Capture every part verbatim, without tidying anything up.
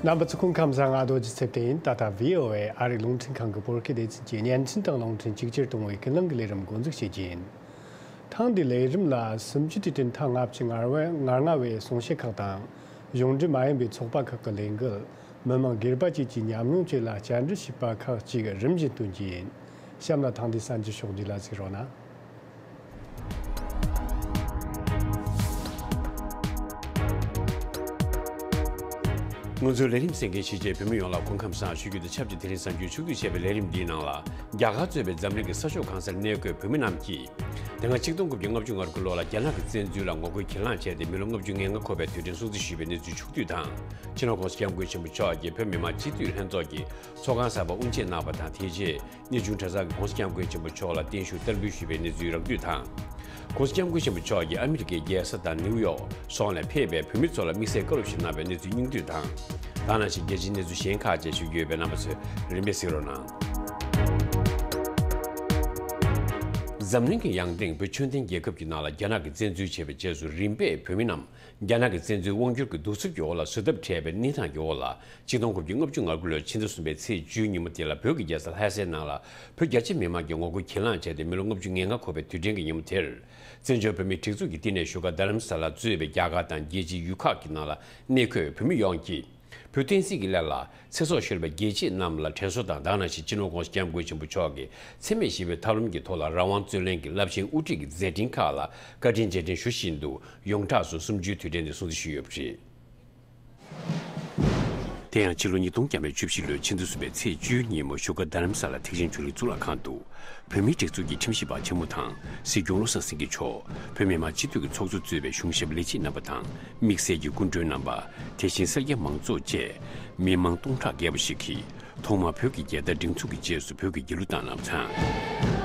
རྣམ་པ་ཚོ་སྐུ་ཁམས་བཟང་། ང་རྡོ་རྗེ་ཚེ་བརྟན་ཡིན། ད་ལྟ་བྷི་ཨོ་ཨེ་ཨ་རིའི་རླུང་འཕྲིན་ཁང་གི་བོད་སྐད་སྡེ་ཚན་གྱི་བརྙན་འཕྲིན་དང་རླུང་འཕྲིན་གཅིག་གྱུར་གཏོང་བའི་ཀུན་གླེང་གི་ལས་རིམ་འགོ་འཛུགས་བྱེད་ཀྱི་ཡིན། ཐེངས་འདིའི་ལས་རིམ་ལ་སུམ་ཅུ་དུས་དྲན་ཐེངས་ལྔ་བཅུ་ང་ལྔ་བའི་གསུང་བཤད་ཁག་དང་། གཞུང་འབྲེལ་མ་ཡིན་པའི་ཚོགས་པ་ཁག་གི་ལས་འགུལ། མི་མང་སྒེར་པ་བཅས་ཀྱི་ཉམས་མྱོང་བཅས་ལ་བཅར་འདྲི་བྱས་པ་ཁག་ཅིག་རིམ་བཞིན་སྟོན་རྒྱུ་ཡིན། གཤམ་ལ་ཐེངས་འདིའི་གསར་འགྱུར་ཕྱོགས་བསྡུས་ལ་གཟིགས་རོགས་གནང་། ང་ཚོའི་ལས་རིམ་གསན་མཁན་གཞིས་བྱེས་བོད་མི་ཡོངས་ལ་སྐུ་ཁམས་བཟང་ཞུ་རྒྱུ་དང་ཆབས་ཅིག་དེ་རིང་གསར་འགྱུར་ཕྱོགས་བསྡུས་བྱས་པའི་ལས་རིམ་འདིའི་ནང་ལ། རྒྱ་གར་གཙོས་པའི་འཛམ་གླིང་གི་ས་ཕྱོགས་གང་སར་གནས་འཁོད་བོད་མི་རྣམས་ཀྱིས། དེ་སྔ་ཆིག་སྟོང་དགུ་བརྒྱ་ལྔ་བཅུ་ང་དགུ་ལོ་ལ་རྒྱ་ནག་གི་བཙན་འཛུལ་ལ་ངོ་རྒོལ་གྱེན་ལངས་བྱས་ཏེ་མི་ལོ་ལྔ་བཅུ་ང་ལྔ་འཁོར་བའི་དུས་དྲན་སྲུང་བརྩི་ཞུས་པའི་གནས་ཚུལ་ཕྱོགས་བསྡུས་དང་། སྤྱི་ནོར་༸གོང་ས་༸སྐྱབས་མགོན་ཆེན་པོ་མཆོག་གིས་བོད་མི་མང་སྤྱི་འཐུས་ལྷན་ཚོགས་ཀྱི་ཚོགས་ཁང་གསར་པ་དབུ་འབྱེད་གནང་བ་དང་། དེ་རྗེས་གནས་ཆུང་གྲྭ་ཚང་གིས་༸གོང་ས་༸སྐྱབས་མགོན་ཆེན་པོ་མཆོག་ལ་བརྟན་བཞུགས་བསྟར་འབུལ་ཞུས་པའི་གནས་ཚུལ་རགས་བསྡུས་དང་། ༸གོང་ས་༸སྐྱབས་མགོན་ཆེན་པོ་མཆོག་གིས་ཨ་མི་རི་ཀའི་རྒྱལ་ས་དང་ནིའུ་ཡོག་སོགས་ནས་ཕེབས་པའི་བོད་མི་ཚོ་ལ་དམིགས་བསལ་བཀའ་སློབ་ཞིག་གནང་བའི་གནས་ཚུལ་སྙིང་བསྡུས་དང་། ད་ནང་བཞིན་རྒྱལ་སྤྱིའི་གནས་ཚུལ་གཞན་ཁག་བཅས་ཞུ་རྒྱུ་ཡོད་པས། རྣམ་པ་ཚོས་རིམ་པས་གཟིགས་རོགས་གནང་། འཛམ་གླིང་གི་ཡང་སྟེང་བོད་ཆོས་ལྡན་རྒྱལ་ཁབ་ཀྱི་ནང་ལ་རྒྱ་ནག་གིས་བཙན་འཛུལ་བྱས་པའི་རྗེས་སུ། རིམ་པས་བོད་མི་རྣམས་རྒྱ་ནག་གི་བཙན་འཛུལ་དབང་སྒྱུར་གྱི་གདུག་རྩུབ་ཀྱི་འོག་ལ་བཟོད་ཐབས་བྲལ་བའི་གནས་སྟངས་ཀྱི་འོག་ལ། ཆིག་སྟོང་དགུ་བརྒྱ་ལྔ་བཅུ་ང་དགུ་ལོའི་ཕྱི་ཟླ་གསུམ་པའི་ཚེས་བཅུའི་ཉིན་མོ་དེ་ལ་བོད་ཀྱི་རྒྱལ་ས་ལྷ་སའི་ནང་ལ་བོད་རྒྱ་ཆེ་མི་མང་གིས་ངོ་རྒོལ་གྱེན་ལངས་བྱས་ཏེ་མི་ལོ་ལྔ་བཅུ་ང་ལྔ་འཁོར་བའི་དུས་དྲན་གྱི་ཉིན་མོ་དེར། བཙན་བྱོལ་བོད་མིའི་སྒྲིག་འཛུགས་ཀྱི་བསྟི་གནས་བཞུགས་སྒར་རྡ་རམ་ས་ལ་གཙོས་པའི་རྒྱ་གར་དང་རྒྱལ་སྤྱིའི་ཡུལ་ཁག་གི་ནང་ལ་གནས་འཁོད་བོད་མི་ཡོངས་ཀྱིས། བོད་བསྟན་སྲིད་ཀྱི་སླད་ལ་ཚེ་སྲོག་ཤོར་བའི་རྒྱལ་གཅེས་རྣམས་ལ་དྲན་གསོ་དང་། ད་ག་ནང་བཞིན་སྤྱི་ནོར་༸གོང་ས་༸སྐྱབས་མགོན་ཆེན་པོ་མཆོག་གིས་འཚེ་མེད་ཞི་བའི་ཐབས་ལམ་གྱི་ཐོག་ལ་རང་དབང་རྩོད་ལེན་གྱི་རླབས་ཆེན་དབུ་ཁྲིད་ཀྱི་མཛད་འཕྲིན་ཁག་ལ་བཀའ་དྲིན་རྗེས་དྲན་ཞུ་བཞིན་དུ། ཡོངས་གྲགས་སུ་གསུམ་བཅུའི་དུས་དྲན་དེ་སྲུང་བརྩི་ཞུས་ཡོད་པ་རེད། དེ་ཡང་ཕྱི་ལོ་ཉིས་སྟོང་བརྒྱ་མེད་བཅུ་བཞི་ལོའི་ཕྱི་ཟླ་གསུམ་པའི་ཚེས་བཅུའི་ཉིན་མོ་བཞུགས་སྒར་རྡ་རམ་ས་ལ་ཐེག་ཆེན་ཆོས་གླིང་གཙུག་ལག་ཁང་དུ། བོད་མིའི་སྒྲིག་འཛུགས་ཀྱི་ཁྲིམས་ཞིབ་པ་ཆེན་མོ་དང་། སྲིད་སྐྱོང་བློ་བཟང་སེང་གེ་མཆོག་བོད་མི་མང་སྤྱི་འཐུས་ཀྱི་ཚོགས་གཙོ་གཙོས་པའི་གཞུང་ཞབས་ལས་བྱེད་རྣམ་པ་དང་། དམིགས་བསལ་གྱི་སྐུ་མགྲོན་རྣམ་པ། དེ་བཞིན་སེར་སྐྱ་མང་ཚོགས་བཅས་མི་མང་སྟོང་ཕྲག་བརྒལ་བ་ཞིག་གིས། ཐོག་མར་བོད་ཀྱི་རྒྱལ་དར་སྒྲེང་འཛུགས་ཀྱི་རྗེས་སུ་བོད་ཀྱི་རྒྱལ་གླུ་བཏང་གནང་བ་དང་།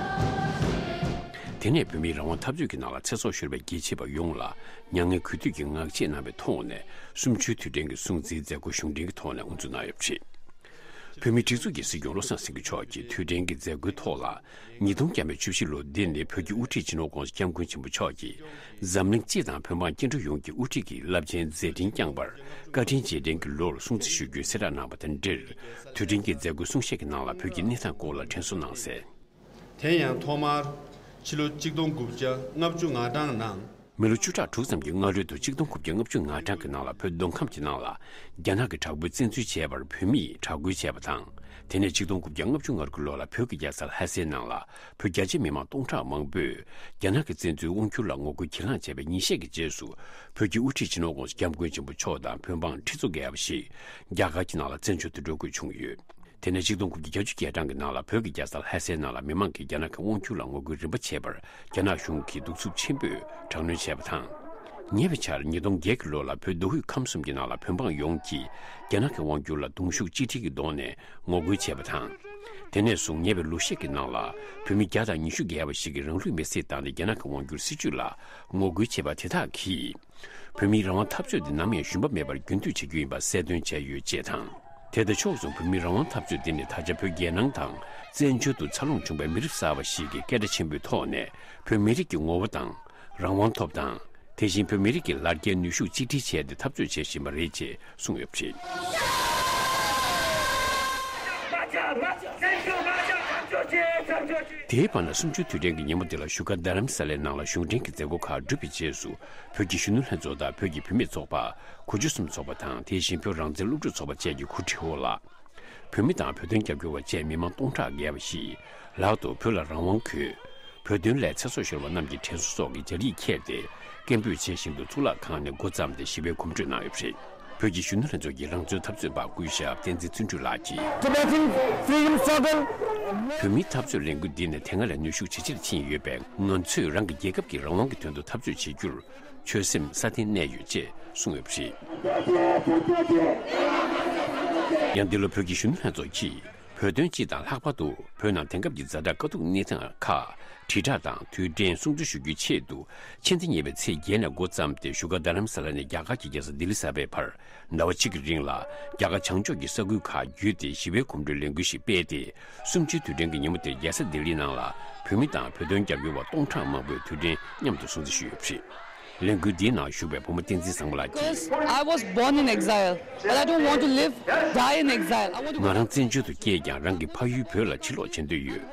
དེ་ནས་བོད་མིའི་རང་དབང་འཐབ་རྩོད་ཀྱི་ནང་ལ་ཚེ་སྲོག་ཤོར་བའི་རྒྱལ་གཅེས་པ་ཡོངས་ལ་མྱ་ངན་གུས་འདུད་ཀྱི་ངག་བཅད་གནང་བའི་ཐོག་ནས། གསུམ་བཅུའི་དུས་དྲན་གྱི་སྲུང་བརྩིའི་མཛད་སྒོ་གཞུང་འབྲེལ་གྱི་ཐོག་ནས་དབུ་འཛུགས་གནང་ཡོད་པ་རེད། བོད་མིའི་སྒྲིག་འཛུགས་ཀྱི་སྲིད་སྐྱོང་བློ་བཟང་སེང་གེ་མཆོག་གིས་དུས་དྲན་གྱི་མཛད་སྒོའི་ཐོག་ལ། ཉིས་སྟོང་བརྒྱ་མེད་བཅུ་བཞི་ལོ་འདི་ནི་བོད་ཀྱི་དབུ་ཁྲིད་སྤྱི་ནོར་༸གོང་ས་༸སྐྱབས་མགོན་ཆེན་པོ་མཆོག་གིས། འཛམ་གླིང་སྤྱི་དང་བོད་འབངས་སྐྱེ་འགྲོ་ཡོངས་ཀྱི་དབུ་ཁྲིད་ཀྱི་རླབས་ཆེན་མཛད་འཕྲིན་བསྐྱངས་པར་བཀའ་དྲིན་རྗེས་དྲན་གྱི་ལོར་སྲུང་བརྩི་ཞུ་རྒྱུའི་གསལ་བསྒྲགས་གནང་བ་དང་འབྲེལ། དུས་དྲན་གྱི་མཛད་སྒོའི་གསུང་བཤད་ཀྱི་ནང་ལ་བོད་ཀྱི་གནས་སྟངས་སྐོར་ལ་དྲན་གསོ་གནང་གསལ། དེ་ཡང་ཐོག་མར་ཕྱི་ལོ་ཆིག་སྟོང་དགུ་བརྒྱ་ལྔ་བཅུ་ང་གྲངས་ནང་། མི་ལོ་བཅུ་ཕྲག་དྲུག་ཙམ་གྱི་སྔ་རོལ་དུ་ཆིག་སྟོང་དགུ་བརྒྱ་ལྔ་བཅུ་ང་གྲངས་ཀྱི་ནང་ལ་བོད་མདོ་ཁམས་ཀྱི་ནང་ལ་རྒྱ་ནག་གི་དྲག་པོས་བཙན་འཛུལ་བྱས་པར་བོད་མིས་དྲག་རྒོལ་བྱས་པ་དང་། དེ་ནས་ཆིག་སྟོང་དགུ་བརྒྱ་ལྔ་བཅུ་ང་དགུ་ལོ་ལ་བོད་ཀྱི་རྒྱལ་ས་ལྷ་སའི་ནང་ལ་བོད་རྒྱ་ཆེ་མི་མང་སྟོང་ཕྲག་མང་པོས་རྒྱ་ནག་གི་བཙན་འཛུལ་དབང་སྒྱུར་ལ་ངོ་རྒོལ་གྱེན་ལངས་བྱས་པའི་ཉིན་ཤས་ཀྱི་རྗེས་སུ། བོད་ཀྱི་དབུ་ཁྲིད་སྤྱི་ནོར་༸གོང་ས་༸སྐྱབས་མགོན་ཆེན་པོ་མཆོག་དང་བོད་འབངས་ཁྲི་ཚོ་བརྒལ་བ་ཞིག་རྒྱ་གར་གྱི་ནང་ལ་བཙན་བྱོལ་དུ་འགྲོ་དགོས་བྱུང་ཡོད། དེ་ནས་ཆིག་སྟོང་དགུ་བརྒྱ་བརྒྱད་ཅུ་གྱ་གྲངས་ཀྱི་ནང་ལ་བོད་ཀྱི་རྒྱལ་ས་ལྷ་སའི་ནང་ལ་མི་མང་གིས་རྒྱ་ནག་གི་དབང་སྒྱུར་ལ་ངོ་རྒོལ་རིམ་པ་བྱས་པར་རྒྱ་ནག་གཞུང་གིས་གདུག་རྩུབ་ཆེན་པོས་དྲག་གནོན་བྱས་པ་དང་། ཉེ་བའི་ཆར་ཉིས་སྟོང་བརྒྱད་ཀྱི་ལོ་ལ་བོད་མདོ་དབུས་ཁམས་གསུམ་གྱི་ནང་ལ་བོད་འབངས་ཡོངས་ཀྱིས་རྒྱ་ནག་གི་དབང་སྒྱུར་ལ་གདུང་ཤུགས་གཅིག་སྒྲིལ་གྱིས་གདོང་ནས་ངོ་རྒོལ་བྱས་པ་དང་། དེ་ནས་བཟུང་ཉེ་བའི་ལོ་ཤས་ཀྱི་ནང་ལ་བོད་མི་བརྒྱ་དང་ཉི་ཤུ་བརྒལ་བ་ཞིག་གིས་རང་ལུས་མེར་སྲེག་བཏང་སྟེ་རྒྱ་ནག་གི་དབང་སྒྱུར་སྲིད་བྱུས་ལ་ངོ་རྒོལ་བྱས་པ་དེ་དག་གིས། བོད་མིའི་རང་དབང་འཐབ་རྩོད་དེ་ནམ་ཡང་ཞུམ་པ་མེད་པར་རྒྱུན་མཐུད་བྱེད་རྒྱུ་ཡིན་པ་གསལ་སྟོན་བྱས་ཡོད་ཅེས་དང་། དེ་དང་ཕྱོགས་མཚུངས་བོད་མིའི་རང་དབང་འཐབ་རྩོད་དེ་ནི་ད་ཆ་བོད་རྒྱལ་ནང་དང་བཙན་བྱོལ་དུ་འཚར་ལོངས་བྱུང་བའི་མི་རབས་གསར་བ་ཞིག་གིས་སྐད་གྲགས་ཆེན་པོའི་ཐོག་ནས་བོད་མི་རིགས་ཀྱི་ངོ་བོ་དང་རང་དབང་ཐོབ་སྟངས། དེ་བཞིན་བོད་མི་རིགས་ཀྱི་ལ་རྒྱའི་ནུས་ཤུགས་གཅིག་སྒྲིལ་བྱས་ཏེ་འཐབ་རྩོད་བྱེད་བཞིན་པ་རེད་ཅེས་གསུངས་ཡོད་པ་རེད། དེའི་བར་ན་གསུམ་བཅུའི་དུས་དྲན་གྱི་ཉིན་མོ་འདི་ལ་བཞུགས་སྒར་རྡ་རམ་ས་ལའི་ནང་ལ་གཞུང་འབྲེལ་གྱི་མཛད་སྒོ་ཁག་གྲུབ་པའི་རྗེས་སུ། བོད་ཀྱི་གཞོན་ནུ་ལྷན་ཚོགས་དང་བོད་ཀྱི་བུད་མེད་ཚོགས་པ། གོ་འཇོ་གསུམ་ཚོགས་པ་དང་། དེ་བཞིན་བོད་རང་བཙན་སློབ་ཕྲུག་ཚོགས་པ་བཅས་ཀྱི་གོ་སྒྲིག་འོག་ལ། བོད་མི་དང་བོད་དོན་རྒྱབ་སྐྱོར་བ་བཅས་མི་མང་སྟོང་ཕྲག་བརྒལ་བ་ཞིག་ལག་ཏུ་བོད་ལ་རང་དབང་དགོས། བོད་དོན་སླད་ཚེ་སྲོག་ཤོར་བ་རྣམས་ཀྱི་དྲན་གསོ་སོགས་ཀྱི་སྦྱར་ཡིག་འཁྱེར་ཏེ། སྐད་འབོད་བྱེད་བཞིན་དུ་གཙུག་ལག་ཁང་ནས་འགོ་བརྩམས་ཏེ་ཞི་བའི་གོམ་བགྲོད་གནང་ཡོད་པ་རེད། བོད་ཀྱི་གཞོན་ནུ་ལྷན་ཚོགས་ཀྱི་རང་བཙན་འཐབ་རྩོད་པ་སྐུ་ཞབས་བསྟན་འཛིན་བརྩོན་འགྲུས་ལགས་ཀྱིས། Tibetan freedom struggle. བོད་མིའི་འཐབ་རྩོད་ལས་འགུལ་འདི་ནི་དེ་སྔ་ལས་ནུས་ཤུགས་ཇེ་ཆེར་ཕྱིན་ཡོད་པས། ང་ཚོས་རང་གི་རྒྱལ་ཁབ་ཀྱི་རང་དབང་གི་དོན་དུ་འཐབ་རྩོད་བྱེད་རྒྱུར་ཆོད་སེམས་སྲ་བརྟན་གནས་ཡོད་ཅེས་གསུངས་ཡོད་པ་རེད། ཡང་འདི་ལོ་བོད་ཀྱི་གཞོན་ནུ་ལྷན་ཚོགས་ཀྱིས་བོད་དོན་སྤྱི་དང་ལྷག་པར་དུ་བོད་ནང་དེང་སྐབས་ཀྱི་ཛ་དྲག་དཀའ་སྡུག་གནས་སྟངས་ཁག་དྲིལ་བསྒྲགས་དང་དུས་དྲན་སྲུང་བརྩི་ཞུ་རྒྱུའི་ཆེད་དུ། ཕྱི་ཟླ་གཉིས་པའི་ཚེས་བརྒྱད་ནས་འགོ་བརྩམས་ཏེ། བཞུགས་སྒར་རྡ་རམ་ས་ལ་ནས་རྒྱ་གར་གྱི་རྒྱལ་ས་ལྡི་ལི་གསར་པའི་བར་ཟླ་བ་གཅིག་གི་རིང་ལ། རྒྱ་གར་བྱང་ཕྱོགས་ཀྱི་ས་ཁུལ་ཁག་བརྒྱུད་དེ་ཞི་བའི་གོམ་བགྲོད་ལས་འགུལ་ཞིག་སྤེལ་ཏེ། གསུམ་བཅུའི་དུས་དྲན་གྱི་ཉིན་མོ་དེར་རྒྱལ་ས་ལྡི་ལིའི་ནང་ལ་བོད་མི་དང་བོད་དོན་རྒྱབ་སྐྱོར་བ་སྟོང་ཕྲག་མང་པོས་དུས་དྲན་མཉམ་དུ་སྲུང་བརྩི་ཞུས་ཡོད་པ་རེད། ལས་འགུལ་འདིའི་ནང་ཞུགས་པའི་བུ་མོ་བསྟན་འཛིན་བཟང་མོ་ལགས་ཀྱིས། Because I was born in exile, but I don't want to live, die in exile. I want to ང་རང་བཙན་བྱོལ་དུ་སྐྱེས་ཀྱང་རང་གི་ཕ་ཡུལ་བོད་ལ་ཕྱིར་ལོག་བྱེད་འདོད་ཡོད།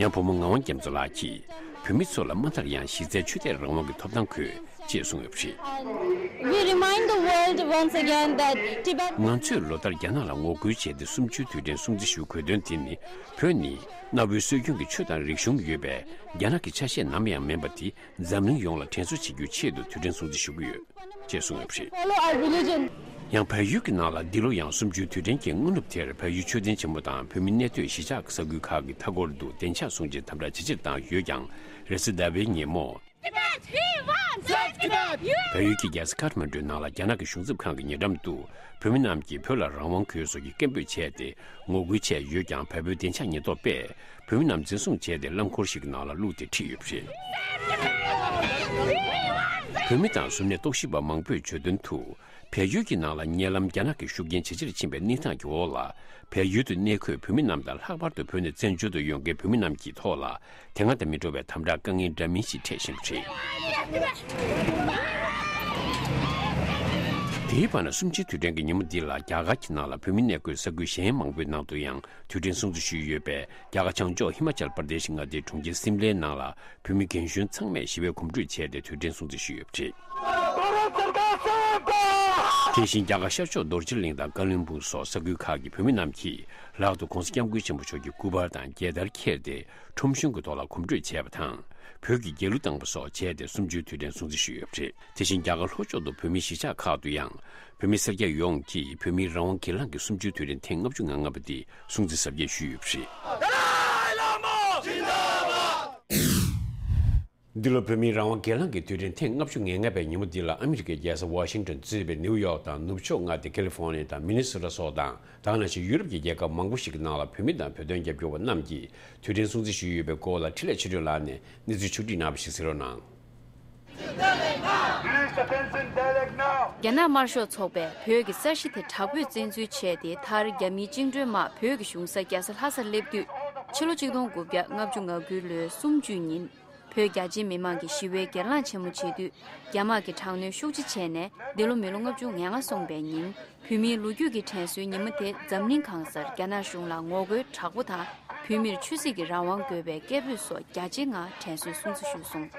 ཡང་བུ་མོ་ངག་དབང་རྒྱ་མཚོ་ལགས་ཀྱིས་བོད་མི་ཚོ་ལ་མ་མཐར་ཡང་གཞི་རྩའི་ཆོས་དད་རང་དབང་གི་ཐོབ་ཐང་དགོས་ཅེས་གསུངས་ཡོད་པ་རེད། We remind the world once again that Tibet ང་ཚོས་ལོ་ལྟར་རྒྱ་ནག་ལ་ངོ་རྒོལ་བྱས་ཏེ་གསུམ་བཅུའི་དུས་དྲན་སྲུང་བརྩི་ཞུ་དགོས་དོན་དེ་ནི། བོད་ནི་གནའ་བོའི་སྲོལ་རྒྱུན་གྱི་ཆོས་དང་རིག་གཞུང་ཡོད་པས། རྒྱ་ནག་གི་ཆ་ཤས་ནམ་ཡང་མིན་པ་དེ་འཛམ་གླིང་ཡོངས་ལ་དྲན་གསོ་བྱེད་རྒྱུའི་ཆེད་དུ་དུས་དྲན་སྲུང་བརྩི་ཞུ་གི་ཡོད་ཅེས་གསུངས་ཡོད་པ་རེད། Follow our religion. ཡང་བལ་ཡུལ་གྱི་ནང་ལ་འདི་ལོ་ཡང་གསུམ་བཅུའི་དུས་དྲན་གྱི་སྔ་ནུབ་དེར་བལ་ཡུལ་མཆོད་རྟེན་ཆེན་མོ་དང་བོད་མི་གནས་སྡོད་གཞིས་ཆགས་ཀྱི་ས་ཁུལ་ཁག་གི་མཐའ་འཁོར་དུ་བདེ་འཇགས་སྲུང་བརྩིའི་དམ་དྲག་ཇེ་ཆེར་བཏང་ཡོད་ཀྱང་། རེས་གཟའ་ཟླ་བའི་ཉིན་མོ། Tibet, we want South Tibet. བལ་ཡུལ་གྱི་རྒྱལ་ས་ཁ་ཐ་མན་གྲུའི་ནང་ལ་རྒྱ་ནག་གི་གཞུང་ཚབ་ཁང་གི་ཉེ་འགྲམ་དུ་བོད་མི་རྣམས་ཀྱིས་བོད་ལ་རང་དབང་དགོས་སོགས་ཀྱི་སྐད་འབོད་བྱས་ཏེ་ངོ་རྒོལ་བྱས་ཡོད་ཀྱང་། བལ་པོའི་བདེ་འཇགས་ཉེན་རྟོག་པས་བོད་མི་རྣམས་འཛིན་བཟུང་བྱས་ཏེ་རླངས་འཁོར་ཞིག་གི་ནང་ལ་བླུགས་ཏེ་ཁྲིད་ཡོད་པ་རེད། བོད་མི་དང་གཟུར་གནས་རྟོག་ཞིབ་པ་མང་པོས་བརྗོད་དོན་དུ། བལ་ཡུལ་གྱི་ནང་ལ་ཉེ་ལམ་རྒྱ་ནག་གི་ཤུགས་རྐྱེན་ཇེ་ཆེར་ཕྱིན་པའི་གནས་སྟངས་ཀྱི་འོག་ལ། བལ་ཡུལ་དུ་གནས་འཁོད་བོད་མི་རྣམས་དང་། ལྷག་པར་དུ་བོད་ནས་བཙན་བྱོལ་དུ་ཡོང་མཁན་བོད་མི་རྣམས་ཀྱི་ཐོག་ལ། དེ་སྔ་དང་མི་འདྲ་བའི་དམ་དྲག་དཀའ་ངལ་འདྲ་མིན་ཞིག་འཕྲད་བཞིན་པ་རེད། དེའི་བར་ན། གསུམ་བཅུའི་དུས་དྲན་གྱི་ཉིན་མོ་འདི་ལ་རྒྱ་གར་གྱི་ནང་ལ་བོད་མི་གནས་འཁོད་ས་ཁུལ་གཞན་མང་པོའི་ནང་དུ་ཡང་དུས་དྲན་སྲུང་བརྩི་ཞུས་ཡོད་པས། རྒྱ་གར་བྱང་ཕྱོགས་ཧི་མ་ཅལ་པར་དེ་ཤི་མངའ་སྡེའི་གྲོང་ཁྱེར་སིམ་ལའི་ནང་ལ་བོད་མི་རྒན་གཞོན་ཚང་མས་ཞི་བའི་གོམ་བགྲོད་བྱས་ཏེ་དུས་དྲན་སྲུང་བརྩི་ཞུས་ཡོད་པ་རེད། དེ་བཞིན་རྒྱ་གར་ཤར་ཕྱོགས་རྡོ་རྗེ་གླིང་དང་ཀ་ལོན་སྦུག་སོགས་ས་ཁུལ་ཁག་གི་བོད་མི་རྣམས་ཀྱིས་ལག་ཏུ་༸གོང་ས་༸སྐྱབས་མགོན་ཆེན་པོ་མཆོག་གི་སྐུ་པར་དང་རྒྱལ་དར་འཁྱེར་ཏེ་ཁྲོམ་གཞུང་གི་ཐོག་ལ་གོམ་བགྲོད་བྱས་པ་དང་། བོད་ཀྱི་རྒྱལ་གླུ་བཏང་པ་སོགས་བྱས་ཏེ་གསུམ་བཅུའི་དུས་དྲན་སྲུང་བརྩི་ཞུས་ཡོད་པ་རེད། དེ་བཞིན་རྒྱ་གར་ལྷོ་ཕྱོགས་དུ་བོད་མིའི་གཞིས་ཆགས་ཁག་ཏུ་ཡང་བོད་མི་སེར་སྐྱ་ཡོངས་ཀྱིས་བོད་མིའི་རང་དབང་སྒེར་ལངས་ཀྱི་གསུམ་བཅུའི་དུས་དྲན་ཐེངས་ལྔ་བཅུ་ང་ལྔ་པ་འདི་སྲུང་བརྩི་གཟབ་རྒྱས་ཞུས་ཡོད་པ་རེད། འདི་ལོ་བོད་མིའི་རང་དབང་སྒེར་ལངས་ཀྱི་དུས་དྲན་ཐེངས་ལྔ་བཅུ་ང་ལྔ་པའི་ཉིན་མོ་འདི་ལ་ཨ་མི་རི་ཀའི་རྒྱལ་ས་ཝ་ཤིང་ཏོན་གཙོས་པའི་ནིའུ་ཡོག་དང་ནུབ་ཕྱོགས་མངའ་སྡེ་ཀ་ལི་ཧྥོ་ནི་ཡ་དང་མི་ནི་སོ་ཊ་སོགས་དང་། ད་ག་ནང་བཞིན་ཡུ་རོབ་ཀྱི་རྒྱལ་ཁབ་མང་པོ་ཞིག་གི་ནང་ལ་བོད་མི་དང་བོད་དོན་རྒྱབ་སྐྱོར་བ་རྣམས་ཀྱིས་དུས་དྲན་སྲུང་བརྩི་ཞུས་ཡོད་པའི་སྐོར་ལ་འཕྲིན་ལས་ཆོས་སྒྲོན་ལགས་ནས་གནས་ཚུལ་ཕྱོགས་བསྒྲིགས་གནང་བ་ཞིག་གཟིགས་རོགས་གནང་། རྒྱ་ནག་དམར་ཤོག་ཚོགས་པས་བོད་ཀྱི་ས་གཞི་དེ་དྲག་པོས་བཙན་འཛུལ་བྱས་ཏེ། མཐར་རྒྱ་མིའི་བཅིངས་འགྲོལ་དམག་བོད་ཀྱི་གཞུང་ས་རྒྱལ་ས་ལྷ་སར་སླེབས་དུས། ཕྱི་ལོ་ཆིག་སྟོང་དགུ་བརྒྱ་ལྔ་བཅུ་ང་དགུའི་ལོའི་གསུམ་བཅུའི་ཉིན། བོད་རྒྱ་ཆེའི་མི་མང་གིས་ཞི་བའི་སྒེར་ལངས་ཆེན་མོ་བྱེད་དུས། རྒྱ་དམག་གིས་དྲག་གནོན་ཤུགས་ཆེ་བྱས་ནས། འདི་ལོ་མི་ལོ་ལྔ་བཅུ་ང་ལྔ་སོང་པའི་ཉིན། བོད་མིའི་ལོ་རྒྱུས་ཀྱི་དྲན་གསོའི་ཉིན་མོ་དེ་འཛམ་གླིང་གང་སར་རྒྱ་ནག་གཞུང་ལ་ངོ་རྒོལ་དྲག་པོ་དང་། བོད་མིར་ཆོས་སྲིད་ཀྱི་རང་དབང་དགོས་པའི་སྐད་འབོད་སོགས་རྒྱ་ཆེའི་ངང་དྲན་གསོའི་སྲུང་བརྩི་ཞུས་སོང་།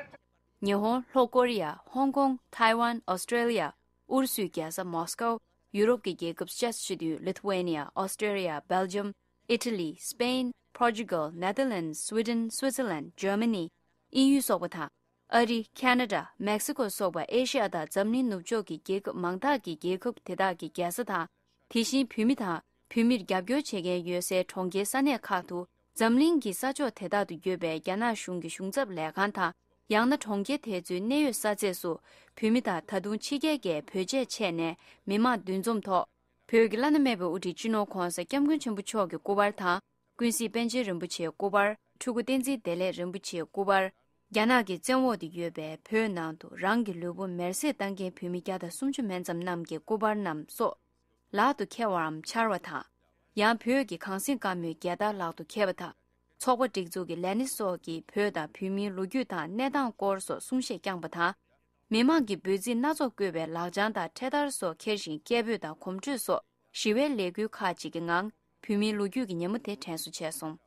ཉི་ཧོང་། ལྷོ་ཀོ་རི་ཡ། ཧོང་ཀོང་། ཐའེ་ཝན། ཨོ་སི་ཀྲེ་ལི་ཡ། ཨུ་རུ་སུའི་རྒྱལ་ས་མོ་སི་ཀོ། ཡུ་རོབ་ཀྱི་རྒྱལ་ཁབ་ཤར་ཕྱོགས་ཆེ་བསྡུས། ལི་ཐུ་ཝེ་ནི་ཡ། ཨོ་སི་ཀྲེ་ལི་ཡ། སྦེལ་ཇམ། ཨི་ཊ་ལི། སི་པེན། པོར་ཅུ་གལ། ནེ་དར་ལེན། སུའི་ཌེན། སུའི་ཙར་ལན། འཇར་མ་ནི། དབྱིན་ཡུལ་སོགས་པ་དང་། ཨ་རི། ཁ་ན་ཌ། མེག་སི་ཀོ་སོགས་པ་ཨེ་ཤི་ཡ་དང་འཛམ་གླིང་ནུབ་ཕྱོགས་ཀྱི་རྒྱལ་ཁབ་མང་དག་གི་རྒྱལ་ཁབ་དེ་དག་གི་རྒྱལ་ས་དང་། དེ་བཞིན་བོད་མི་དང་བོད་མིར་རྒྱབ་སྐྱོར་བྱེད་མཁན་ཡོད་སའི་གྲོང་ཁྱེར་ས་གནས་ཁག་ཏུ། འཛམ་གླིང་གི་ས་ཕྱོགས་དེ་དག་ཏུ་ཡོད་པའི་རྒྱ་ནག་གཞུང་གི་གཞུང་ཚབ་ལས་ཁང་དང་། ཡང་ན་གྲོང་ཁྱེར་དེ་ཚོའི་གནད་ཡོད་ས་ཚད་སུ། བོད་མི་དང་ད་དུང་ཕྱི་རྒྱལ་གྱི་བོད་ཆས་ཆས་ནས་མི་མང་འདུ་འཛོམས་ཐོག་བོད་ཀྱི་བླ་ན་མེད་པའི་དབུ་ཁྲིད་སྤྱི་ནོར་༸གོང་ས་༸སྐྱབས་མགོན་ཆེན་པོ་མཆོག་གི་སྐུ་པར་དང་། ཀུན་གཟིགས་པཎ་ཆེན་རིན་པོ་ཆེའི་སྐུ་པར། ཕྲུ་གུ་བསྟན་འཛིན་བདེ་ལེགས་རིན་པོ་ཆེའི་སྐུ་པར། རྒྱ་ནག་གི་བཙན་འོག་ཏུ་ཡོད་པའི་བོད་ནང་དུ་རང་གི་ལུས་པོ་མེར་སྲེག་བཏང་མཁན་བོད་མི་བརྒྱ་དང་སུམ་ཅུ་མན་ཙམ་རྣམས་ཀྱི་སྐུ་པར་རྣམས་སོགས། ལག་ཏུ་འཁྱེར་བའམ་འཕྱར་བ་དང་། ཡང་བོད་ཀྱི་གངས་སེང་དཀར་མོའི་རྒྱལ་དར་ལག་ཏུ་འཁྱེར་བ་དང་། ཚོགས་པ་སྒྲིག་འཛུགས་ཀྱི་ལས་སྣེ་སོགས་ཀྱིས་བོད་དང་བོད་མིའི་ལོ་རྒྱུས་དང་གནས་སྟངས་སྐོར་སོགས་གསུང་བཤད་བསྐྱངས་པ་དང་། མི་མང་གིས་འབོད་ཚིག་སྣ་ཚོགས་བཀོད་པའི་ལག་བྱང་དང་འཕྲེད་དར་སོགས་འཁྱེར་ཞིང་སྐད་འབོད་དང་གོམ་བགྲོད་སོགས་ཞི་བའི་ལས་འགུལ་ཁག་ཅིག་གི་ངང་བོད་མིའི་ལོ་རྒྱུས་ཀྱི་ཉིན་མོ་དེ་དྲན་གསོ་བྱས་སོང་།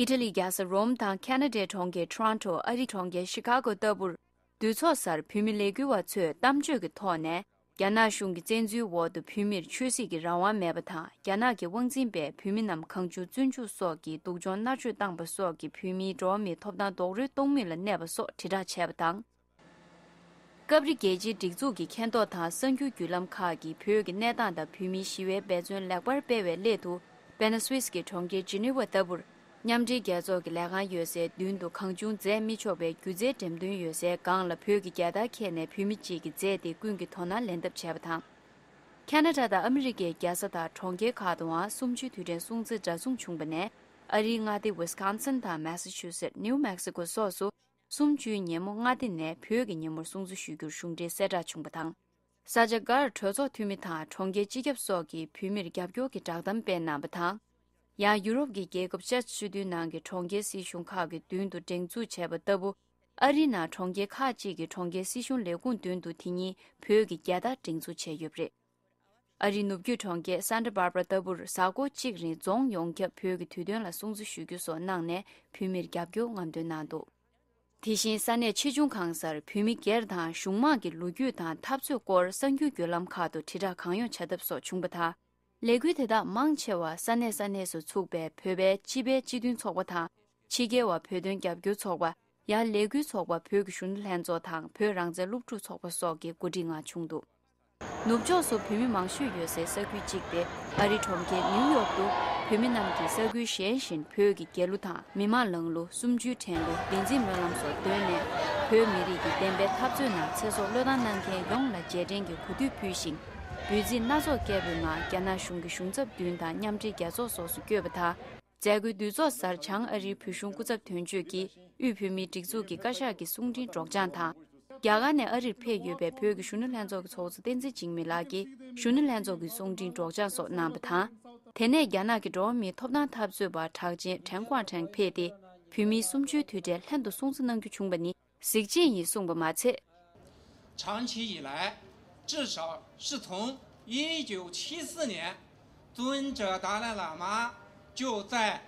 ཨི་ཊ་ལིའི་རྒྱལ་ས་རོམ་དང་ཁ་ན་ཌའི་གྲོང་ཁྱེར་ཊོ་རོན་ཊོ། ཨ་རིའི་གྲོང་ཁྱེར་ཤི་ཁ་གོ་ལྟ་བུར། དུས་ཚོགས་གསར་བོད་མི་ལས་འགུལ་བ་ཚོས་གཏམ་བརྗོད་ཀྱི་ཐོག་ནས། རྒྱ་ནག་གཞུང་གི་བཙན་འཛུལ་འོག་ཏུ་བོད་མིར་ཆོས་སྲིད་ཀྱི་རང་དབང་མེད་པ་དང་། རྒྱ་ནག་གི་དབང་འཛིན་པས་བོད་མི་རྣམས་གང་བྱུང་བཙོན་འཇུག་སོགས་ཀྱི་སྡུག་སྦྱོང་མནར་གཅོད་བཏང་པ་སོགས་ཀྱི་བོད་མིའི་འགྲོ་བ་མིའི་ཐོབ་ཐང་རྡོག་རོལ་གཏོང་མུས་ལ་གནས་པ་སོགས་དྲིལ་བསྒྲགས་བྱས་པ་དང་། སྐབས་རེ་རྒྱལ་སྤྱིའི་སྒྲིག་འཛུགས་ཀྱི་མཁྱེན་རྟོགས་དང་གསར་འགྱུར་བརྒྱུད་ལམ་ཁག་གིས་བོད་ཀྱི་གནས་སྟངས་དང་བོད་མིའི་ཞི་བའི་འབད་བརྩོན་ལེགས་པར་སྤེལ་བའི་སླད་དུ། དཔེར་ན། སུད་སི་གི་གྲོང་ཁྱེར་ཇི་ནི་ཝ་ལྟ་བུར། མཉམ་འབྲེལ་རྒྱལ་ཚོགས་ཀྱི་ལས་ཁང་ཡོད་སའི་མདུན་དུ་གང་བྱུང་མཛད་མི་ཆོག་པའི་སྒྱུ་རྩལ་འགྲེམས་སྟོན་ཡོད་སའི་སྒང་ལ། བོད་ཀྱི་རྒྱལ་དར་འཁྱེར་ནས་བོད་མི་གཅིག་གིས་མཛད་དེ། ཀུན་གྱིས་དོ་སྣང་ལེན་ཐབས་བྱས་པ་དང་། ཁ་ན་ཌ་དང་ཨ་མི་རི་ཀའི་རྒྱལ་ས་དང་གྲོང་ཁྱེར་ཁག་ཏུའང་གསུམ་བཅུའི་དུས་དྲན་སྲུང་བརྩི་འདྲ་མཚུངས་བྱུང་བ་ནས། ཨ་རིའི་མངའ་སྡེ་ཝི་སི་ཀོན་སིན་དང་མེ་ས་ཆུ་སེ་ཊི། ནིའུ་མེག་སི་ཀོ་སོགས་སུ། གསུམ་བཅུའི་ཉིན་མོ་མངའ་སྡེ་ནས་བོད་ཀྱི་ཉིན་མོར་སྲུང་བརྩི་ཞུ་རྒྱུར་གཞུང་འབྲེལ་གསལ་བསྒྲགས་བྱུང་བ་དང་། ས་ཆ་འགར་གྲོས་ཚོགས་འཐུས་མི་དང་གྲོང་ཁྱེར་སྤྱི་ཁྱབ་སོགས་ཀྱིས་བོད་མིར་རྒྱབ་སྐྱོར་གྱི་བསྒྲགས་གཏམ་སྤེལ་གནང་བ་དང་། ཡང་ཡུ་རོབ་ཀྱི་རྒྱལ་ཁབ་ཤར་ཕྱོགས་ཆེ་བསྡུས་ནང་གི་གྲོང་ཁྱེར་སྲིད་གཞུང་ཁག་གི་མདུན་དུ་སྒྲེང་འཛུགས་བྱས་པ་ལྟ་བུ། ཨ་རིའི་ནང་གྲོང་ཁྱེར་ཁག་ཅིག་གི་གྲོང་ཁྱེར་སྲིད་གཞུང་ལས་ཁུངས་མདུན་དུ་དེ་ཉིན་བོད་ཀྱི་རྒྱལ་དར་སྒྲེང་འཛུགས་བྱས་ཡོད་པ་རེད། ཨ་རིའི་ནུབ་རྒྱུད་གྲོང་ཁྱེར་སན་ཏྲ་བྷར་བྷ་ར་ལྟ་བུར་གཟའ་འཁོར་གཅིག་རིང་རྫོང་ཡོངས་ཁྱབ་བོད་ཀྱི་དུས་སྟོན་ལ་སྲུང་བརྩི་ཞུ་རྒྱུ་སོགས་གནང་ནས་བོད་མིར་རྒྱབ་སྐྱོར་རྔམ་སྟོན་གནང་འདུག་དེ་བཞིན་ས་གནས་ཆེ་ཆུང་གང་སར་བོད་མི་སྒེར་དང་གཞུང་དམངས་ཀྱི་ལོ་རྒྱུས་དང་འཐབ་རྩོད་སྐོར་གསར་འགྱུར་བརྒྱུད་ལམ་ཁག་ཏུ་དྲིལ་བསྒྲགས་གང་ཡོང་བྱ་ཐབས་སོགས་བྱུང་པ་དང་། ལས་འགུལ་དེ་དག་མང་ཆེ་བ་ས་གནས་ས་གནས་སུ་ཚུགས་པའི་བོད་པའི་སྤྱི་པའི་སྤྱི་མཐུན་ཚོགས་པ་དང་། ཕྱི་རྒྱལ་བ་བོད་དོན་རྒྱབ་སྐྱོར་ཚོགས་པ། ཡང་ལས་འགུལ་ཚོགས་པ་བོད་ཀྱི་གཞོན་ནུ་ལྷན་ཚོགས་དང་བོད་རང་བཙན་སློབ་ཕྲུག་ཚོགས་པ་སོགས་ཀྱིས་གོ་སྒྲིག་ངང་བྱུང་འདུག་ནུབ་ཕྱོགས་སུ་བོད་མི་མང་ཤོས་ཡོད་སའི་ས་ཁུལ་གཅིག་སྟེ། ཨ་རིའི་གྲོང་ཁྱེར་ནིའུ་ཡོག་ཏུ་བོད་མི་རྣམས་ཀྱིས་ས་ཁུལ་གཞན་བཞིན་བོད་ཀྱི་རྒྱལ་གླུ་དང་མི་དམངས་ལང་གླུ། གསུམ་བཅུའི་དྲན་གླུ། བདེན་ཚིག་སྨོན་ལམ་སོགས་འདོན་ནས། བོད་མི་རིགས་ཀྱི་བདེན་པའི་འཐབ་རྩོད་ནང་ཚེ་སྲོག་བློས་བཏང་གནང་མཁན་ཡོངས་ལ་རྗེས་དྲན་གྱི་གུས་འདུད་ཕུལ་ཞིང་། འབོད་ཚིག་སྣ་ཚོགས་བཀལ་བའི་ངང་རྒྱ་ནག་གཞུང་གི་གཞུང་ཚབ་མདུན་དང་མཉམ་འབྲེལ་རྒྱལ་ཚོགས་སོགས་སུ་བསྐྱོད་པ་དང་། མཛད་སྒོའི་འདུ་ཚོགས་སར་བྱང་ཨ་རིའི་བོད་གཞུང་སྐུ་ཚབ་དོན་གཅོད་ཀྱིས་དབུས་བོད་མིའི་སྒྲིག་འཛུགས་ཀྱི་བཀའ་ཤག་གི་གསུང་འཕྲིན་སྒྲོག་སྦྱང་དང་། རྒྱ་གར་ནས་ཨ་རིར་ཕེབས་ཡོད་པའི་བོད་ཀྱི་གཞོན་ནུ་ལྷན་ཚོགས་ཀྱི་ཚོགས་གཙོ་བསྟན་འཛིན་འཇིགས་མེད་ལགས་ཀྱིས་གཞོན་ནུ་ལྷན་ཚོགས་ཀྱི་གསུང་འཕྲིན་སྒྲོག་སྦྱང་སོགས་གནང་བ་དང་། དེ་ནས་རྒྱ་ནག་གི་འགྲོ་བ་མིའི་ཐོབ་ཐང་འཐབ་རྩོད་པ་གྲགས་ཅན་ཀྲེང་ཀོང་ཀྲེང་ཕེབས་ཏེ། བོད་མིའི་གསུམ་བཅུའི་དུས་དྲན་ལྷན་དུ་སྲུང་བརྩི་གནང་རྒྱུ་བྱུང་བ་ནི། གཟིགས་ཆེན་ཡིན་གསུངས་པ་མ་ཚད། 长期以来，至少是从一九七四年，尊者达赖喇嘛就在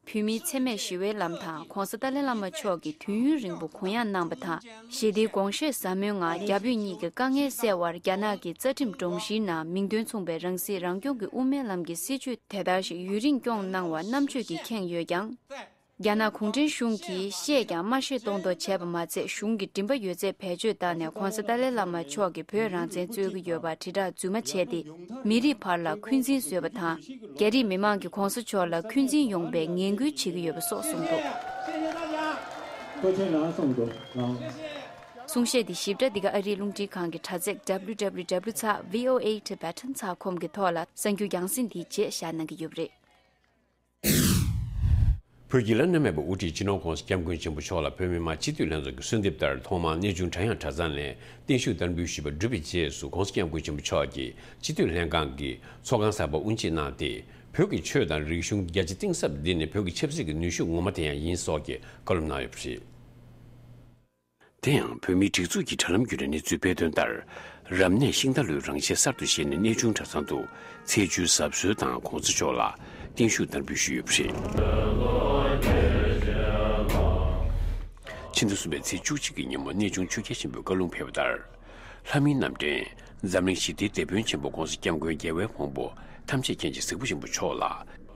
བོད་མིའི་འཚེ་མེད་ཞི་བའི་ལམ་དང་༧གོང་ས་ཏཱ་ལའི་བླ་མ་མཆོག་གིས་དུས་ཡུན་རིང་པོ་གུ་ཡངས་གནང་བ་དང་། ཞི་བདེའི་དགོངས་བཞེད་ཟབ་མོའི་ངང་རྒྱ་བོད་གཉིས་ཀྱི་དཀའ་ངལ་སེལ་བར་རྒྱ་ནག་གི་རྩ་ཁྲིམས་སྒྲོམ་གཞིའི་ནང་མིང་དོན་མཚུངས་པའི་རང་སྲིད་རང་སྐྱོང་གི་དབུ་མའི་ལམ་གྱི་སྲིད་བྱུས་དེ་ལྟར་ཞིག་ཡུན་རིང་སྐྱོང་གནང་བ་རྣམ་དཔྱོད་ཀྱིས་ཁེངས་ཡོད་ཀྱང་། རྒྱ་ནག་གུང་ཁྲན་གཞུང་གིས་བཤད་ཀྱང་མ་བཤད་མདོག་མདོག་བྱས་པ་མ་ཚད། གཞུང་གི་མགྲིན་པ་ཡོད་ཚད་བེད་སྤྱོད་བཏང་ནས་༧གོང་ས་ཏཱ་ལའི་བླ་མ་མཆོག་གིས་བོད་རང་བཙན་རྩོད་ཀྱི་ཡོད་པར་དྲིལ་བསྒྲགས་རྫུན་མ་བྱས་ཏེ། མི་རིགས་བར་ལ་འཁོན་འཛིན་བཟོས་པ་དང་། རྒྱ་རིགས་མི་མང་གིས་༧གོང་ས་མཆོག་ལ་འཁོན་འཛིན་ཡོང་བའི་ངན་སྐུལ་བྱེད་ཀྱི་ཡོད་པ་སོགས་གསུངས་འདུག་གསུང་བཤད་འདི་ཞིབ་ཕྲ་འདི་ག་ཨ་རིའི་རླུང་འཕྲིན་ཁང་གི་དྲ་ཚིགས་W W W dot V O A Tibetan dot com གི་ཐོག་ལ་གསར་འགྱུར་རྒྱང་སྲིང་འདིའི་རྗེས་བཞག་གནང་གི་ཡོད་པ་རེད། བོད་ཀྱི་བླ་ན་མེད་པའི་དབུ་ཁྲིད་སྤྱི་ནོར་༧གོང་ས་༧སྐྱབས་མགོན་ཆེན་པོ་མཆོག་ལ་བོད་མི་མང་སྤྱི་འཐུས་ལྷན་ཚོགས་ཀྱི་གསོལ་འདེབས་ལྟར་ཐོག་མར་གནས་ཆུང་བྲག་གཡང་གྲྭ་ཚང་ནས་བརྟན་བཞུགས་བསྟར་འབུལ་ཞུས་པ་གྲུབ་པའི་རྗེས་སུ། ༧གོང་ས་༧སྐྱབས་མགོན་ཆེན་པོ་མཆོག་གིས་སྤྱི་འཐུས་ལྷན་ཁང་གི་ཚོགས་ཁང་གསར་པ་དབུ་འབྱེད་གནང་སྟེ། བོད་ཀྱི་ཆོས་དང་རིག་གཞུང་རྒྱ་ཆེ་གཏིང་ཟབ་འདི་ནི་བོད་ཀྱི་ཆབ་སྲིད་ཀྱི་ནུས་ཤུགས་ངོ་མ་དེ་ཡང་ཡིན་སོགས་ཀྱི་བཀའ་སློབ་གནང་ཡོད་པ་རེད། དེ་ཡང་བོད་མིའི་སྒྲིག་འཛུགས་ཀྱི་དྲ་ལམ་བརྒྱུད་ནས་གནས་ཚུལ་སྤེལ་དོན་ལྟར། རབ་གནས་ཤིང་རྟ་ལོའི་རང་ཆས་གསར་དུ་བཞེངས་ནས་གནས་ཆུང་གྲྭ་ཚང་དུ་ཚེས་བཅུའི་གཟབ་གསོལ་དང་༧གོང་ས་མཆོག་ལ་བརྟན་བཞུགས་བསྟར་འབུལ་ཞུས་ཡོད་པ་རེད། ཕྱི་ཟླ་གསུམ་པའི་ཚེས་བཅུ་གཅིག་གི་ཉིན་མོ་གནས་ཆུང་ཆོས་རྒྱལ་ཆེན་པོའི་བཀའ་ལུང་ཕེབས་པ་ལྟར། ལྷ་མིའི་རྣམ་འདྲེན་འཛམ་གླིང་ཞི་བདེའི་དེད་དཔོན་ཆེན་པོ་༧གོང་ས་༧སྐྱབས་མགོན་རྒྱལ་བའི་དབང་པོ་ཐམས་ཅད་མཁྱེན་ཅིང་གཟིགས་པ་ཆེན་པོ་མཆོག་ལ།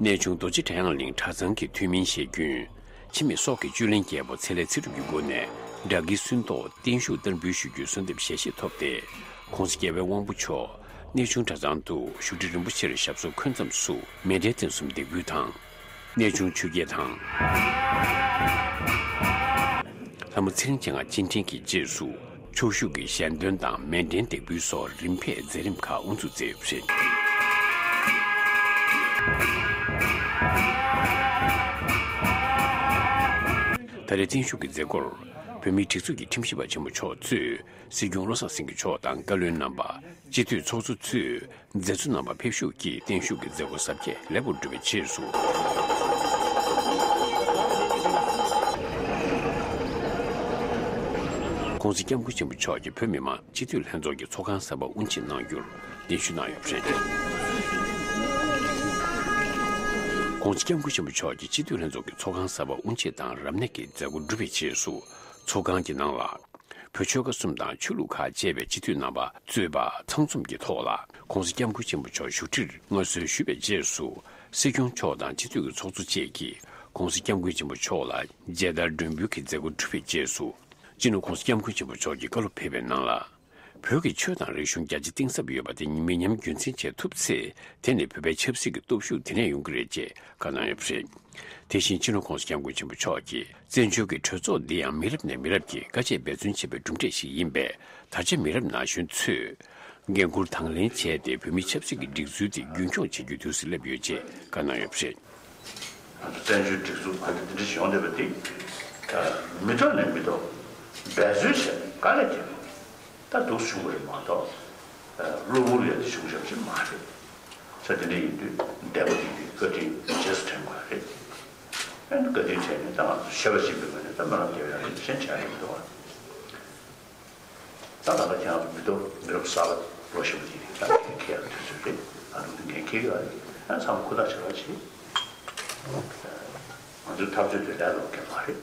གནས་ཆུང་རྡོ་རྗེ་གྲྭ་གཡང་གླིང་གྲྭ་ཚང་གི་ཐུན་མིན་ཞལ་རྒྱུན། འཆི་མེད་སྲོག་གི་བཅུད་ལེན་རྒྱལ་པོ་ཚེ་ལྷའི་ཚེ་སྒྲུབ་ཀྱི་སྒོ་ནས་དགྲ་བགེགས་སུན་ཟློག་བརྟན་བཞུགས་བསྟར་འབུལ་ཞུ་རྒྱུའི་གསོལ་འདེབས་ཞལ་བཞེས་ཐོབ་སྟེ། ༧གོང་ས་རྒྱལ་བའི་དབང་པོ་མཆོག་གནས་ཆུང་གྲྭ་ཚང་དུ་བཞུགས་ཁྲི་རིན་པོ་ཆེར་ཞབས་སོར་འཁོད་མཚམས་སུ་མཎྜལ་རྟེན་གསུམ་འདེགས་འབུལ་དང་། གནས་ཆུང་ཆོས་རྒྱལ་དང་། ལྷ་མོ་ཚེ་རིང་སྤྱན་སྔ་སྤྱན་འདྲེན་གྱི་རྗེས་སུ། ཕྱོགས་བཞུགས་ཀྱི་ཞལ་འདོན་དང་མཎྜལ་འདེགས་འབུལ་སོགས་རིམ་ཕེབས་མཛད་རིམ་ཁག་དབུ་འཛུགས་མཛད་ཡོད་པ་རེད། ད་རེས་བརྟན་བཞུགས་ཀྱི་མཛད་སྒོར། བོད་མིའི་སྒྲིག་འཛུགས་ཀྱི་ཁྲིམས་ཞིབ་པ་ཆེན་མོ་མཆོག་གཙོས། སྲིད་སྐྱོང་བློ་བཟང་སེང་གེ་མཆོག་དང་བཀའ་བློན་རྣམ་པ། སྤྱི་འཐུས་ཚོགས་གཙོ་གཙོས། མཛད་གཙོ་རྣམ་པ་ཕེབས་ཞུགས་ཀྱིས་བརྟན་བཞུགས་ཀྱི་མཛད་སྒོ་གཟབ་རྒྱས་ལེགས་པོར་གྲུབ་པའི་རྗེས་སུ། ༸གོང་ས་༸སྐྱབས་མགོན་ཆེན་པོ་མཆོག་གིས་བོད་མི་མང་སྤྱི་འཐུས་ལྷན་ཚོགས་ཀྱི་ཚོགས་ཁང་གསར་པ་དབུ་འབྱེད་གནང་རྒྱུར་གདན་ཞུ་གནང་ཡོད་པ་རེད། ༸གོང་ས་༸སྐྱབས་མགོན་ཆེན་པོ་མཆོག་གིས་སྤྱི་འཐུས་ལྷན་ཚོགས་ཀྱི་ཚོགས་ཁང་གསར་པ་དབུ་འབྱེད་དང་རབ་གནས་ཀྱི་མཛད་སྒོ་གྲུབ་པའི་རྗེས་སུ། ཚོགས་ཁང་གི་ནང་ལ། བོད་ཆོལ་ཁ་གསུམ་དང་ཆོས་ལུགས་ཁག་བཅས་པའི་སྤྱི་འཐུས་རྣམ་པ་གཙོས་པ་ཚང་འཛོམས་ཀྱི་ཐོག་ལ། ༸གོང་ས་༸སྐྱབས་མགོན་ཆེན་པོ་མཆོག་བཞུགས་ཁྲིར་མངའ་གསོལ་ཞུས་པའི་རྗེས་སུ། སྲིད་སྐྱོང་མཆོག་དང་སྤྱི་འཐུས་ཀྱི་ཚོགས་གཙོ་བཅས་ཀྱིས་༸གོང་ས་༸སྐྱབས་མགོན་ཆེན་པོ་མཆོག་ལ་མཇལ་དར་སྒྲོན་འབུལ་གྱི་མཛད་སྒོ་གྲུབ་པའི་རྗེས་སུ། སྤྱི་ནོར་༸གོང་ས་༸སྐྱབས་མགོན་ཆེན་པོ་མཆོག་གིས་བཀའ་སློབ་ཕེབས་པའི་ནང་ལ། བོད་ཀྱི་ཆོས་དང་རིག་གཞུང་རྒྱ་ཆེ་གཏིང་ཟབ་ཡོད་པ་དེ་མི་ཉམས་རྒྱུན་འཛིན་བྱེད་ཐུབ་ཚེ། དེ་ནི་བོད་པའི་ཆབ་སྲིད་ཀྱི་སྟོབས་ཤུགས་དེ་ནས་ཡོང་གི་རེད་ཅེས་བཀའ་གནང་ཡོད་པ་རེད། དེ་བཞིན་སྤྱི་ནོར་༸གོང་ས་༸སྐྱབས་མགོན་ཆེན་པོ་མཆོག་གིས། བཙན་བྱོལ་གྱི་གྲོས་ཚོགས་འདི་ཡང་མི་རབས་ནས་མི་རབས་ཀྱིས་དཀའ་སྤྱད་འབད་བརྩོན་བྱས་པའི་གྲུབ་འབྲས་ཤིག་ཡིན་པས། ད་ཆ་མི་རབས་ན་གཞོན་ཚོས་འགན་འཁུར་དང་ལེན་བྱས་ཏེ། བོད་མིའི་ཆབ་སྲིད་ཀྱི་སྒྲིག་འཛུལ་དེ་རྒྱུན་འཁྱོངས་བྱེད་རྒྱུའི་དུས་སུ་སླེབས་ཡོད་ཅེས་བཀའ་གནང་ཡོད་པ་རེད། ང་ཚོ་བཙན་བྱོལ་སྒྲིག་འཛུགས་ཕལ་ཆེར་འདི་འདྲ་ཞིག་ཡོང་བསྡད་པ་དེ། མི་ཐོག་ནས་མི་ཐོག་འབད་བརྩོན་བྱས་ནས་དཀའ་ལས་བརྒྱབ་པ་ད་འདུག་བྱུང་བ་རེད་མ་གཏོགས། གློ་བུར་ལས་དེ་བྱུང་བཞག་ཅིག་མ་རེད། ས་དེ་འདྲ་ཡིན་དུས་འདས་པོ་དེ་གི་བཀའ་དྲིན་རྗེས་སུ་དྲན་དགོས་རེད། ཨ་ནི་བཀའ་དྲིན་དྲན་ནས་ད་ང་ཚོ་ཤེས་པ་ཅིག་ཡོད་པ་ནས་ད་སྨོན་ལམ་རྒྱབ་ཡག་རེད། གཞན་བྱ་ཡག་མི་འདུག་བ། ད་ད་ལྟ་ཁྱེད་རང་ཚོ་མི་ཐོག་མི་རབས་གསར་པ་ལོ་ཞིག་པ་དེ་ད་ཁྱེད་ཀྱི་འཁེལ་ཡག་དུས་ཚོད་རེད། ཨ་ནི་འགན་འཁྱེར་གྱི་ཡོད་རེད། ཨ་ཚང་མ་ཧུར་ཐག་བྱེད་རོགས་བྱེད། ང་ཚོའི་འཐབ་རྩོད་དེ་ལས་སླ་པོ་གང་མ་རེད།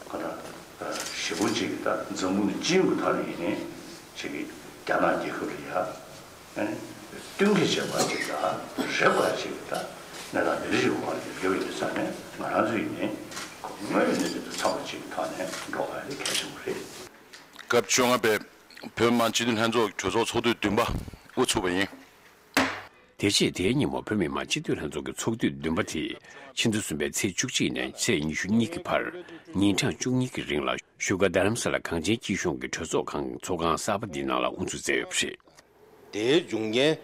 ཁོ་ན་ཞེ་པོ་ཅིག་གི་ད་འཛམ་བུ་གླིང་སྤྱི་ཡོངས་ཀྱི་ཐོག་ནས་ཡིན་ནའི་ཅིག་གི་རྒྱ་ནག་རྒྱལ་ཁབ་ལ་ཡ་ཨ་ནི་བསྟུན་གྱི་བྱེད་པ་ཅིག་དང་རེ་བ་ཅིག་གི་ད་གནས་སྟངས་འདི་འདྲ་ཞིག་འོག་ལ་ཡོད་ཡོད་ཙང་ནས་ང་རང་ཚོ་ཡིན་ནའི་ཁོ་དངོས་ཡོད་གནས་ཚུལ་དང་འཚམས་པ་ཅིག་གི་ཐོག་ནས་འགྲོ་དགོས་ཡ་དེ་གལ་ཆེན་པོ་རེད། སྐབས་བཅོ་ལྔ་པའི་བོད་མི་མང་སྤྱི་འཐུས་ལྷན་ཚོགས་ཀྱི་གྲོས་ཚོགས་ཚོགས་དུས་བདུན་པ་དབུ་ཚུགས་པ་ཡིན། དེ་རྗེས་དེའི་ཉིན་མོ་བོད་མི་མང་སྤྱི་འཐུས་ལྷན་ཚོགས་ཀྱི་ཚོགས་དུས་བདུན་པ་དེ་ཕྱི་ཟླ་གསུམ་པའི་ཚེས་བཅུ་གཅིག་ནས་ཚེས་ཉི་ཤུ་གཉིས་ཀྱི་བར་ཉིན་གྲངས་བཅུ་གཉིས་ཀྱི་རིང་ལ་བཞུགས་སྒར་རྡ་རམ་ས་ལ་གངས་ཅན་སྐྱིད་གཤོངས་ཀྱི་གྲོས་ཚོགས་ཁང་ཚོགས་ཁང་གསར་པ་འདིའི་ནང་ལ་དབུ་འཛུགས་མཛད་ཡོད་པ་རེད། དེའི་འབྱུང་རྐྱེན།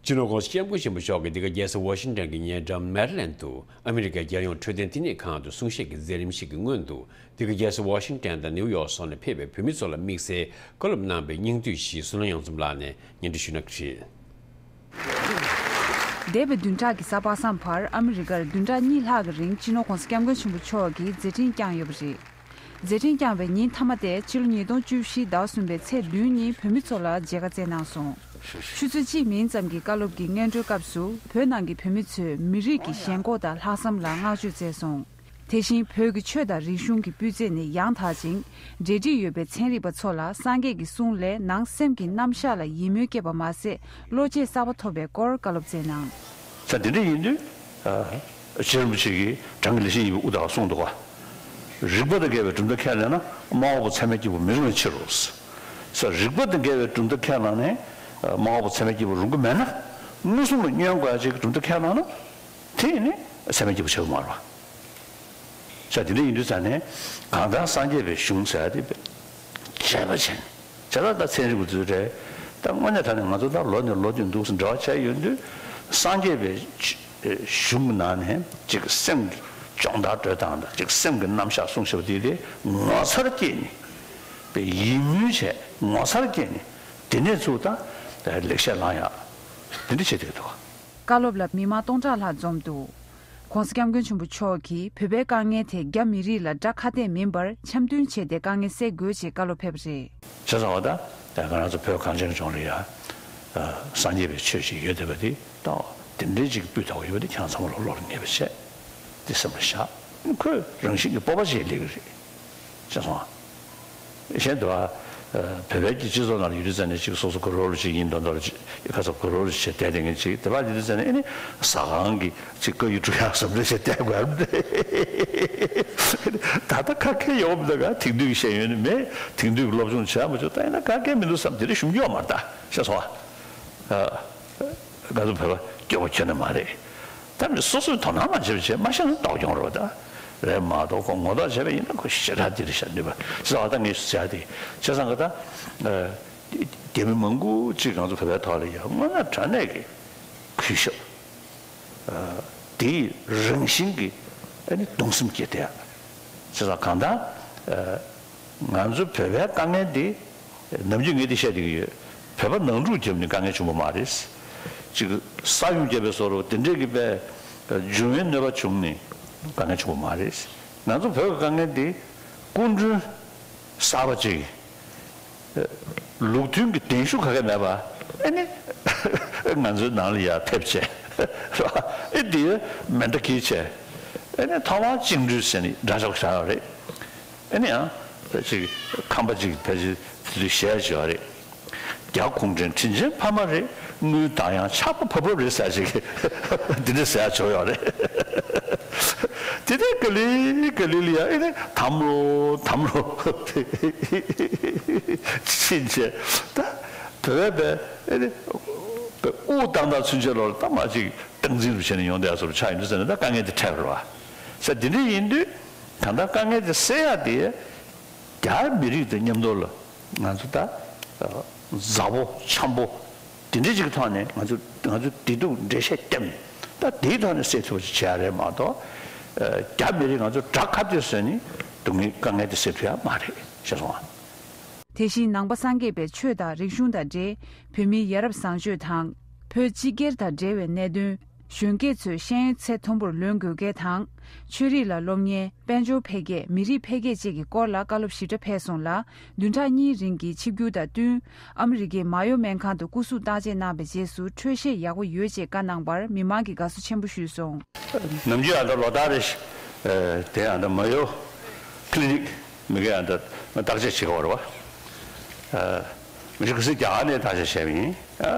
སྤྱི་ནོར་༸གོང་ས་༸སྐྱབས་མགོན་ཆེན་པོ་མཆོག་གིས་འདི་ག་རྒྱལ་ས་ཝ་ཤིང་ཊོན་གྱི་ཉེ་འགྲམ་མེ་རི་ལེན་དུ་ཨ་མི་རི་ཀའི་རྒྱལ་ཡོངས་འཕྲོད་བསྟེན་བསྟི་གནས་ཁང་དུ་གསུང་བཤད་ཀྱི་མཛད་རིམ་ཞིག་གི་སྔོན་དུ། འདི་ག་རྒྱལ་ས་ཝ་ཤིང་ཊོན་དང་ནིའུ་ཡོག་སོགས་ནས་ཕེབས་པའི་བོད་མི་ཚོ་ལ་དམིགས་བསལ་བཀའ་སློབ་གནང་བའི་སྙིང་བསྡུས་ཤིག་བསོད་ནམས་གཡང་འཛོམས་ལགས་ནས་སྙན་སྒྲོན་ཞུ་གནང་གི་རེད། འདས་པའི་བདུན་ཕྲག་གི་གཟའ་པ་སངས་བར་ཨ་མི་རི་ཀར་བདུན་ཕྲག་གཉིས་ལྷག་གི་རིང་སྤྱི་ནོར་༸གོང་ས་༸སྐྱབས་མགོན་ཆེན་པོ་མཆོག་གིས་མཛད་འཕྲིན་བསྐྱངས་ཡོད་པ་རེད། མཛད་འཕྲིན་བསྐྱངས་པའི་ཉིན་མཐའ་མ་དེ་ཕྱི་ལོ་ཉིས་སྟོང་བཅུ་བཞི་ཟླ་གསུམ་པའི་ཚེས་བདུན་ཉིན་བོད་མི་ཚོ་ལ་མཇལ་ཁ་བསྩལ་གནང་སོང་། ཆུ་ཚོད་གཅིག་མིན་ཙམ་གྱི་བཀའ་སློབ་ཀྱི་སྔོན་འགྲོའི་སྐབས་སུ་བོད་ནང་གི་བོད་མི་ཚོས་མི་རིགས་ཀྱི་ཞེན་ཁོག་དང་ལྷག་བསམ་ལ་བསྔགས་བརྗོད་བསྩལ་སོང་། དེ་བཞིན་བོད་ཀྱི་ཆོས་དང་རིག་གཞུང་གི་སྤུས་ཚད་ནི་ཡང་དག་ཅིང་། འབྲེལ་འདྲིས་ཡོད་པའི་ཚན་རིག་པ་ཚོ་ལ་སངས་རྒྱས་ཀྱི་གསུང་ལས་ནང་སེམས་ཀྱི་རྣམ་གཞག་ལ་ཡིད་སྨོན་སྐྱེས་པ་མ་ཟད། བློ་སྐྱེད་གསར་པ་ཐོབ་པའི་སྐོར་བཀའ་སློབ་སྩལ་གནང་། ས་འདི་འདྲ་ཡིན་དུས། ཨ། རྗེ་རིན་པོ་ཆེ་གིས་བྲང་གི་ལེགས་བཤད་ཡིན་པའི་དབུ་དག་གསུངས་འདུག་ག་རིགས་པ་དང་འགལ་བའི་གྲུབ་མཐའ་ཁས་ལེན་ན་དམར་པོ་ཚད་མའི་སྐྱེས་བུ་མི་རུང་བའི་ཕྱིར་རོ། ས་རིགས་པ་དང་འགལ་བའི་གྲུབ་མཐའ་ཁས་བླངས་ནས་དམར་པོ་ཚད་མའི་སྐྱེས་བུ་རུང་གི་མེད་ན། མངོན་སུམ་ལ་བསྙོན་དགོས་ཡ་ཅིག་གི་གྲུབ་མཐའ་ཁས་བླངས་ན། དེ་ནི་ཚད་མའི་སྐྱེས་བུ་ཆགས་ཀྱི་མ་རེད་པ། ས་དེ་འདྲ་ཡིན་དུས་ཙང་ནས་གང་ལྟར་སངས་རྒྱས་པའི་གཞུང་ཟེར་ཡ་དེ་བྱས་པ་བྱས་ནས་བྱས་ཙང་ད་ཚན་རིག་པ་ཚོས་རེད། ད་དངོས་གནས་དྲང་གནས་ང་ཚོ་ད་ལོ་ནས་ལོ་རྒྱུན་འདུག་སེ་འབྲེལ་བ་བྱས་ཡོང་དུས་སངས་རྒྱས་པའི་གཞུང་གི་ནང་ནས་ཅིག་སེམས་ཀྱི་སྦྱོང་བརྡར་སྤྲོད་སྟངས་དང་ཅིག་སེམས་ཀྱི་རྣམ་གཞག་གསུང་བཤད་པ་དེ་དེ་ངོ་མཚར་སྐྱེས་ནས་པའི་ཡིད་སྨོན་བྱས་ངོ་མཚར་སྐྱེས་ནས་དེ་ནས་ཚུར་ད་ལེགས་བཤད་བླང་ཡག་དེ་འདྲ་བྱེད་བསྡད་ཀྱི་འདུག་ག་བཀའ་སློབ་ལ་མི་མང་སྟོང་ཕྲག་ལྷག་འཛོམས་འདུག ༸གོང་ས་༸སྐྱབས་མགོན་ཆེན་པོ་མཆོག་གིས་བོད་པའི་དཀའ་ངལ་དེ་རྒྱ་མི་རིགས་ལ་དགྲ་ཁ་གཏད་མིན་པར་འཆམ་མཐུན་བྱས་ཏེ་དཀའ་ངལ་སེལ་དགོས་ཅེས་བཀའ་སློབ་ཕེབས་པ་རེད། བྱས་ཙང་བ་ད་ང་རང་ཚོ་བོད་གངས་ཅན་ལྗོངས་ལ་ཡ་སངས་རྒྱས་པའི་ཆོས་ཤིག་ཡོད་བསྡད་པ་དེ་ད་དེ་འདྲའི་ཅིག་སྤུས་དག་པོ་ཡོད་པ་དེ་ཁྱེད་རང་ཚང་མ་ལོག་ལོག་ལ་ངེས་པ་བྱས་དེ་སེམས་ལ་བཞག་ཁོས་རང་བཞིན་གྱི་སྤོབས་པ་ཅིག་སླེབས་ཀྱི་རེད། ཤེས་སོང་ཨ། གཞན་དུ་བ། བོད་པའི་གི་སྤྱི་ཚོགས་ནང་ལ་ཡོད་དུས་ཙང་ནས་ཅིག་སོ་སོ་གུ་རུ་ལ་ཅིག་ཡིན་མདོག་མདོག་ལ་ཅིག་ཁ་ཚ་གུ་རུ་ལ་ཅིག་བསྡད་དེ་ངས་ཅིག་དེ་བ་ཡོད་དུས་ཙང་ནས་ཨེ་ནི་ཟ་ཁང་གི་ཅིག་བཀའ་ཡིག་སྒྲུབ་ཡག་བཟོ་འདྲ་ཞིག་བསྡད་དགོས་ཡ་མི་འདུག་ད་ལྟ་ཁ་སྐད་ཡོང་མི་འདུག་ག་དེང་དུས་ཀྱི་ཤེས་ཡོན་ནི་མེད། དེང་དུས་ཀྱི་སློབ་སྦྱོང་བྱས་མ་བྱུང་ད་ཡིན་ན་ཁ་སྐད་མི་འདུག་བསམ་དེ་འདྲ་ཞུམ་རྒྱུ་ཡོད་མ་རེད་ད། ཤེས་སོང་ཨ། ང་ཚོ་བོད་པ་སྐྱོ་པོ་ཁྱོན་ནས་མ་རེད། ད་མི་སོ་སོས་དོ་སྣང་མ་བྱེད་པ་བྱས་མ་ཤེས་ན་ལྟོགས་ཀྱང་རེད་པ་ད། རེད་མ་གཏོགས་ཁོ་ངོ་ཐོག་བྱས་པ་ཡིན་ན་ཁོ་ཞེ་དྲག་འདི་རེད་ཤག་འདི་བ་ཟེར་བ་ད་ངས་ཟེར་ཡ་དེ་བྱས་ཙང་ག་ད། རྒྱ་མི་མང་པོ་ཅིག་ང་ཚོ་བོད་པའི་ཐོག་ལ་ཡ་དངོས་གནས་དྲང་གནས་ཀྱི་གུས་ཞབས། དེའི་རང་བཞིན་གྱི་ཨ་ནི་གདུང་སེམས་སྐྱེས་ཏེ། བྱས་ཙང་གང་ལྟར་ང་ཚོ་བོད་པའི་དཀའ་ངལ་འདི་ནམ་རྒྱུན་ངས་འདི་བཤད་བསྡད་ཀྱི་ཡོད། བོད་པ་ནང་འཁྲུག་བརྒྱབ་ནས་དཀའ་ངལ་བྱུང་བ་མ་རེད། ཅིག་ས་ཡོམ་བརྒྱབ་པའི་བཟོ་འདྲ་དེ་འདྲས་ཀྱི་པའི་འབྱུང་བའི་གནོད་པ་བྱུང་ནས་དཀའ་ངལ་བྱུང་བ་མ་རེད། ང་ཚོ་བོད་ཀྱི་དཀའ་ངལ་འདི་སྐུ་མགྲོན་གསར་པ་ཅིག་ལུགས་མཐུན་གྱི་གདན་ཞུ་ག་གེ་མེད་པ་ཨེ་ནི་ང་ཚོའི་ནང་ལ་ཡར་ཕེབས་བྱས་རེད་པ། ཨེ་འདི་མེ་མདའ་འཁྱེར་བྱས་ཨེ་ནི་ཐོག་མར་བཅིངས་འགྲོལ་ཟེར་ནས་འདྲ་ཆགས་བཞག་ཡོད་རེད། ཨེ་ནི་ཡང་ཅིག་ཁམས་པ་ཅིག་ཕལ་ཆེར་དེ་དུས་གཞས་བྱས་པ་རེད། རྒྱ་གུང་ཁྲན་དྲིན་ཆེན་ཕ་མ་རེད། དངུལ་དང་ཡང་ཆགས་པ་བབ་བབ་རེད་ཟེར་ཅིག་འདི་འདྲ་ཟེར་ཡ་བྱུང་ཡོད་རེད། དེ་ནས་ག་ལེ་ག་ལེ་ལ་ཡ་ཨེ་ནི་དམ་རོ་དམ་རོ་ཕྱིན་ཆད་ད་བོད་པའི་ཨེ་ནི་དབུ་བཏང་དང་ཚུན་ཆད་ལོར་ད་མ་ཅིག་སྟངས་འཛིན་རུ་བྱས་ནས་ཡོང་བསྡད་ཡ་བཟོ་འདྲ་ཆགས་ཡོང་དུས་ཙམ་ནས་ད་དཀའ་ངལ་དེ་འཕྲད་པ་རེད་པ། ས་དེ་འདྲ་ཡིན་དུས་གང་ལྟར་དཀའ་ངལ་དེ་སེལ་ཡ་དེ། རྒྱ་མི་རིགས་དང་མཉམ་དུ་ལ་ང་ཚོ་ད་མཛའ་པོ་འཆམ་པོ་དེ་འདྲའི་ཅིག་གི་ཐོག་ནས་ང་ཚོ་ང་ཚོ་བདེ་སྡུག་འགྲེལ་བཤད་བརྒྱབ་ནས་ད་དེའི་ཐོག་ནས་སེལ་ཐུབ་པ་ཅིག་བྱེད་ཡ་རེད་མ་གཏོགས། རྒྱ་མི་རིགས་ང་ཚོ་དགྲ་ཁ་གཏད་བཟོས་ནས་སྡུག་བསྔལ་དཀའ་ངལ་དེ་སེལ་ཐུབ་ཡ་མ་རེད་ཤེས་སོང་ཨ། དེ་བཞིན་ནང་པ་སངས་རྒྱས་པའི་ཆོས་དང་རིག་གཞུང་དང་འབྲེལ་བོད་མིའི་ཡ་རབས་བཟང་སྤྱོད་དང་། བོད་སྤྱི་སྒེར་དང་འབྲེལ་བའི་གནད་དོན། གཞོན་སྐྱེས་ཚོས་ཤེས་ཡོན་ཚད་མཐོན་པོར་ལོན་དགོས་གལ་དང་། ཆོས་རིག་ལ་སློབ་གཉེར། དཔལ་འབྱོར་འཕེལ་རྒྱས། མི་རིགས་འཕེལ་རྒྱས་བཅས་ཀྱི་སྐོར་ལ་བཀའ་སློབ་ཞིབ་ཕྲ་ཕེབས་སོང་ལ། བདུན་ཕྲག་གཉིས་རིང་གི་ཆིབས་བསྒྱུར་དང་བསྟུན། ཨ་མི་རི་ཀའི་མ་ཡོ་སྨན་ཁང་དུ་སྐུ་གཟུགས་བརྟག་དཔྱད་གནང་བའི་རྗེས་སུ་འཕྲོད་བཞེས་ཡག་པོ་ཡོད་ཅེས་བཀའ་གནང་བར་མི་མང་གིས་དགའ་བསུ་ཆེན་པོ་ཞུས་སོང་། ནམ་རྒྱུན་ཨ་ད་ལོ་ལྟར་རེ་བཞིན་དེ་ཨ་ད་མ་ཡོ་ཀླི་ནིག་མི་གའི་ཨ་ད་བརྟག་དཔྱད་བྱེད་ཀྱི་ཡོད་རེད་བ། མི་ཁ་སང་རྒྱ་གར་ནས་བརྟག་དཔྱད་བྱས་པ་ཡིན།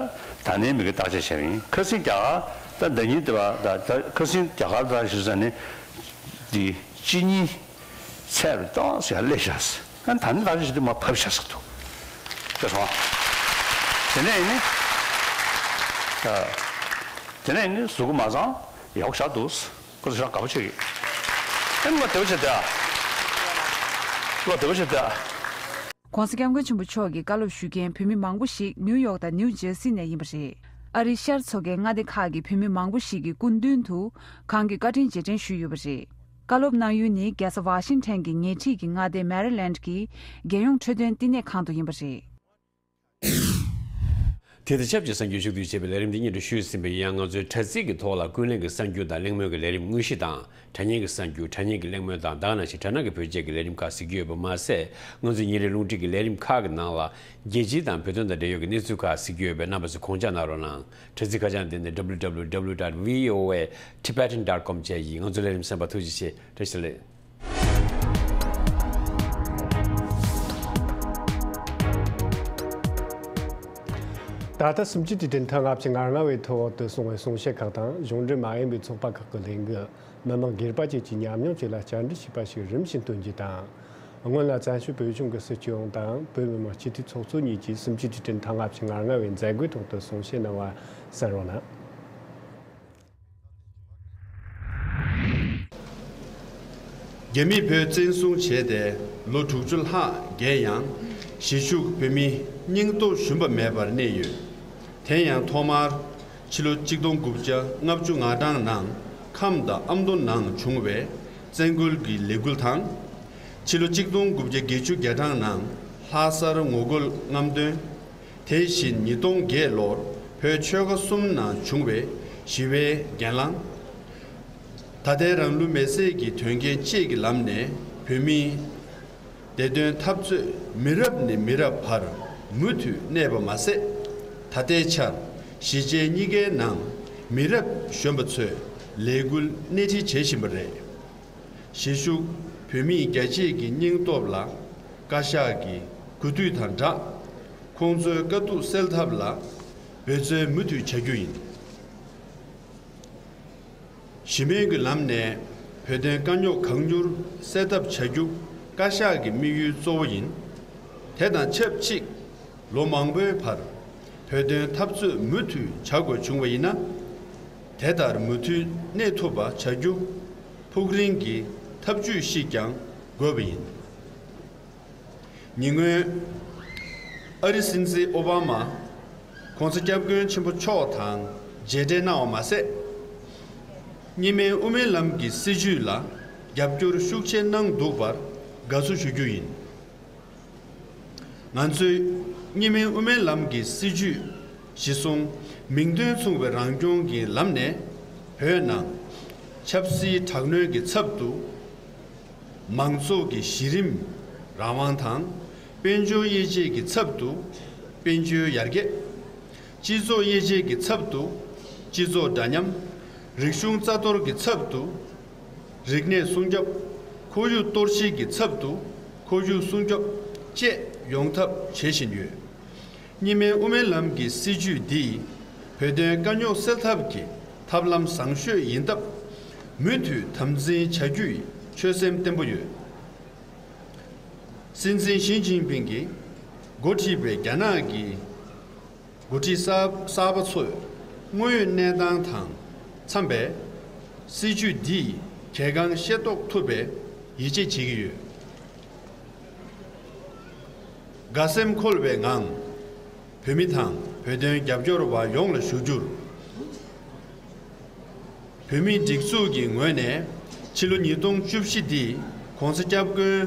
ད་ནས་མི་གའི་བརྟག་དཔྱད་བྱས་པ་ཡིན། ཁ་སང་རྒྱ་གར་ད་ཟླ་ཉིན་དེ་བ་ད་ད་ཁ་སང་རྒྱ་གར་ད་ཞུ་ས་ནས་འདི་གཅིན་སྙི་ཚད་རུ་གཏོང་ཟེར་ལས་བཞག་ཟེར། ད་ནི་ད་ནི་ཞིག་དུ་མ་ཕབ་བཞག་ཟེར་འདུག་དེ་སོང་། དེ་ནས་ནི་དེ་ནས་ནི་གཟུགས་པོ་མ་ཚང་ཡག་པོ་བཞག་འདུག་ཁོ་ཚོ་ཞེ་དྲག་དགའ་པོ་བྱེད་ཀྱི། ཨེ་ནི་ལོ་དེ་བ་བྱེད་དེ། ལོ་དེ་བ་བྱེད་དེ། ༸གོང་ས་༸སྐྱབས་མགོན་ཆེན་པོ་མཆོག་གི་བཀའ་སློབ་ཞུ་མཁན་བོད་མི་མང་པོ་ཞིག་ནིའུ་ཡོག་དང་ནིའུ་ཇར་སི་ནས་ཡིན་པ་རེད། ཨ་རིའི་ཤར་མཚོ་ཁའི་མངའ་སྡེ་ཁག་གི་བོད་མི་མང་པོ་ཞིག་གི་སྐུ་མདུན་དུ་གང་གི་བཀའ་དྲིན་རྗེས་དྲན་ཞུས་ཡོད་པ་རེད། བཀའ་སློབ་གནང་ཡུལ་ནི་རྒྱལ་ས་ཝ་ཤིང་ཊོན་གྱི་ཉེ་འཁྲིས་ཀྱི་མངའ་སྡེ་མེ་རི་ལེནཌ་གྱི་རྒྱལ་ཡོངས་འཕྲོད་བསྟེན་བསྟི་གནས་ཁང་དུ་ཡིན་པ་རེད། དེ་དང་ཆབས་ཅིག་གསར་འགྱུར་ཕྱོགས་བསྡུས་བྱས་པའི་ལས་རིམ་འདི་སྙན་སྒྲོན་ཞུས་ཟིན་པ་ཡིན་ཡང་། ང་ཚོའི་དྲ་ཚིགས་ཀྱི་ཐོག་ལ་ཀུན་གླེང་གི་གསར་འགྱུར་དང་གླེང་མོལ་གྱི་ལས་རིམ་དངོས་གཞི་དང་། དྲ་བརྙན་གྱི་གསར་འགྱུར། དྲ་བརྙན་གྱི་གླེང་མོལ་དང་། ད་ག་ནང་བཞིན་དྲ་སྣང་གི་བེད་སྤྱོད་ཀྱི་ལས་རིམ་ཁག་གཟིགས་རྒྱུ་ཡོད་པ་མ་ཟད། ང་ཚོའི་ཉིན་རེའི་རླུང་འཕྲིན་གྱི་ལས་རིམ་ཁག་གི་ནང་ལ་རྒྱལ་སྤྱི་དང་བོད་དོན་དང་འབྲེལ་ཡོད་ཀྱི་གནས་ཚུལ་ཁག་གཟིགས་རྒྱུ་ཡོད་པས། རྣམ་པ་ཚོས་དགོངས་འཇགས་གནང་རོགས་གནང་། དྲ་ཚིགས་ཁ་བྱང་འདི་ནི་www dot voa tibetan dot com བཅས་ཡིན། ང་ཚོའི་ལས་རིམ་གསན་པར་ཐུགས་རྗེ་ཆེ། བཀྲ་ཤིས་བདེ་ལེགས། ད་ལྟ་སུམ་ཅུ་དུས་དྲན་ཐེངས་ལྔ་བཅུ་ང་ལྔ་བའི་ཐོག་ཏུ་སོང་བའི་གསུང་བཤད་ཁག་དང་། གཞུང་འབྲེལ་མ་ཡིན་པའི་ཚོགས་པ་ཁག་གི་ལས་འགུལ། མི་མང་སྒེར་པ་བཅས་ཀྱི་ཉམས་མྱོང་བཅས་ལ་བཅར་འདྲི་བྱས་པ་ཞིག་རིམ་བཞིན་སྟོན་རྒྱུ་དང་། སྔོན་ལ་བཙན་བྱོལ་བོད་གཞུང་གི་སྲིད་སྐྱོང་དང་བོད་མི་མང་སྤྱི་འཐུས་ཚོགས་གཙོ་གཉིས་ཀྱིས་སུམ་ཅུ་དུས་དྲན་ཐེངས་ལྔ་བཅུ་ང་ལྔ་བའི་མཛད་སྒོའི་ཐོག་ཏུ་གསུང་བཤད་གནང་བ་གསན་རོགས་གནང་། རྒྱ་མིས་བོད་བཙན་བཟུང་བྱས་ཏེ་ལོ་དྲུག་ཅུ་ལྷག་འགོར་ཡང་། གཞིས་བཞུགས་བོད་མི་སྙིང་སྟོབས་ཞུམ་པ་མེད་པར་གནས་ཡོད། དེ་ཡང་ཐོག་མར་ཕྱི་ལོ་གཅིག་སྟོང་དགུ་བརྒྱ་ལྔ་བཅུ་ང་གྲངས་ནང་ཁམས་དང་ཨ་མདོ་ནང་བྱུང་བའི་བཙན་རྒོལ་གྱི་ལས་འགུལ་དང་། ཕྱི་ལོ་གཅིག་སྟོང་དགུ་བརྒྱ་བརྒྱད་ཅུ་གྱ་གྲངས་ནང་ལྷ་སར་ངོ་རྒོལ་རྔམ་སྟོན། དེ་བཞིན་ཉིས་སྟོང་བརྒྱད་ལོར་བོད་ཆོལ་ཁ་གསུམ་ནང་བྱུང་བའི་ཞི་བའི་གྱེན་ལངས། ད་ལྟའི་རང་ལུས་མེར་སྲེག་གི་དོན་རྐྱེན་བཅས་ཀྱི་ལམ་ནས་བོད་མིའི་བདེ་དོན་འཐབ་རྩོད་མི་རབས་ནས་མི་རབས་བར་མུ་མཐུད་གནས་པ་མ་ཟད། ད་ལྟའི་ཆར་གཞིས་བྱེས་གཉིས་ཀའི་ནང་མི་རབས་གཞོན་པ་ཚོས་ལས་འགུལ་སྣེ་ཁྲིད་བྱེད་བཞིན་པ་རེད། གཞིས་བཞུགས་བོད་མིས་རྒྱ་ཆེའི་གི་སྙིང་སྟོབས་ལ་བཀའ་ཤག་གི་གུས་འདུད་དང་སྦྲགས། ཁོང་ཚོའི་དཀའ་སྡུག་སེལ་ཐབས་ལ་འབད་བརྩོན་མུ་མཐུད་བྱ་རྒྱུ་ཡིན། ཞི་མོལ་གྱི་ལམ་ནས་བོད་དོན་དཀའ་རྙོག་གང་མྱུར་སེལ་ཐབས་བྱ་རྒྱུ་བཀའ་ཤག་གི་དམིགས་ཡུལ་གཙོ་བོ་ཡིན། དེ་དང་ཆབས་ཅིག་ལོ་མང་པོའི་བར་བོད་དོན་འཐབ་རྩོད་མུ་མཐུད་བྱ་དགོས་བྱུང་བ་ཡིན་ན། དེ་ལྟར་མུ་མཐུད་གནས་ཐུབ་པ་བྱ་རྒྱུ་ཕུགས་རིང་གི་ཐབས་ཇུས་ཤིག་ཀྱང་དགོས་པ་ཡིན། ཉེ་སྔོན་ཨ་རིའི་སྲིད་འཛིན་ཨོ་བྷ་མ་༸གོང་ས་༸སྐྱབས་མགོན་ཆེན་པོ་མཆོག་དང་མཇལ་འཕྲད་གནང་བ་མ་ཟད། གཉིས་སྨན་དབུ་མའི་ལམ་གྱི་སྲིད་བྱུས་ལ་རྒྱབ་སྐྱོར་ཤུགས་ཆེ་གནང་འདུག་པར་དགའ་བསུ་ཞུ་རྒྱུ་ཡིན། ང་ཚོས་གཉིས་སྨན་དབུ་མའི་ལམ་གྱི་སྲིད་བྱུས་གཞི་བཟུང་མིང་དོན་མཚུངས་པའི་རང་སྐྱོང་གི་ལམ་ནས་བོད་ནང་ཆབ་སྲིད་དྲག་གནོན་གྱི་ཚབ་ཏུ། མང་གཙོ་གི་གཞི་རིམ་རང་དབང་དང་། དཔལ་འབྱོར་དབྱེ་འབྱེད་ཀྱི་ཚབ་ཏུ་དཔལ་འབྱོར་ཡར་རྒྱས། སྤྱི་ཚོགས་དབྱེ་འབྱེད་ཀྱི་ཚབ་ཏུ་སྤྱི་ཚོགས་འདྲ་མཉམ། རིག་གཞུང་རྩ་གཏོར་གྱི་ཚབ་ཏུ་རིག་གནས་སྲུང་སྐྱོབ། ཁོར་ཡུག་གཏོར་བཤིག་གི་ཚབ་ཏུ་ཁོར་ཡུག་སྲུང་སྐྱོབ་བཅས་ཡོང་ཐབས་བྱེད་བཞིན་ཡོད། གཉིས་སྨན་དབུ་མའི་ལམ་གྱི་སྲིད་བྱུས་འདིས་བོད་དོན་དཀའ་རྙོག་སེལ་ཐབས་ཀྱི་ཐབས་ལམ་བཟང་ཤོས་ཡིན་སྟབས། མུ་མཐུད་དམ་འཛིན་བྱ་རྒྱུའི་ཆོད་སེམས་བརྟན་པོ་ཡོད། སྲིད་འཛིན་ཞི་ཅིན་ཕིང་གིས་འགོ་ཁྲིད་པའི་རྒྱ་ནག་གི་འགོ་ཁྲིད་གསར་གསར་པ་ཚོས་དངོས་ཡོད་གནས་སྟངས་དང་འཚམས་པའི་སྲིད་བྱུས་འདིས་གལ་འགངས་ཤེས་རྟོགས་ཐུབ་པའི་ཡིད་ཆེས་བྱེད་ཀྱི་ཡོད། དགའ་སེམས་འཁོལ་བའི་ངང་བོད་མི་དང་བོད་དོན་རྒྱབ་སྐྱོར་བ་ཡོངས་ལ་ཞུ་རྒྱུར། བོད་མིའི་སྒྲིག་འཛུགས་ཀྱི་ངོས་ནས་ཕྱི་ལོ་ཉིས་སྟོང་བཅུ་བཞི་འདི་༸གོང་ས་༸སྐྱབས་མགོན་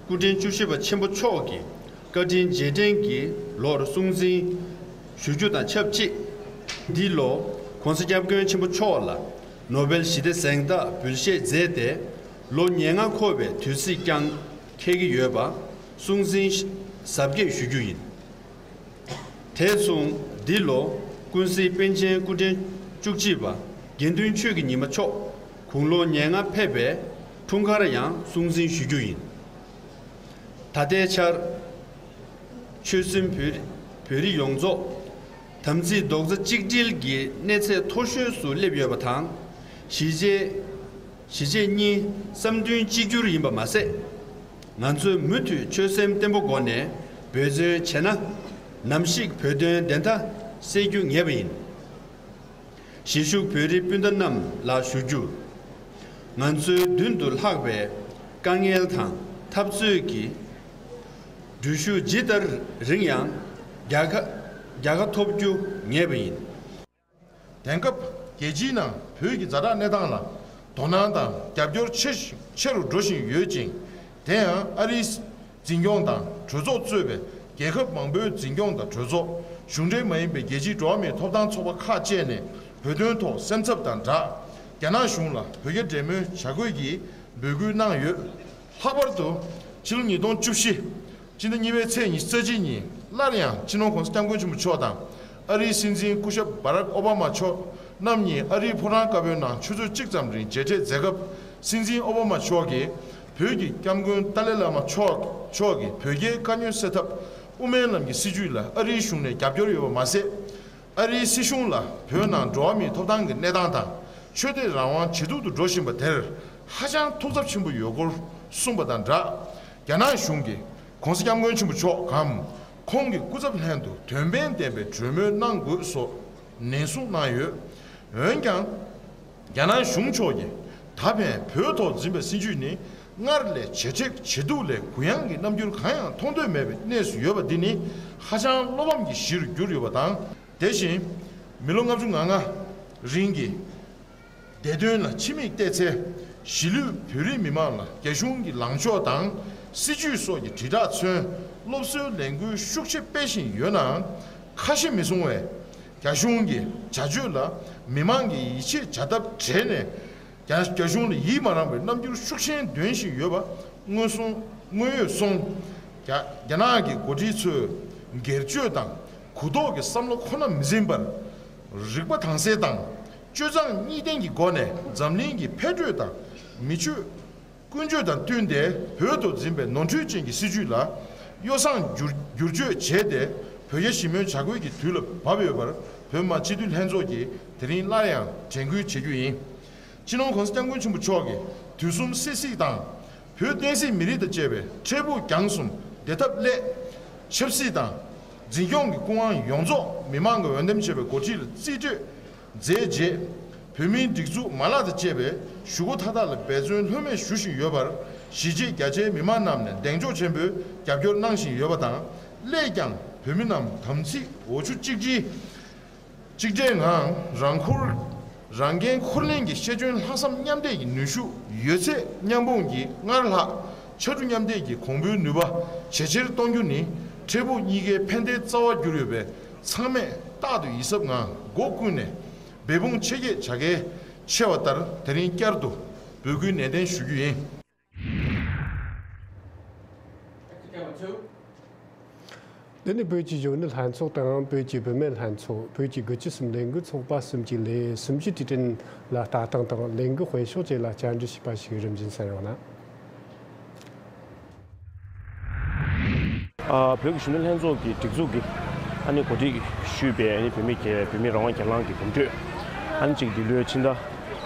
སྐུ་ཕྲེང་བཅུ་བཞི་པ་ཆེན་པོ་མཆོག་གི་བཀའ་དྲིན་རྗེས་དྲན་གྱི་ལོར་སྲུང་བརྩི་ཞུ་རྒྱུ་དང་ཆབས་ཅིག་འདི་ལོ་ ༸གོང་ས་༸སྐྱབས་མགོན་ཆེན་པོ་མཆོག་ལ་ནོ་བེལ་ཞི་བདེ་གཟེངས་རྟགས་འབུལ་བཞེས་མཛད་དེ་ལོ་ཉེར་ལྔ་འཁོར་བའི་དུས་ཚིགས་ཀྱང་འཁེལ་གྱི་ཡོད་པ་སྲུང་བརྩི་ཟབ་རྒྱས་ཞུ་རྒྱུ་ཡིན། དེ་མཚུངས་འདི་ལོ་ཀུན་གཟིགས་པཎ་ཆེན་སྐུ་ཕྲེང་བཅུ་གཅིག་པ་དགེ་འདུན་ཆོས་ཀྱི་ཉི་མ་མཆོག་དགུང་ལོ་ཉེར་ལྔ་ཕེབས་པའི་འཁྲུངས་སྐར་ཡང་སྲུང་བརྩི་ཞུ་རྒྱུ་ཡིན། ད་ལྟའི་ཆར་ཆོལ་གསུམ་བོད་བོད་རིགས་ཡོངས་རྫོགས་དམ་ཚིག་རྡོག་རྩ་གཅིག་སྒྲིལ་གྱི་གནས་ཚད་མཐོ་ཤོས་སུ་སླེབས་ཡོད་པ་དང་། གཞིས་བྱེས་གཞིས་བྱེས་གཉིས་བསམ་མཐུན་གཅིག་གྱུར་ཡིན་པ་མ་ཟད། ང་ཚོས་མུ་མཐུད་ཆོད་སེམས་བརྟན་པོ་སྒོ་ནས་འབད་བརྩོན་བྱས་ན་ནམ་ཞིག་བོད་དོན་བདེན་མཐའ་གསལ་རྒྱུ་ངེས་པ་ཡིན། གཞིས་བཞུགས་བོད་རིགས་སྤུན་ཟླ་རྣམས་ལ་ཞུ་རྒྱུ། ང་ཚོའི་མདུན་དུ་ལྷགས་པའི་དཀའ་ངལ་དང་འཐབ་རྩོད་ཀྱི་འགྲུལ་བཞུད་ཇི་ལྟར་རིང་ཡང་རྒྱལ་ཁ་རྒྱལ་ཁ་ཐོབ་རྒྱུ་ངེས་པ་ཡིན། དེང་སྐབས་རྒྱལ་སྤྱིའི་ནང་བོད་ཀྱི་ཛ་དྲག་གནས་སྟངས་ལ་དོ་སྣང་དང་རྒྱབ་སྐྱོར་ཆེ་ཆེ་རུ་འགྲོ་བཞིན་ཡོད་ཅིང་། དེ་ཡང་ཨ་རིའི་འཛིན་སྐྱོང་དང་གྲོས་ཚོགས་གཙོས་པའི་རྒྱལ་ཁབ་མང་པོའི་འཛིན་སྐྱོང་དང་གྲོས་ཚོགས། གཞུང་འབྲེལ་མ་ཡིན་པའི་རྒྱལ་སྤྱིའི་འགྲོ་བ་མིའི་ཐོབ་ཐང་ཚོགས་པ་ཁག་བཅས་ནས་བོད་དོན་ཐོག་སེམས་འཚབ་དང་སྦྲགས། རྒྱ་ནག་གཞུང་ལ་བོད་རྒྱ་འབྲེལ་མོལ་བྱ་དགོས་ཀྱི་འབོད་སྐུལ་གནང་ཡོད། ལྷག་པར་དུ་ཕྱི་ལོ་ཉིས་སྟོང་བཅུ་བཞི་སྤྱི་ཟླ་གཉིས་པའི་ཚེས་ཉི་ཤུ་རྩ་གཅིག་ཉིན་སླར་ཡང་སྤྱི་ནོར་༸གོང་ས་༸སྐྱབས་མགོན་ཆེན་པོ་མཆོག་དང་། ཨ་རིའི་སྲིད་འཛིན་སྐུ་ཞབས་བྷ་རག་ཨོ་བྷ་མ་མཆོག་རྣམ་གཉིས་ཨ་རིའི་ཕོ་བྲང་དཀར་པོའི་ནང་ཆུ་ཚོད་གཅིག་ཙམ་རིང་མཇལ་འཕྲད་མཛད་སྐབས། སྲིད་འཛིན་ཨོ་བྷ་མ་མཆོག་གིས་བོད་ཀྱི་སྐྱབས་མགོན་ཏཱ་ལའི་བླ་མ་མཆོག་མཆོག་གིས་བོད་རྒྱའི་དཀའ་ཉེན་སེལ་ཐབས་དབུ་མའི་ལམ་གྱི་སྲིད་བྱུས་ལ་ཨ་རིའི་གཞུང་ནས་རྒྱབ་སྐྱོར་ཡོད་པ་མ་ཟད། ཨ་རིའི་སྲིད་གཞུང་ལ་བོད་ནང་འགྲོ་བ་མིའི་ཐོབ་ཐང་གི་གནས་སྟངས་དང་ཆོས་དད་རང་དབང་ཇེ་སྡུག་ཏུ་འགྲོ་བཞིན་པ་དེར་ཧ་ཅང་ཐུགས་འཚབ་ཆེན་པོ་ཡོད་སྐོར་གསུངས་པ་དང་སྦྲགས། རྒྱ་ནག་གཞུང་གིས་༸གོང་ས་༸སྐྱབས་མགོན་ཆེན་པོ་མཆོག་གམ་ཁོང་གི་སྐུ་ཚབ་ལྷན་དུ་དོན་ཕན་ལྡན་པའི་གྲོས་མོལ་གནང་དགོས་སོགས་ནན་གསུངས་གནང་ཡོད། འོན་ཀྱང་། རྒྱ་ནག་གཞུང་ཕྱོགས་ཀྱིས་ད་ཕན་བོད་ཐོག་འཛིན་པའི་སྲིད་བྱུས་ནི་སྔར་ལས་ཇེ་མཁྲེགས་ཇེ་སྡུག་ལས་གུ་ཡངས་ཀྱི་རྣམ་འགྱུར་གང་ཡང་མཐོང་འདོད་མེད་པའི་གནས་སུ་ཡོད་པ་འདི་ནི་ཧ་ཅང་བློ་ཕམ་གྱི་གཞིར་གྱུར་ཡོད་པ་དང་། དེ་བཞིན་མི་ལོ་ལྔ་བཅུ་ང་ལྔ་རིང་གི་བདེ་དོན་ལ་ཕྱི་མིག་བལྟས་ཚེ། གཞིས་ལུས་བོད་རིགས་མི་མང་ལ་རྒྱ་གཞུང་གི་ལངས་ཕྱོགས་དང་སྲིད་བྱུས་སོགས་ཀྱི་དྲིལ་བསྒྲགས་མཚོན་སློབ་གསོའི་ལས་འགུལ་ཤུགས་ཆེ་སྤེལ་བཞིན་ཡོད་ནའང་། ཁ་ཞེ་མི་གསུང་བས། རྒྱ་གཞུང་གི་བྱ་སྤྱོད་ལ་མི་མང་གིས་ཡིད་ཆེས་བྱ་ཐབས་བྲལ་ནས། རྒྱ་རྒྱ་གཞུང་ལ་ཡིད་མ་རངས་པའི་རྣམ་འགྱུར་ཤུགས་ཆེན་འདོན་བཞིན་ཡོད་པ་མངོན་སོང་མངོན་ཡོད་སོང་། རྒྱ་རྒྱ་ནག་གི་འགོ་ཁྲིད་ཚོས་སྒེར་གཅོད་དང་གུ་དོག་གི་བསམ་བློ་ཁོ་ན་མི་འཛིན་པར། རིག་པ་དྭངས་གསལ་དང་སྤྱོད་གཙང་གཉིས་ལྡན་གྱི་སྒོ་ནས་འཛམ་གླིང་གི་འཕེལ་འགྲོས་དང་མི་ཆོས་ཀུན་སྤྱོད་དང་བསྟུན་ཏེ་བོད་དུ་འཛིན་པའི་ནོར་འཁྲུལ་ཅན་གྱི་སྲིད་བྱུས་ལ་གཡོ་བསྲང་བསྒྱུར་བསྒྱུར་བཅོས་བྱས་ཏེ། བོད་རྒྱ་ཞི་མོལ་བྱ་དགོས་ཀྱི་དུས་ལ་བབ་ཡོད་པར་བོད་མི་སྤྱི་འཐུས་ལྷན་ཚོགས་ཀྱིས་དེ་རིང་སླར་ཡང་དྲན་སྐུལ་བྱེད་རྒྱུ་ཡིན། སྤྱི་ནོར་༸གོང་ས་༸སྐྱབས་མགོན་ཆེན་པོ་མཆོག་གིས་དུས་གསུམ་སྲིད་སྲིད་དང་། བོད་བསྟན་སྲིད་མི་རིགས་དང་བཅས་པའི་འཕྲལ་ཕུགས་རྒྱང་གསུམ་བདེ་ཐབས་སླད། ཆབ་སྲིད་དང་། འཛིན་སྐྱོང་གི་སྐུ་དབང་ཡོངས་རྫོགས་མི་མང་གིས་འོས་འདེམས་བྱས་པའི་འགོ་ཁྲིད་ལ་རྩིས་སྤྲོད་མཛད་རྗེས། བོད་མིའི་སྒྲིག་འཛུགས་མ་ལག་དང་བཅས་པའི་གཞུག་གུ་མཐའ་དག་ལ་འབད་བརྩོན་ལྷོད་མེད་ཞུ་བཞིན་ཡོད་པར། གཞིས་བྱེས་རྒྱ་ཆེའི་མི་མང་རྣམས་ནས་གདེང་འཇོག་ཆེན་པོས་རྒྱབ་སྐྱོར་གནང་བཞིན་ཡོད་པ་དང་། སླད་ཀྱང་བོད་མི་རྣམས་དམ་ཚིག་འོ་ཆུ་གཅིག་སྒྲིལ། གཅིག་སྒྲིལ་ངང་རང་འཁོར། རང་འགན་འཁུར་ལེན་གྱི་ཤེས་འཇོན་ལྷག་བསམ་མཉམ་འདེགས་ཀྱི་ནུས་ཤུགས་ཡོད་ཚད་མཉམ་སྤུངས་ཀྱིས་སྔར་ལྷག་ཕྱར་གྲུ་མཉམ་འདེགས་ཀྱི་གོང་བུའི་ནུས་པ་ཇེ་ཆེར་གཏོང་རྒྱུ་ནི་འཕྲལ་ཕུགས་གཉིས་ཀའི་ཕན་བདེའི་རྩ་བ་གྱུར་ཡོད་པས། ཚང་མས་རྟག་ཏུ་ཡིད་གཟབ་ངང་སྒོ་ཀུན་ནས་འབད་འབུངས་ཆེ་བསྐྱེད་བྱ་གལ་ཆེ་བ་ལྟར། དེ་རིང་བསྐྱར་དུ་འབོད་སྐུལ་ནན་ཏན་ཞུ་རྒྱུ་ཡིན། འདི་ནི་བོད་ཀྱི་གཞོན་ནུ་ལྷན་ཚོགས་དང་བོད་ཀྱི་བུད་མེད་ལྷན་ཚོགས། བོད་ཀྱི་དགུ་བཅུ་གསུམ་ལས་འགུལ་ཚོགས་པ་གསུམ་གྱི་ལས་སུམ་ཅུ་དུས་དྲན་ལ་ལྟ་སྟངས་དང་ལས་འགུལ་སྤེལ་ཕྱོགས་བཅས་ལ་བཅར་འདྲི་ཞུས་པ་ཞིག་རིམ་བཞིན་གསན་རོགས་གནང་། ཨ། བོད་ཀྱི་གཞོན་ནུ་ལྷན་ཚོགས་ཀྱི་སྒྲིག་འཛུགས་ཀྱིས་ཨ་ནི་གོ་སྒྲིག་ཞུས་པའི་ཨ་ནི་བོད་མི་གི་བོད་མི་རང་དབང་སྒེར་ལངས་ཀྱི་གོམ་བགྲོད། ཨ་ནི་གཅིག་འདི་ལོའི་ཕྱི་ཟླ་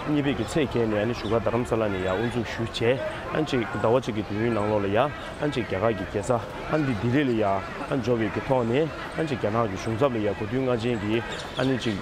གཉིས་པའི་གི་ཚེས་བརྒྱད་ནས་ཨ་ནི་བཞུགས་སྒར་རྡ་རམ་ས་ལ་ནས་ཡར་དབུ་འཛུགས་ཞུས་བྱས། ཨ་ནི་གཅིག་ཟླ་བ་གཅིག་གི་དུས་ཡུན་ནང་ལོགས་ལ་ཡར་ཨ་ནི་གཅིག་རྒྱ་གར་གྱི་རྒྱལ་ས་ཨ་ནི་ལྡི་ལི་ལ་ཡར་ཨ་ནི་འབྱོར་བའི་གི་ཐོག་ནས། ཨ་ནི་གཅིག་རྒྱ་ནག་གི་གཞུང་ཚབ་ལ་ཡར་གོ་བསྡུར་སྔ་ཆེན་གྱི་ཨ་ནི་གཅིག་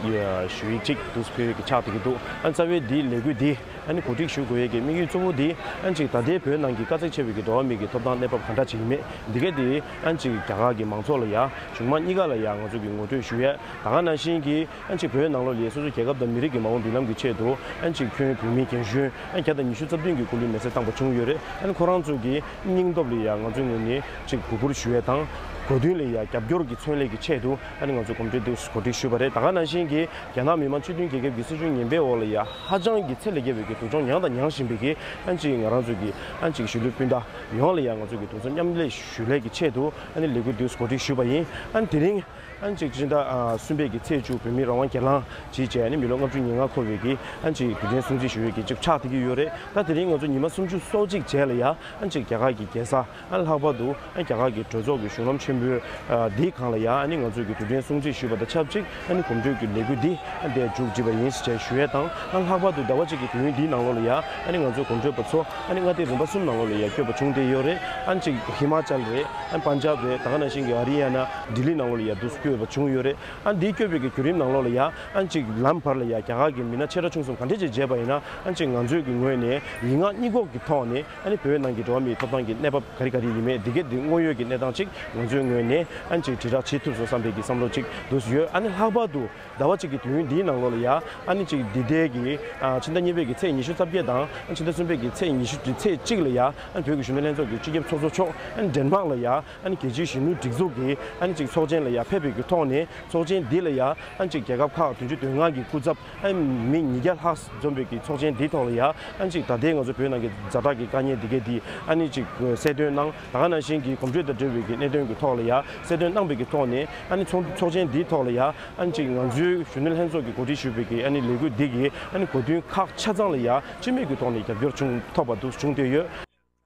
ཞུ་ཡིག་གཅིག་འདུག་སེ་ཕུལ་ཡས་ཀྱི་ཆགས་བསྡད་ཀྱི་འདུག་ཨ་ནི་རྩ་བའི་འདིའི་ལས་འགུལ་འདི་ཨ་ནི་གོ་སྒྲིག་ཞུ་དགོས་ཡས་ཀྱི་དམིགས་ཡུལ་གཙོ་བོ་འདི། ཨ་ནི་གཅིག་ད་ལྟའི་བོད་ནང་གི་དཀའ་ཚེགས་ཆེ་བའི་གི་འགྲོ་བ་མི་གི་ཐོབ་ཐང་གནས་བབ་ག་འདྲ་ཅིག་ཡིན་མེད་འདི་ག་དེ། ཨ་ནི་གཅིག་རྒྱ་གར་གྱི་མང་ཚོགས་ལ་ཡར་གཞུང་མང་གཉིས་ཀ་ལ་ཡར་ང་ཚོ་གིས་ངོ་སྤྲོད་ཞུ་ཡས། ད་ག་ནང་བཞིན་གྱི་ཨ་ནི་གཅིག་བོད་ནང་ལོགས་ལ་ཡར་སོ་སོའི་རྒྱལ་ཁབ་དང་མི་རིགས་ཀྱི་མ་འོངས་མདུན་ལམ་གྱི་ཆེད་དུ། ཨ་ནི་གཅིག་ཁྱོན་བོད་མི་རྒན་གཞོན་ཨ་ནི་བརྒྱ་དང་ཉི་ཤུ་རྩ་བདུན་གྱི་སྐུ་ལུས་མེ་སྲེག་བཏང་པ་བྱུང་ཡོད་རེད། ཨ་ནི་ཁོ་རང་ཚོ་གི་སྙིང་སྟོབས་ལ་ཡར་ང་ཚོའི་ངོས་ནས་གཅིག་གུས་བཀུར་ཞུ་ཡས་དང་། གོ་མདུན་ལ་ཡ་རྒྱབ་སྐྱོར་གྱི་མཚོན་སླད་ཀྱི་ཆེད་དུ་ཨ་ནི་ང་ཚོ་གོམ་བགྲོད་འདི་གོ་སྒྲིག་ཞུས་པ་རེད། ད་ག་ནང་བཞིན་གྱི་རྒྱ་ནག་མི་དམངས་སྤྱི་མཐུན་རྒྱལ་ཁབ་ཀྱི་སྲིད་བྱུས་ངན་པའི་འོག་ལ་ཡ་ཧ་ཅང་གི་ཚད་ལས་བརྒལ་བའི་གི་སྡུག་སྦྱོང་མྱངས་དང་མྱངས་བཞིན་པའི་གི་ཨ་ནི་ཅིག་ང་རང་ཚོ་གི་ཨ་ནི་ཅིག་གཞིས་ལུས་སྤུན་ཟླ་ཡོངས་ལ་ཡ་ང་ཚོ་གི་གདུང་སེམས་མཉམ་ལས་ཞུ་སླད་ཀྱི་ཆེད་དུ་ཨ་ནི་ལས་འགུལ་འདི་གོ་སྒྲིག་ཞུས་པ་ཡིན། ཨ་ནི་དེ་རིང་ཨ་ནི་ཅིག་སྤྱི་ཟླ་ཨ་གསུམ་པའི་གི་ཚེས་བཅུ་བོད་མིའི་རང་དབང་སྒེར་ལངས་ཅིག་བྱས་ཨ་ནི་མི་ལོ་ལྔ་བཅུ་ང་ལྔ་འཁོར་བའི་གི་ཨ་ནི་ཅིག་དུས་དྲན་སྲུང་བརྩི་ཞུ་ཡས་ཀྱི་ཅིག་ཕྱག་ཐེག་གི་ཡོད་རེད། ད་དེ་རིང་ང་ཚོ་ཉི་མ་སུམ་ཅུ་སོ་གཅིག་རྗེས་ལ་ཡ་ཨ་ནི་ཅིག་རྒྱ་གར་གྱི་རྒྱལ་ས་ཨ་ལྷག་པར་དུ་ཨ་རྒྱ་གར་གྱི་གྲོས་ཚོགས་ཀྱི་གཞུང་ལམ་ཆེན་པོའི་ཨ་འདིའི་སྒང་ལ་ཡ་ཨ་ནི་ང་ཚོས་ཀྱི་དུས་དྲན་སྲུང་བརྩི་ཞུས་པ་དང་ཆབས་ཅིག་ཨ་ནི་གོམ་བགྲོད་ཀྱི་ལས་འགུལ་འདི་ཨ་འདིར་མཇུག་བསྒྲིལ་བ་ཡིན་ཞེས་ཞུ་ཡས་དང་། ཨ་ལྷག་པར་དུ་ཟླ་བ་གཅིག་གི་དུས་ཡུན་འདིའི་ནང་ལོགས་ལ་ཡ་ཨ་ནི་ང་ཚོའི་གོམ་བགྲོད་པ་ཚོ་ཨ་ནི་མངའ་སྡེ་རིམ་པ་གསུམ་ནང་ལོགས་ལ་ཡ་བསྐྱོད་པ་བྱུང་བསྡད་ཡོད་རེད། ཨ་ནི་གཅིག་ཧི་མ་ཅལ་རེད། ཨ་ནི་པན་ཇབ་རེད། ད་ག་ནང་བཞིན་གྱི་ཧ་རི་ཡ་ན་ལྡི་ལི་ནང་ལོགས་ལ་ཡ་འདུག་སེ་བསྐྱོད་པ་བྱུང་ཡོད་རེད། ཨ་ནི་འདིའི་བསྐྱོད་པའི་གི་བརྒྱུད་རིམ་ནང་ལོགས་ལ་ཡ་ཨ་ནི་གཅིག་ལམ་བར་ལ་ཡ་རྒྱ་གར་གྱི་མི་སྣ་ཆེ་ཕྲ་ཆུང་གསུམ་ག་འདྲས་ཅིག་མཇལ་བ་ཡིན་ན། ཨ་ནི་གཅིག་ང་ཚོའི་གི་ངོས་ནས་ཡིག་ངག་གཉིས་ལྐོག་གི་ཐོག་ནས་ཨ་ནི་བོད་ནང་གི་འགྲོ་བ་མིའི་ཐོབ་ཐང་གི་གནས་བབ་ག་རེ་ག་རེ་ཡིན་མིན་འདི་གའི་འདི་དངོས་ཡོད་ཀྱི་གནས་སྟངས་ཅིག་ང་ཚོའི་ངོས་ནས་ཨ་ནི་གཅིག་དྲིལ་བསྒྲགས་བྱེད་ཐུབ་སོང་བསམ་པའི་གི་བསམ་བློ་ཅིག་འདུག་སེ་ཡོད། ཨ་ནི་ལྷག་པར་དུ་ཟླ་བ་གཅིག་གི་དུས་ཡུན་འདིའི་ནང་ལོགས་ལ་ཡ་ཨ་ནི་གཅིག་འདི་ཟླའི་གི་ཨ་ཕྱི་ཟླ་གཉིས་པའི་གི་ཚེས་ཉི་ཤུ་རྩ་བརྒྱད་དང་ཨ་ཕྱི་ཟླ་གསུམ་པའི་གི་ཚེས་ཉི་ཤུ་ཚེས་གཅིག་ལ་ཡ་ཨ་ནི་བོད་ཀྱི་གཞོན་ནུ་ལྷན་ཚོགས་ཀྱི་སྤྱི་ཁྱབ་ཚོགས་གཙོ་མཆོག་ཨ་ནི་ཌེན་མཱག་ལ་ཡ་ཨ་ནི་རྒྱལ་སྤྱིའི་གཞོན་ནུ་སྒྲིག་འཛུགས་ཀྱི་ཨ་ནི་གཅིག་ཚོགས་ཆེན་ལ་ཡ་ཕེབས་པའི་གི་ཐོག་ནས་ཚོགས་ཆེན་འདི་ལ་ཡ་ཨ་ནི་གཅིག་རྒྱལ་ཁབ་ཁག་བདུན་ཅུ་དོན་ལྔ་གི་སྐུ་ཚབ་ཨ་ནི་མི་ཉིས་བརྒྱ་ལྷག་འཛོམས་པའི་གི་ཚོགས་ཆེན་འདིའི་ཐོག་ལ་ཡ་ཨ་ནི་གཅིག་ད་ལྟའི་ང་ཚོ་བོད་ནང་གི་ཛ་དྲག་གི་དཀའ་ངལ་འདི་གའི་འདི་ཨ་ནི་གཅིག་གསལ་སྟོན་གནང་། ད་ག་ནང་བཞིན་གྱི་གོམ་བགྲོད་དང་འབྲེལ་བའི་གི་གནད་དོན་གྱི་ཐོག་ལ་ཡ་གསལ་སྟོན་གནང་པའི་གི་ཐོག་ནས་ཨ་ནི་ཚོགས་ཚོགས་ཆེན་འདིའི་ཐོག་ལ་ཡ་ཨ་ནི་གཅིག་ང་ཚོའི་གཞོན་ནུ་ལྷན་ཚོགས་ཀྱིས་གོ་སྒྲིག་ཞུས་པའི་གི་ཨ་ནི་ལས་འགུལ་འདི་གིས་ཨ་ནི་གོ་དོན་ཁག་ཆ་ཚང་ལ་ཡ་སྤྱི་མོས་ཀྱི་ཐོག་ནས་རྒྱབ་སྐྱོར་བྱུང་ཐོབ་པ་འདུག་བྱུང་བསྡད་ཡོད།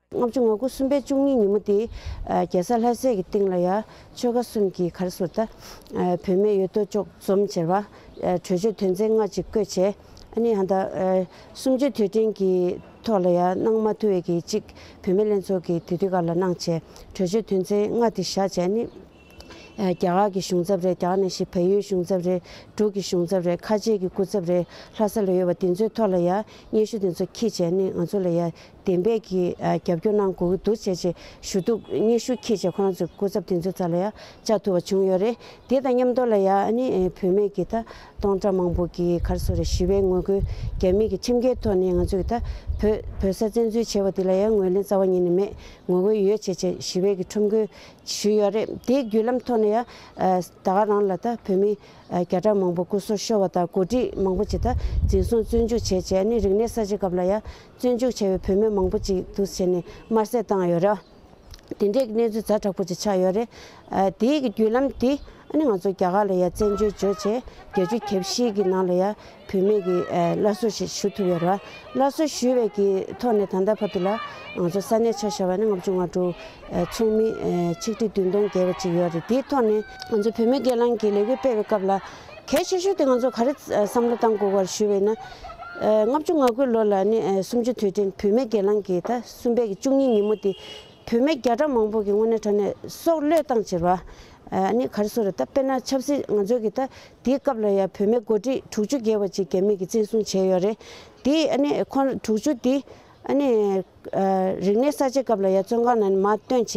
ལྔ་བཅུ་ང་དགུ་གསུམ་པའི་བཅུ་གཉིས་ཉིན་མོ་དེ་རྒྱལ་ས་ལྷ་སའི་གི་སྟེང་ལ་ཡ་ཆོལ་ཁ་གསུམ་གྱི་ག་རེ་ཟེར་ད་བུད་མེད་ཡོད་དོ་ཅོག་འཛོམས་བྱས་པ་གྲོས་ཆོད་དོན་ཚན་ལྔ་ཅིག་བཀོད་བྱས། ཨ་ནི་ཧ་ད་གསུམ་བཅུའི་དུས་དྲན་གྱི་ཐོག་ལ་ཡ་གནང་མ་ཐུབ་པའི་གི་གཅིག་བུད་མེད་ལྷན་ཚོགས་ཀྱི་དེ་དུས་སྐབས་ལ་གནང་བྱས་གྲོས་ཆོད་དོན་ཚན་ལྔ་དེ་བཞག་བྱས་ནི། རྒྱ་གར་གྱི་གཞུང་ཚབ་རེད། རྒྱ་གར་ནང་བཞིན་བལ་ཡུལ་གཞུང་ཚབ་རེད། འབྲུག་གི་གཞུང་ཚབ་རེད། ཁ་ཆེ་གི་སྐུ་ཚབ་རེད། ལྷ་ས་ལ་ཡོད་པ་དེ་ཚོའི་ཐོག་ལ་ཡ་སྙན་ཞུ་དེ་ཚོ་ཁྱེར་བྱས་ནི་ང་ཚོ་ལ་ཡ་བདེན་པའི་གི་རྒྱབ་སྐྱོར་གནང་དགོས་ཀྱི་འདུག་བྱས་བྱས་ཞུ་གཏུག་སྙན་ཞུ་ཁྱེར་བྱས་ཁོ་རང་ཚོའི་སྐུ་ཚབ་དེ་ཚོའི་རྩ་ལ་ཡ་བཅར་ཐུབ་པ་བྱུང་ཡོད་རེད། དེ་དང་མཉམ་དུ་ལ་ཡ་ཨ་ནི་བུད་མེད་ཀྱི་ད་སྟོང་ཕྲག་མང་པོ་གི་ག་རེ་ཟེར་རེད་ཞི་བའི་ངོ་རྒོལ་རྒྱ་མི་གི་ཁྲིམས་འགལ་ཐོག་ནས་ང་ཚོ་གི་ད་བོད་བོད་ས་བཙན་འཛུལ་བྱས་པ་དེ་ལ་ཡ་ངོས་ལེན་རྩ་བ་ཉིད་ནས་མེད། ངོ་རྒོལ་ཡོད་བྱས་བྱས་ཞི་བའི་གི་ཁྲོམ་སྐོར་ཞུས་ཡོད་རེད། དེའི་བརྒྱུད་ལམ་ཐོག་ནས་ཡང་ད་ག་རང་ལ་ད་བོད་མི་བརྒྱ་ཕྲག་མང་པོ་སྐུ་སྲོག་ཤོར་བ་དང་འགོ་ཁྲིད་མང་པོ་ཅིག་ད་འཛིན་བཟུང་བཙོན་འཇུག་བྱས་བྱས་ནི་རིག་གནས་གསར་བརྗེ་སྐབས་ལ་ཡང་བཙོན་འཇུག་བྱས་པའི་བོད་མི་མང་པོ་ཅིག་འདུག་བྱས་ནས་དམར་གསོད་བཏང་ཡོད་རེད། དེ་འདྲའི་གནས་ཚུལ་ཛ་དྲག་པོ་ཅིག་ཆགས་ཡོད་རེད། དེའི་གི་བརྒྱུད་ལམ་དེ་ཨ་ནི་ང་ཚོ་རྒྱ་གར་ལ་ཡང་བཙན་བྱོལ་འབྱོར་བྱས་བརྒྱད་ཅུ་གྱ་བཞི་གི་ནང་ལ་ཡང་བུད་མེད་ཀྱི་ཨ་སླར་གསོ་ཞིག་ཞུ་ཐུབ་ཡོད་རེད་བ། སླར་གསོ་ཞུས་པའི་གི་ཐོག་ནས་ད་ལྟ་བར་དུ་ལ་ང་ཚོ་ས་གནས་ཆ་བཞག་པ་ན་ལྔ་བཅུ་ང་དྲུག་ཨ་ཚོགས་མི་ཨ་ཆིག་ཁྲི་བདུན་སྟོང་བརྒལ་བ་ཅིག་ཡོད་རེད། དེའི་ཐོག་ནས་ང་ཚོ་བུད་མེད་སྒེར་ལངས་ཀྱི་ལས་འགུལ་སྤེལ་བའི་སྐབས་ལ་གལ་ཆེ་ཤོས་དེ་ང་ཚོ་ག་རེ་ཨ་བསམ་བློ་བཏང་དགོས་པར་ཞུས་པས་ན། ཨ་ལྔ་བཅུ་ང་དགུ་ལོ་ལ་ནི་ཨ་གསུམ་བཅུ་དུས་དྲན་བུད་མེད་སྒེར་ལངས་ཀྱི་ད་གསུམ་པའི་གི་བཅུ་གཉིས་ཉིན་མོ་དེ་བུད་མེད་བརྒྱ་ཕྲག་མང་པོ་གི་དངོས་གནས་དྲང་གནས་སྲོག་བློས་བཏང་བྱས་པ། ཨ་ནི་ག་རེ་ཟེར་རེད་ད་དཔེར་ན་ཆབ་སྲིད་ང་ཚོའི་གི་ད་དེའི་སྐབས་ལ་ཡ་བུད་མེད་འགོ་ཁྲིད་དྲུག་ཅུ་བརྒལ་བ་ཅིག་རྒྱ་མི་གིས་བཙན་བཟུང་བྱས་ཡོད་རེད། དེ་ཨ་ནི་ཁོང་དྲུག་ཅུ་དེ་ཨ་ནི་ཨ་རིག་གནས་གསར་བརྗེ་སྐབས་ལ་ཡ་བཙོན་ཁང་ནང་ནས་མར་བཏོན་བྱས་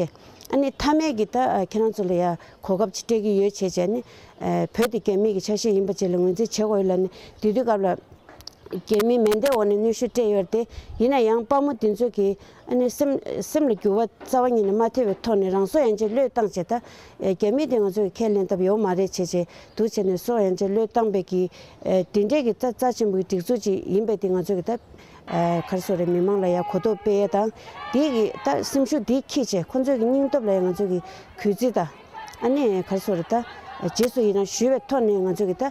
ཨ་ནི་མཐའ་མའི་གི་ད་ཨ་ཁྱེད་རང་ཚོ་ལ་ཡ་གོ་སྐབས་ཅིག་སྤྲད་ཀྱི་ཡོད་བྱས་བྱས་ནི་ཨ་བོད་དེ་རྒྱ་མི་གི་ཆ་ཤས་ཡིན་པ་ཅིག་ལ་ངོས་འཛིན་བྱེད་དགོས་ཡོད་ལ་ནི་དེ་དུས་སྐབས་ལ། རྒྱ་མིའི་མེ་མདའི་འོག་ནས་གནོན་ཤུགས་སྤྲད་ཡོད་རེད་དེ། ཡིན་ན་ཡང་དཔའ་མོ་དེ་ཚོ་གིས་ཨ་ནི་སེམས་སེམས་ལ་འགྱུར་བ་རྩ་བ་ཉིད་ནས་མ་ཐེབས་པའི་ཐོག་ནས་རང་སྲོག་ཡན་ཆད་བློས་བཏང་བྱས་ད། རྒྱ་མི་དེ་ང་ཚོ་གི་ཁས་ལེན་ཐབས་ཡོད་མ་རེད་བྱས་བྱས་འདུག་བྱས་ནས་སྲོག་ཡན་ཆད་བློས་བཏང་པའི་གི་དེ་འདྲའི་གི་ད་རྩ་ཆེན་པོའི་སྒྲིག་འཛུགས་ཅིག་ཡིན་པས་དེ་ང་ཚོ་གི་ད་ག་རེ་ཟེར་རེད་མི་མང་ལ་ཡང་གོ་རྟོགས་སྤེལ་ཡས་དང་དེ་གི་ད་སེམས་ཤུགས་དེ་འཁྱེར་བྱས་ཁོ་ཚོའི་གི་སྙིང་སྟོབས་ལ་ཡང་ང་ཚོ་གི་གུས་བརྩི་དང་། ཨ་ནི་ག་རེ་ཟེར་རེད་ད། རྗེས་སུ་ཡི་རང་ཞུ་བའི་ཐོག་ནས་ང་ཚོ་གི་ད།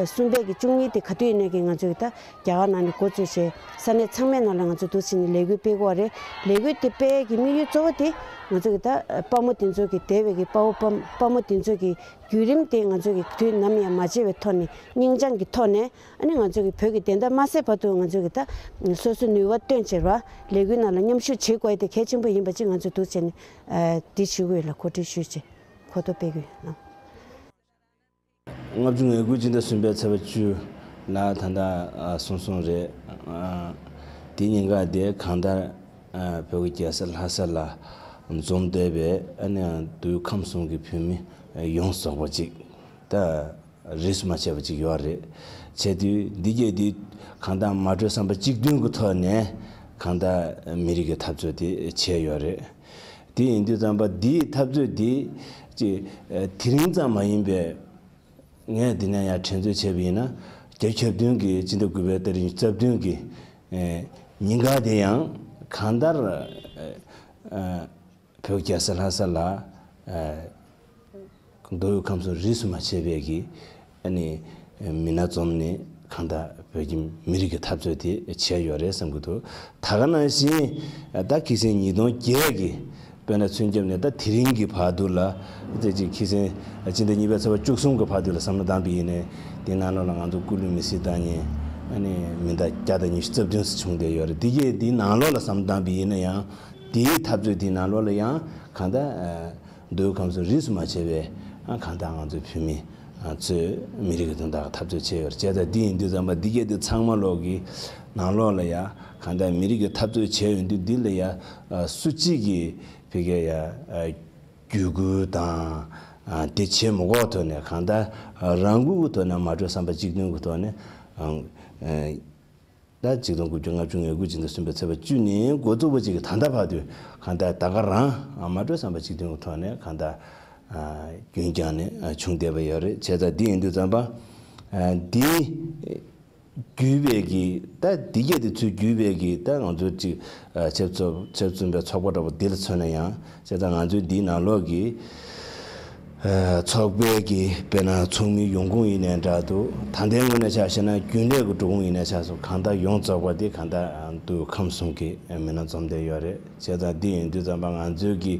གསུམ་པའི་གི་བཅུ་གཉིས་དེ་ག་དུས་ཡིན་ནའི་གི་ང་ཚོ་གི་ད་རྒྱ་གར་ནང་ནས་འགོ་བཙུགས་བྱས་ས་གནས་ཚང་མའི་ནང་ལ་ང་ཚོ་འདུག་བྱས་ནས་ལས་འགུལ་སྤེལ་དགོས་རེད། ལས་འགུལ་དེ་སྤེལ་གི་དམིགས་ཡུལ་གཙོ་བོ་དེ་ང་ཚོ་གི་ད་དཔའ་མོ་དེ་ཚོ་གི་འདས་པའི་གི་དཔའ་བོ་དཔའ་དཔའ་མོ་དེ་ཚོ་གི་བརྒྱུད་རིམ་དེ་ང་ཚོ་གི་དུས་ནམ་ཡང་མ་བརྗེད་པའི་ཐོག་ནས་སྙིང་བཅངས་ཀྱི་ཐོག་ནས་ཨ་ནི་ང་ཚོ་གི་བོད་ཀྱི་བདེན་མཐའ་མ་གསལ་བར་དུ་ང་ཚོ་གི་ད་སོ་སོའི་ནུས་པ་བཏོན་བྱས་ར་ལས་འགུལ་ནང་ལ་མཉམ་ཞུགས་བྱེད་དགོས་དེ་གལ་ཆེན་པོ་ཡིན་པ་ཅིག་ང་ཚོ་འདུག་བྱས་ནས་འདི་ཞུ་དགོས་ལ་གོ་སྒྲིག་ཞུས་བྱས། གོ་རྟོགས་སྤེལ་གྱི་ཡོད་ན། ལྔ་བཅུ་ང་དགུ་སྤྱི་ཟླ་གསུམ་པའི་ཚེས་པ་བཅུ་ལ་ད་ལྟ་གསུངས་སོང་རེད། དེ་ཉིན་ཀ་དེ་གང་ལྟར་བོད་ཀྱི་རྒྱལ་ས་ལྷ་ས་ལ་འཛོམས་བསྡད་པའི་ཨ་ནི་དུས་ཁམས་གསུམ་གྱི་བོད་མི་ཡོངས་རྫོགས་པ་ཅིག་ད་རིས་མ་ཆད་པ་ཅིག་ཡོད་རེད། བྱས་དུས་འདི་གས་འདི་གང་ལྟར་མ་གྲོས་བསམ་པ་གཅིག་མཐུན་གྱི་ཐོག་ནས་གང་ལྟར་མི་རིགས་ཀྱི་འཐབ་རྩོད་དེ་བྱས་ཡོད་རེད། དེ་ཡིན་དུས་ཙམ་པ་འདིའི་འཐབ་རྩོད་འདི་ཅིག་དེ་རིང་ཙམ་མ་ཡིན་པའི། ངས་འདི་ནས་ཡང་དྲན་གསོ་བྱས་པ་ཡིན་ན། བརྒྱད་ཅུ་གྱ་བདུན་གྱི་སྤྱི་ཟླ་དགུ་པའི་ཏ་རིག་ཉི་ཤུ་རྩ་བདུན་གྱི་ཨེ་ཉིན་གང་དེ་ཡང་གང་ལྟར་ཨེ་ཨེ་བོད་རྒྱལ་ས་ལྷ་ས་ལ་ཨེ་མདོ་དབུས་ཁམས་གསུམ་རིས་སུ་མ་ཆད་པའི་གི་ཨ་ནི་མི་སྣ་འཛོམས་ནས་གང་ལྟར་བོད་ཀྱི་མི་རིགས་ཀྱི་འཐབ་རྩོད་དེ་བྱས་ཡོད་རེད་བསམ་གྱི་འདུག་ད་ག་ནང་བཞིན་ད་ཁ་སང་ཉིས་སྟོང་བརྒྱད་ཀྱི། དཔེར་ན་ཚུན་ཁྱབ་ནས་ད་དེ་རིང་གི་བར་དུ་ལ། དེ་ཅིག་ཁ་སང་སྤྱི་ཟླ་གཉིས་པའི་ཚེས་པ་བཅུ་གསུམ་གྱི་བར་དུ་ལ་བསམ་བློ་བཏང་པ་ཡིན་ནའི། དེའི་ནང་ལོགས་ལ་ང་ཚོ་སྐུ་ལུས་མི་སྲིད་བཏང་མཁན་ཨ་ནི་མི་ཟླ་བརྒྱ་དང་ཉི་ཤུ་རྩ་བདུན་ཙམ་བྱུང་བསྡད་ཡོད་རེད། དེ་གས་དེའི་ནང་ལོགས་ལ་བསམ་བློ་བཏང་པ་ཡིན་ན་ཡང་། དེའི་འཐབ་རྩོད་དེའི་ནང་ལོགས་ལ་ཡང་གང་ལྟར་མདོ་དབུས་ཁམས་གསུམ་རིས་སུ་མ་ཆད་པའི་གང་ལྟར་ང་ཚོའི་བོད་མི་ཚོས་མི་རིགས་ཀྱི་དོན་དག་འཐབ་རྩོད་བྱས་ཡོད་རེད། བྱས་ཙང་འདི་ཡིན་དུས་ཙམ་པ་འདི་གས་དེ་ཚང་མ་ལོག་གི་ནང་ལོགས་ལ་ཡང་གང་ལྟར་མི་རིགས་ཀྱི་འཐབ་རྩོད་བྱས་ཡོང་དུས་འདི་ལ་ཡང་སུ་གཅིག་གིས། ཕ་གིར་ཡ་བརྒྱུད་སྐུལ་དང་དེ་བྱེད་མི་དགོས་ཐོག་ནས་གང་ལྟར་རང་འགུལ་གྱི་ཐོག་ནས་མ་གྲོས་བསམ་པ་གཅིག་མཐུན་གྱི་ཐོག་ནས་ད་ཆིག་སྟོང་དགུ་བརྒྱ་ལྔ་བཅུ་ང་དགུ་སྤྱི་ཟླ་གསུམ་པའི་ཚེས་པ་བཅུ་ནས་འགོ་བཙུགས་པ་ཅིག་གིས་ད་ལྟ་བར་དུ་གང་ལྟར་ད་ག་རང་མ་གྲོས་བསམ་པ་གཅིག་མཐུན་གྱི་ཐོག་ནས་གང་ལྟར་རྒྱུན་བསྐྱངས་ནས་བྱུང་བསྡད་པ་ཡོད་རེད། བྱས་ཙང་འདི་ཡིན་དུས་ཙམ་པ་འདི། བརྒྱུད་པའི་གི་ད་འདི་གས་དེ་ཚུར་བརྒྱུད་པའི་གི་ད་ང་ཚོ་ཅིག་ཆབ་མཚོན་ཆབ་མཚོན་པའི་ཚོགས་པ་འདྲ་པོ་འདི་ལ་མཚོན་ན་ཡང་བྱས་ཙང་ང་ཚོའི་འདིའི་ནང་ལོགས་ཀྱི་ཚོགས་པའི་གི་དཔེར་ན་ཚོགས་མིའི་ཡོང་ཁུངས་ཡིན་ནའི་འདྲ་འདུག་ད་ལྟའི་ངོས་ནས་ཆ་བཞག་ན་རྒྱུན་ལས་ཀྱི་འགྲོ་ཁུངས་ཡིན་ནའི་ཆ་སོང་གང་ལྟར་ཡོངས་རྫོགས་པ་དེ་གང་ལྟར་འདུ་ཁམས་གསུམ་གྱི་མི་སྣ་འཛོམས་བསྡད་ཡོད་རེད། བྱས་ཙང་འདི་ཡིན་དུས་ཙམ་པ་ང་ཚོའི་གི་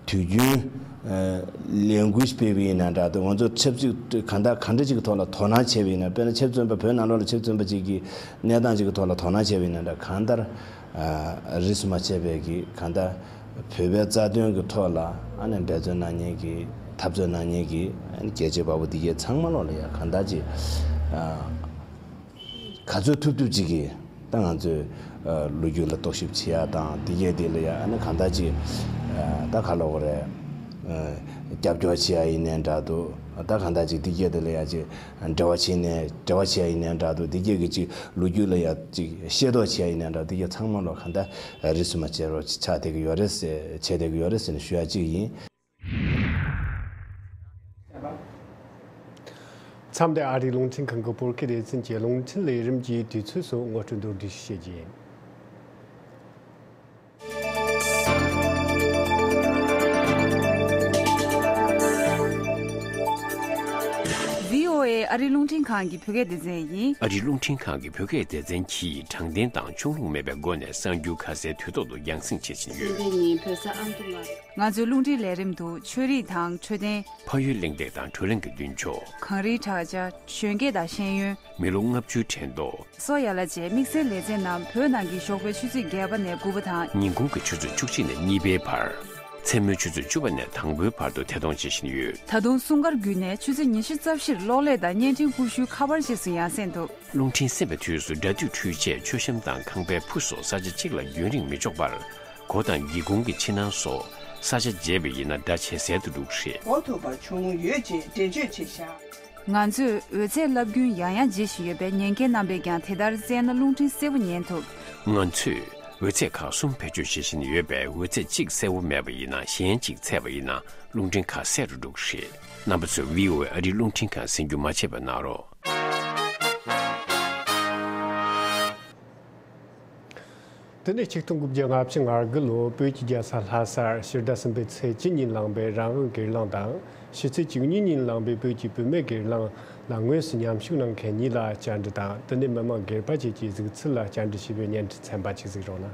དུས་རྒྱུན་ལས་འགུལ་སྤེལ་བ་ཡིན་ན་འདྲ་འདུག་ང་ཚོ་ཆབ་སྲིད་གང་ལྟར་གང་འདྲ་ཅིག་གི་ཐོག་ལ་དོ་སྣང་བྱས་པ་ཡིན་ན། དཔེར་ན་ཆབ་མཚོན་པ་བོད་ནང་ལོགས་ལ་ཆབ་མཚོན་པ་ཅིག་གི་གནས་སྟངས་ཅིག་གི་ཐོག་ལ་དོ་སྣང་བྱས་པ་ཡིན་ན་འདྲ་གང་ལྟར་རིས་སུ་མ་ཆད་པའི་གི་གང་ལྟར་བོད་པའི་རྩ་དོན་གི་ཐོག་ལ་ཨ་ནི་འབད་བརྩོན་གནང་མཁན་གི་འཐབ་རྩོད་གནང་མཁན་གི་ཨ་ནི་རྒྱལ་གཅེས་དཔའ་བོ་འདི་གའི་ཚང་མ་ལོག་ལ་ཡ་གང་ལྟར་ཅིག་ག་ཚོད་ཐུབ་ཐུབ་ཅིག་གིས་ད་ང་ཚོས་ལོ་རྒྱུས་ལ་རྟོག་ཞིབ་བྱེད་ཡ་དང་འདི་གས་འདི་ལ་ཡ་ཨ་ནི་གང་ལྟར་ཅིག་ད་ག་ལབ་དགོས་རེད། རྒྱབ་སྐྱོར་བྱེད་ཡ་ཡིན་ནའི་འདྲ་འདུག་ད་གང་ལྟར་ཅིག་འདི་གས་འདི་ལ་ཡ་ཅིག་འབྲེལ་བ་བྱེད་ནའི་འབྲེལ་བ་བྱེད་ཡ་ཡིན་ནའི་འདྲ་འདུག་འདི་གས་ཀྱི་ཅིག་ལོ་རྒྱུས་ལ་ཡ་ཅིག་ཤེས་རྟོགས་བྱེད་ཡ་ཡིན་ནའི་འདྲ་འདི་གས་ཚང་མ་ལོག་གང་ལྟར་རིས་སུ་མ་ཆད་པ་ཆགས་བསྡད་ཀྱི་ཡོད་རེད་ཟེར་བྱས་བསྡད་ཀྱི་ཡོད་རེད་ཟེར་ནས་ཞུ་ཡ་གཅིག་ཡིན། མཚམས་འདིར་ཨ་རིའི་རླུང་འཕྲིན་ཁང་གི་བོད་སྐད་སྡེ་ཚན་གྱི་རླུང་འཕྲིན་ལས་རིམ་གྱི་དུས་ཚོད་སོགས་ངོ་སྤྲོད་མདོར་བསྡུས་ཤིག་བྱེད་ཀྱི་ཡིན། བྷི་ཨོ་ཨེ་ཨ་རིའི་རླུང་འཕྲིན་ཁང་གི་བོད་སྐད་སྡེ་ཚན་ཡིན། ཨ་རིའི་རླུང་འཕྲིན་ཁང་གི་བོད་སྐད་སྡེ་ཚན་གྱིས་དྲང་བདེན་དང་ཕྱོགས་ལྷུང་མེད་པའི་སྒོ་ནས་གསར་འགྱུར་ཁ་གསལ་དུས་ཐོག་ཏུ་རྒྱང་སྲིང་བྱེད་བཞིན་ཡོད། སེམས་པའི་ཉིན་བོད་ས་ཨ་མདོ་ལ། ང་ཚོའི་རླུང་འཕྲིན་ལས་རིམ་དུ་ཆོས་རིག་དང་འཕྲོད་བསྟེན། ཕ་ཡུལ་གླེང་སྟེགས་དང་བགྲོ་གླེང་གི་མདུན་ཅོག་གངས་རིའི་བྲག་ཅ། གཞོན་སྐྱེས་དང་ཤེས་ཡོན། མི་ལོ་ལྔ་བཅུའི་དྲན་ཐོ། སོགས་ཡ་ལ་བཅས་དམིགས་བསལ་ལེ་ཚན་རྣམས་བོད་ནང་གི་ཞོགས་པའི་ཆུ་ཚོད་བརྒྱད་པ་ནས་དགུ་པ་དང་། ཉིན་གུང་གི་ཆུ་ཚོད་བཅུ་གཅིག་ནས་གཉིས་པའི་བར། མཚན་མོའི་ཆུ་ཚོད་བཅུ་པ་ནས་དང་པོའི་བར་དུ་ཐད་གཏོང་བྱེད་བཞིན་ཡོད། ད་དུང་སྲུང་སྐར་བརྒྱུད་ནས་ཆུ་ཚོད་ཉི་ཤུ་རྩ་བཞིར་གློག་ཀླད་དང་བརྙན་འཕྲིན་སྐུ་ཞུའི་ཁ་པར་རྗེས་སུ་ཡང་སེ་འདུག་རླུང་འཕྲིན་གསན་པའི་དུས་སུ་སྒྲ་སྡུད་འཕྲུལ་ཆས་མཆོད་བཤམས་དང་ཁང་པའི་ཕུ་སོགས་ས་ཆ་གཅིག་ལ་རྒྱུན་རིང་མི་འཇོག་པར། སྒོ་དང་སྒེའུ་ཁུང་གི་ཕྱི་ནང་སོགས་ས་ཆ་བརྗེ་བ་ཡིན་ན་སྒྲ་ཇེ་གསལ་དུ་འགྲོ་གི་རེད། གོ་ཐུབ་པ་བྱུང་ཡོད་ཅེས་འགྲེལ་བརྗོད་བྱས་བཞག་ང་ཚོས་འོད་ཚད་རླབས་རྒྱུན་ཡང་ཡང་བརྗེ་བཞིན་ཡོད་པས་ཉན་མཁན་རྣམ་པས་ཀྱང་དེ་ལྟར་གསན་ན་རླུང་འཕྲིན་གསལ་པོ་ཉན་ཐུབ། ང་ཚོས་འོད་ཚད་ཁག་གསུམ་བེད་སྤྱོད་བྱེད་བཞིན་ཡོད་པས་འོད་ཚད་གཅིག་གསལ་པོ་མེད་པ་ཡིན་ན་གཞན་གཅིག་ཚད་པ་ཡིན་ན་རླུང་འཕྲིན་ཁ་གསལ་རུ་འགྲོ་གི་རེད། རྣམ་པ་ཚོས་བྷི་ཨོ་ཨེ་ཨ་རིའི་རླུང་འཕྲིན་ཁང་གསན་རྒྱུ་མ་བརྗེད་པ་གནང་རོགས། དེ་ནས་ཆིག་སྟོང་དགུ་བརྒྱ་ལྔ་བཅུ་ང་དགུ་ལོར་བོད་ཀྱི་རྒྱལ་ས་ལྷ་སར་ཕྱི་ཟླ་གསུམ་པའི་ཚེས་བཅུ་ཉིན་བླངས་པའི་རང་དབང་སྒེར་ལངས་དང་ཕྱི་ཚེས་བཅུ་གཉིས་ཉིན་བླངས་པའི་བོད་ཀྱི་བུད་མེད་སྒེར་ལངས་ལ་དངོས་སུ་མཉམ་ཞུགས་གནང་མཁན་གཉིས་ལ་བཅར་འདྲི་དང་། དེ་ནས་མི་མང་སྒེར་པ་བཅས་ཀྱི་གཟིགས་ཚུལ་ལ་བཅར་འདྲི་ཞུས་པའི་བརྙན་འཕྲིན་ཚན་པ་ཅིག་གཟིགས་རོགས་གནང་།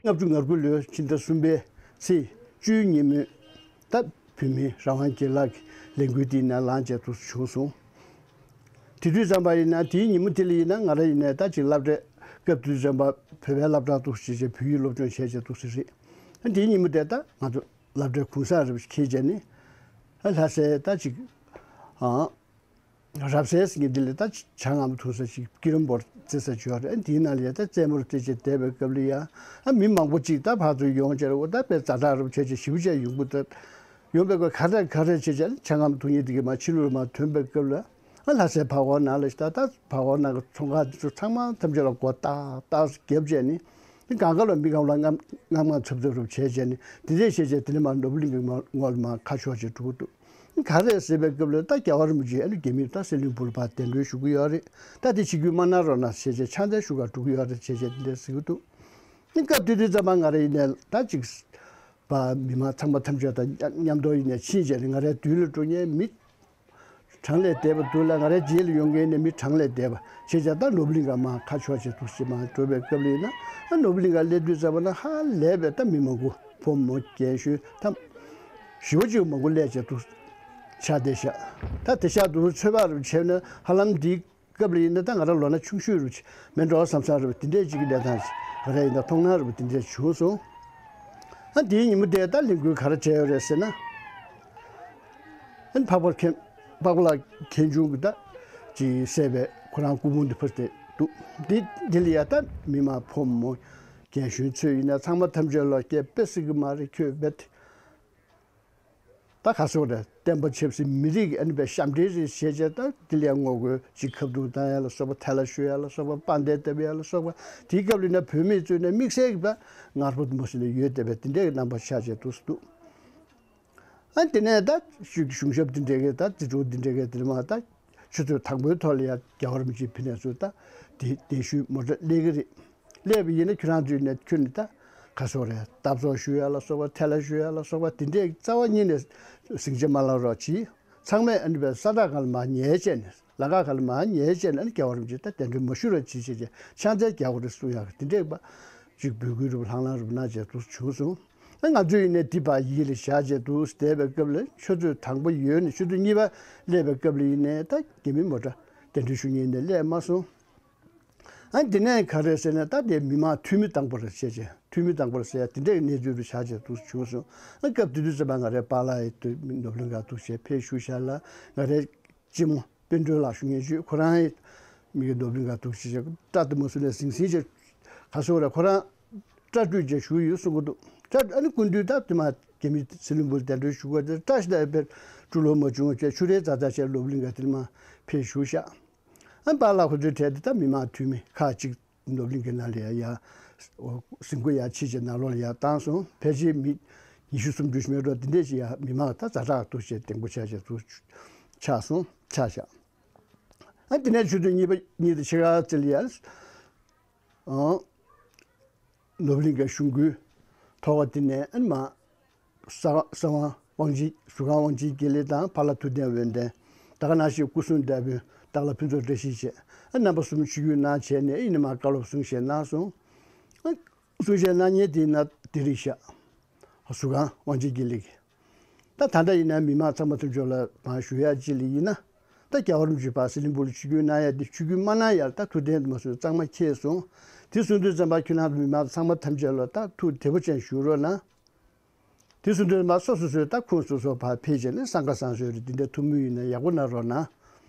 ལྔ་བཅུ་ང་དགུ་ལོའི་ཕྱི་ཟླ་གསུམ་པའི་ཚེས་བཅུའི་ཉིན་མོའི་ད་བོད་མིའི་རང་དབང་སྒེར་ལངས་ཀྱི་ལས་འགུལ་དེའི་ནང་ལངས་བྱས་འདུག་བྱུང་སོང་། དེ་དུས་ཙམ་པ་ཡིན་ན་དེའི་ཉིན་མོ་དེ་ལ་ཡིན་ན་ང་རང་ཡིན་ནའི་ད་ཅིག་སློབ་གྲྭའི་སྐབས་དུས་ཙམ་པ་བོད་པའི་སློབ་གྲྭ་འདུག་ཅེས་བྱས་བོད་ཡིག་སློབ་སྦྱོང་བྱས་བྱས་འདུག་ཟེར་རེད། དེའི་ཉིན་མོ་དེ་ད་ང་ཚོ་སློབ་གྲྭའི་གུང་སེང་རེད་འཁེལ་བྱས་ནས་ལྷ་སའི་ད་ཅིག་རབ་གསལ་ཟེར་མཁན་འདི་ལ་ད་ཇ་མངར་མོ་འཐུང་ས་ཅིག་སྐྱིད་རོམ་བོར་རྩེ་ས་ཅིག་ཡོད་རེད། དེའི་ནང་ལ་ཡ་ད་རྩེད་མོར་རྩེ་བྱས་བསྡད་པའི་སྐབས་ལ་ཡ་ཨ་མི་མང་པོ་ཅིག་ད་ཕར་ཚུར་ཡོང་བྱས་རེད། འོ་ད་དཔེ་ཛ་དྲག་རབ་བྱས་བྱས་ཞིབ་བྱས་ཡོང་གི་འདུག་ཡོང་པའི་སྐབས་ག་རེ་ག་རེ་བྱས་བྱས་ཇ་མངར་མོ་འཐུང་མཁན་འདི་གི་མར་ཕྱི་ལོགས་ལ་མར་ཐོན་པའི་སྐབས་ལ་ཨ་ལྷ་སའི་བར་སྐོར་ནང་ལ་ཞིག་ད་ད་བར་སྐོར་ནང་གི་ཚོང་ཁང་འདི་ཚོ་ཚང་མ་ཐམས་ཅད་ལ་སྒོ་ཏག་ཏག་བརྒྱབ་བྱས་ནས་ གང་ག་ལ་མི་གང་ལ་རྔམ་རྔམ་ཚབ་ཚབ་རུབ་བྱས་བྱས་ནས་དེ་འདྲས་བྱས་བྱས་དེ་ནས་མར་ནོར་བུ་གླིང་གི་ངོ་ངོ་ལ་མར་ཁ་ཕྱོགས་བྱས་འགྲོ་གི་འདུག་ག་རེ་ཟེར་བའི་སྐབས་ལ་ད་རྒྱལ་བ་རིན་པོ་ཆེ་ཨ་ནི་རྒྱ་མིས་ད་སི་ལིང་བུ་ལ་ཕར་གདན་འདྲེན་ཞུ་གི་ཡོད་རེད། ད་དེ་ཆིག་བརྒྱུད་མ་གནང་རོགས་གནང་ཞེས་བྱས་ཕྱག་འཚལ་ཞུ་གར་འགྲོ་གི་ཡོད་རེད་ཅེས་བྱས་དེ་འདྲ་ཟེར་གི་འདུག་ཨ་ནི་སྐབས་དེ་དུས་ཙམ་པ་ང་རང་ཡིན་ནའི་ད་ཅིག་པ་མི་མང་ཚང་མ་ཐམས་ཅད་དང་མཉམ་དུ་ཡིན་ནའི་ཕྱིན་བྱས་ནས་ང་རའི་མདུན་ལ་འགྲོ་མཁན་མི་གྲངས་ལས་འདས་པ་འདུག་ལ། ང་རའི་རྗེས་ལ་ཡོང་མཁན་ནི་མི་གྲངས་ལས་འདས་པ་བྱས་བྱས་ད་ནོར་བུ་གླིང་ག་མར་ཁ་ཕྱོགས་བྱས་འདུག་ཅེས་མར་འགྲོ་བའི་སྐབས་ལ་ཡིན་ན་ཨ་ནོར་བུ་གླིང་ག་སླེབས་དུས་ཙམ་པ་ན་ཧ་ལས་པའི་ད་མི་མང་པོ་ཕོ་མོ་རྒན་གཞོན་ད་ཞི་བ་གཅིག་མང་པོ་སླེབས་བྱས་འདུག་ཆགས་བསྡད་ཤག་ད་དེ་ཤག་འདུག་ཚོད་དཔག་རུ་བྱས་ན་ཧ་ལམ་འདིའི་སྐབས་ལ་ཡིན་ན་ད་ང་རང་ལོ་ན་ཆུང་ཤོས་རུ་མེད་འགྲོ་བསམ་བསམ་རུ་དེ་འདྲས་ཅིག་གི་གནས་སྟངས་ཅིག་ང་རང་ཡིན་ན་མཐོང་སྣང་རུ་དེ་འདྲས་བྱུང་སོང་། ཨ་དེའི་ཉིན་མོ་དེ་ད་ལས་འགུལ་ག་རེ་བྱས་ཡོད་རེད་ཟེར་ན། ཨ་འཕགས་པ་མཁན་འཕགས་པ་ལྷ་མཁན་ཆུང་གི་ད་ཅིག་བསད་པའི་ཁོ་རང་སྐུ་ཕུང་དེ་ཕུལ་ཏེ་འདུག་འདི་འདི་ལ་ཡ་ད་མི་མང་ཕོ་མོ་རྒན་གཞོན་ཚོས་ཡིན་ན་ཚང་མ་ཐམས་ཅད་ལ་སྐད་དཔེ་སྲིད་ཀྱི་མ་རེད། ཁྱོད་རྦད་ད་ག་སོག་རེད། བསྟན་པ་ཆབ་སྲིད་མི་རིགས་ཀྱི་ཨ་ནི་པའི་ཞབས་འདྲེན་རེད་བྱས་བྱས་ད་འདི་ལ་ཡ་ངོ་རྒོལ་ཅིག་ཁ་བརྡུང་བཏང་ཡ་ལ་སོགས་པ་ཐལ་ལ་བཤོལ་ཡ་ལ་སོགས་པ་དཔའ་མདའ་བཏབ་ཡ་ལ་སོགས་པ་དེའི་སྐབས་ལ་ཡིན་ན་བོད་མིས་བཙུགས་ནས་དམིགས་བསལ་གྱི་ད་ངར་པོ་དུ་མ་སོང་ནས་ཡོད་བསྡད་པའི་དེ་འདྲའི་རྣམ་པ་ཆགས་བྱས་འདུག་འདུག་ཨ་དེ་ནས་ད་གཞུང་གཞུང་ཞབས་འདི་འདྲས་ཀྱི་ད་རྩིས་འཕྲུལ་འདི་འདྲས་ཀྱི་དེ་མ་ད་ཆུ་ཚོད་དང་པོའི་ཐོག་ལ་ཡ་རྒྱལ་བ་རིན་པོ་ཆེ་ཕེབས་ནས་ཚུར་ད་དེ་གདན་ཞུས་མོ་ཊ་སླེབས་ཀྱི་རེད། སླེབས་པ་ཡིན་ན་ཁྱོད་རང་ཚོས་ནས་ཁྱོད་ནི་ད་ག་སོག་རེད། འཐབ་རྩོད་ཞུ་ཡ་ལ་སོགས་པ་ཐལ་ལ་ཞུ་ཡ་ལ་སོགས་པ་དེ་འདྲས་རྩ་བ་ཉིད་ནས་ཟིང་ཆ་མ་ལངས་རོགས་གྱིས། ཚང་མས་ཨ་ནི་པའི་ས་བདག་སྒང་ལ་མར་ཉལ་བྱས་ནས་ལམ་ཁ་སྒང་ལ་མར་ཉལ་བྱས་ནས་ཨ་ནི་རྒྱལ་བ་རིན་པོ་ཆེ་ད་གདན་འདྲེན་མ་ཞུ་རོགས་གྱིས་བྱས་བྱས་ཕྱག་འཚལ་རྒྱག་དགོས་རེད་གསུང་ཡག་གི་དེ་འདྲས་པ་ཅིག་འབོད་སྐུལ་རུ་ལྷང་ལྷང་རུ་གནང་བྱས་འདུག་བྱུང་སོང་། ཨ་ང་ཚོས་ཡིན་ནའི་འདི་པར་ཡིད་ལ་བཞག་བྱས་འདུག་བསྡད་པའི་སྐབས་ལ་ཆུ་ཚོད་དང་པོ་ཡོལ་ནས་ཆུ་ཚོད་གཉིས་པ་སླེབས་པའི་སྐབས་ལ་ཡིན་ནའི་ད་རྒྱ་མི་མོ་ཊ་གདན་འདྲེན་ཞུ་མཁན་ཡིན་ནའི་སླེབས་མ་སོང་། ཨ་འདི་ནས་ག་རེ་ཟེར་ན་ད་དེ་མི་མང་འཐུས་མི་དང་པོ་རེད་བྱས་བྱས་འཐུས་མི་དང་པོ་རེད་ཟེར་ཡ་དེ་འདྲའི་གནས་ཚུལ་རུ་བཞག་བྱས་འདུག་བྱུང་སོང་། ཨ་སྐབས་དེ་དུས་ཙམ་པ་ང་རའི་པཱ་ལགས་ཡི་དུས་ནོར་བུ་གླིང་ག་འདུག་བྱས་ཕེབས་བཞུགས་ཤག་ལ་ང་རའི་གཅེན་མོ་དཔལ་སྒྲོན་ལགས་ཞུ་མཁན་ཞུས་ཁོ་རང་ཡི་མི་གི་ནོར་བུ་གླིང་ག་འདུག་བྱས་བྱས་སྐྲ་དེ་མ་བཟོས་ནས་ཟིང་ཟིང་བྱས་ག་སོག་རེད། ཁོ་རང་སྐྲ་བཀྲུས་བྱས་བཞུགས་ཡོད་གསུང་གི་འདུག་སྐྲ་ཨ་ནི་སྐུ་མདུན་ད་དེ་མ་རྒྱ་མི་སྲིད་བློན་སྦུག་ལ་གདན་འདྲེན་ཞུ་དགོས་དེ་སྐྲ་ཞིག་ད་ཡོད་པའི་སྤྲུལ་ལོ་མ་བྱུང་བྱས་ཆུ་རེ་ཛ་ཛ་བྱས་ནོར་བུ་གླིང་ག་དེ་མ་ཕེབས་བཞུགས་ཤག་ཨ་པཱ་ལགས་ཁོ་ཚོའི་གྲས་དེ་ད་མི་མང་འཐུས་མི་ཁག་ཅིག་ནོར་བུ་གླིང་གའི་ནང་ལ་ཡ་ཡ་ཟིང་གོ་ཡ་ཕྱི་བྱས་ནང་ལོགས་ལ་ཡ་བཏང་སོང་། ཕལ་ཆེར་མི་ཉི་ཤུ་སུམ་ཅུ་ཞིག་མེད་འགྲོ་དེ་འདྲས་ཞིག་ཡ་མི་མང་ད་ཛ་དྲག་ཏུ་བྱས་ལྡེང་པོ་ཆགས་བྱས་ཚུར་ཆགས་སོང་ཆགས་བཞག་ཨ་དེ་ནས་ཆུ་ཚོད་གཉིས་པ་གཉིས་དང་ཕྱེད་ཀ་ཙམ་ལ་ཡ། ཨང་། ནོར་བུ་གླིང་གའི་གཞུང་སྐུའི་ཐོག་ཁ་དེ་ནས་ཨ་ནི་མ། གསང་གསང་བ་དབང་ཆེན་ཟུར་ཁང་དབང་ཆེན་དགེ་ལེགས་དང་ཕ་ལྷ་ཐུབ་བསྟན་འོད་ལྡན། ད་ག་ནང་བཞིན་སྐུ་སྲུང་བདག་དཔོན་སྟག་ལྷ་ཕུན་ཚོགས་བཀྲ་ཤིས་བཅས་ཨ་རྣམ་པ་གསུམ་ཆིབས་བསྒྱུར་གནང་བྱས་ནས་ཨ་ནི་མ་བཀའ་སློབ་གསུང་བཤད་གནང་སོང་། ཨ་གསུང་བཤད་གནང་མཁན་དེ་ན་དེ་རིང་ཤག་ཟུར་ཁང་དབང་ཆེན་དགེ་ལེགས་ཀྱིས། ད་ད་ལྟ་ཡིན་ན་མི་མང་ཚང་མ་ཐུབ་ཕྱོགས་ལ་མར་ཞུ་ཡག་ཅིག་ལ་ཡིན་ན། ད་རྒྱལ་བ་རིན་པོ་ཆེ་ཕར་སི་ལིང་སྦུག་ལ་ཆིབས་བསྒྱུར་གནང་ཡག་འདི་ཆིབས་བསྒྱུར་མ་གནང་ཡག་ད་ཐུགས་བདེན་དུ་མ་བཟོས་གཙང་མ་ཁེལ་སོང་། དེ་གསུང་དུས་ཙམ་པ་ཁྱོད་རང་ཚོ་མི་མང་ཚང་མ་ཐམས་ཅད་ལ་ད་ཐུགས་བདེ་པོ་ཅན་བཞུགས་རོགས་གནང་། དེ་གསུང་དུས་ཙམ་པ་སོ་སོ་སོའི་ད་ཁོངས་སོ་སོ་ཕར་ཕེབས་བྱས་ནས་སང་ག་སང་སོའི་རེད་འདི་འདྲ་ཐུགས་མོས་ཡིན་ན་ཡག་པོ་གནང་རོགས་གནང་།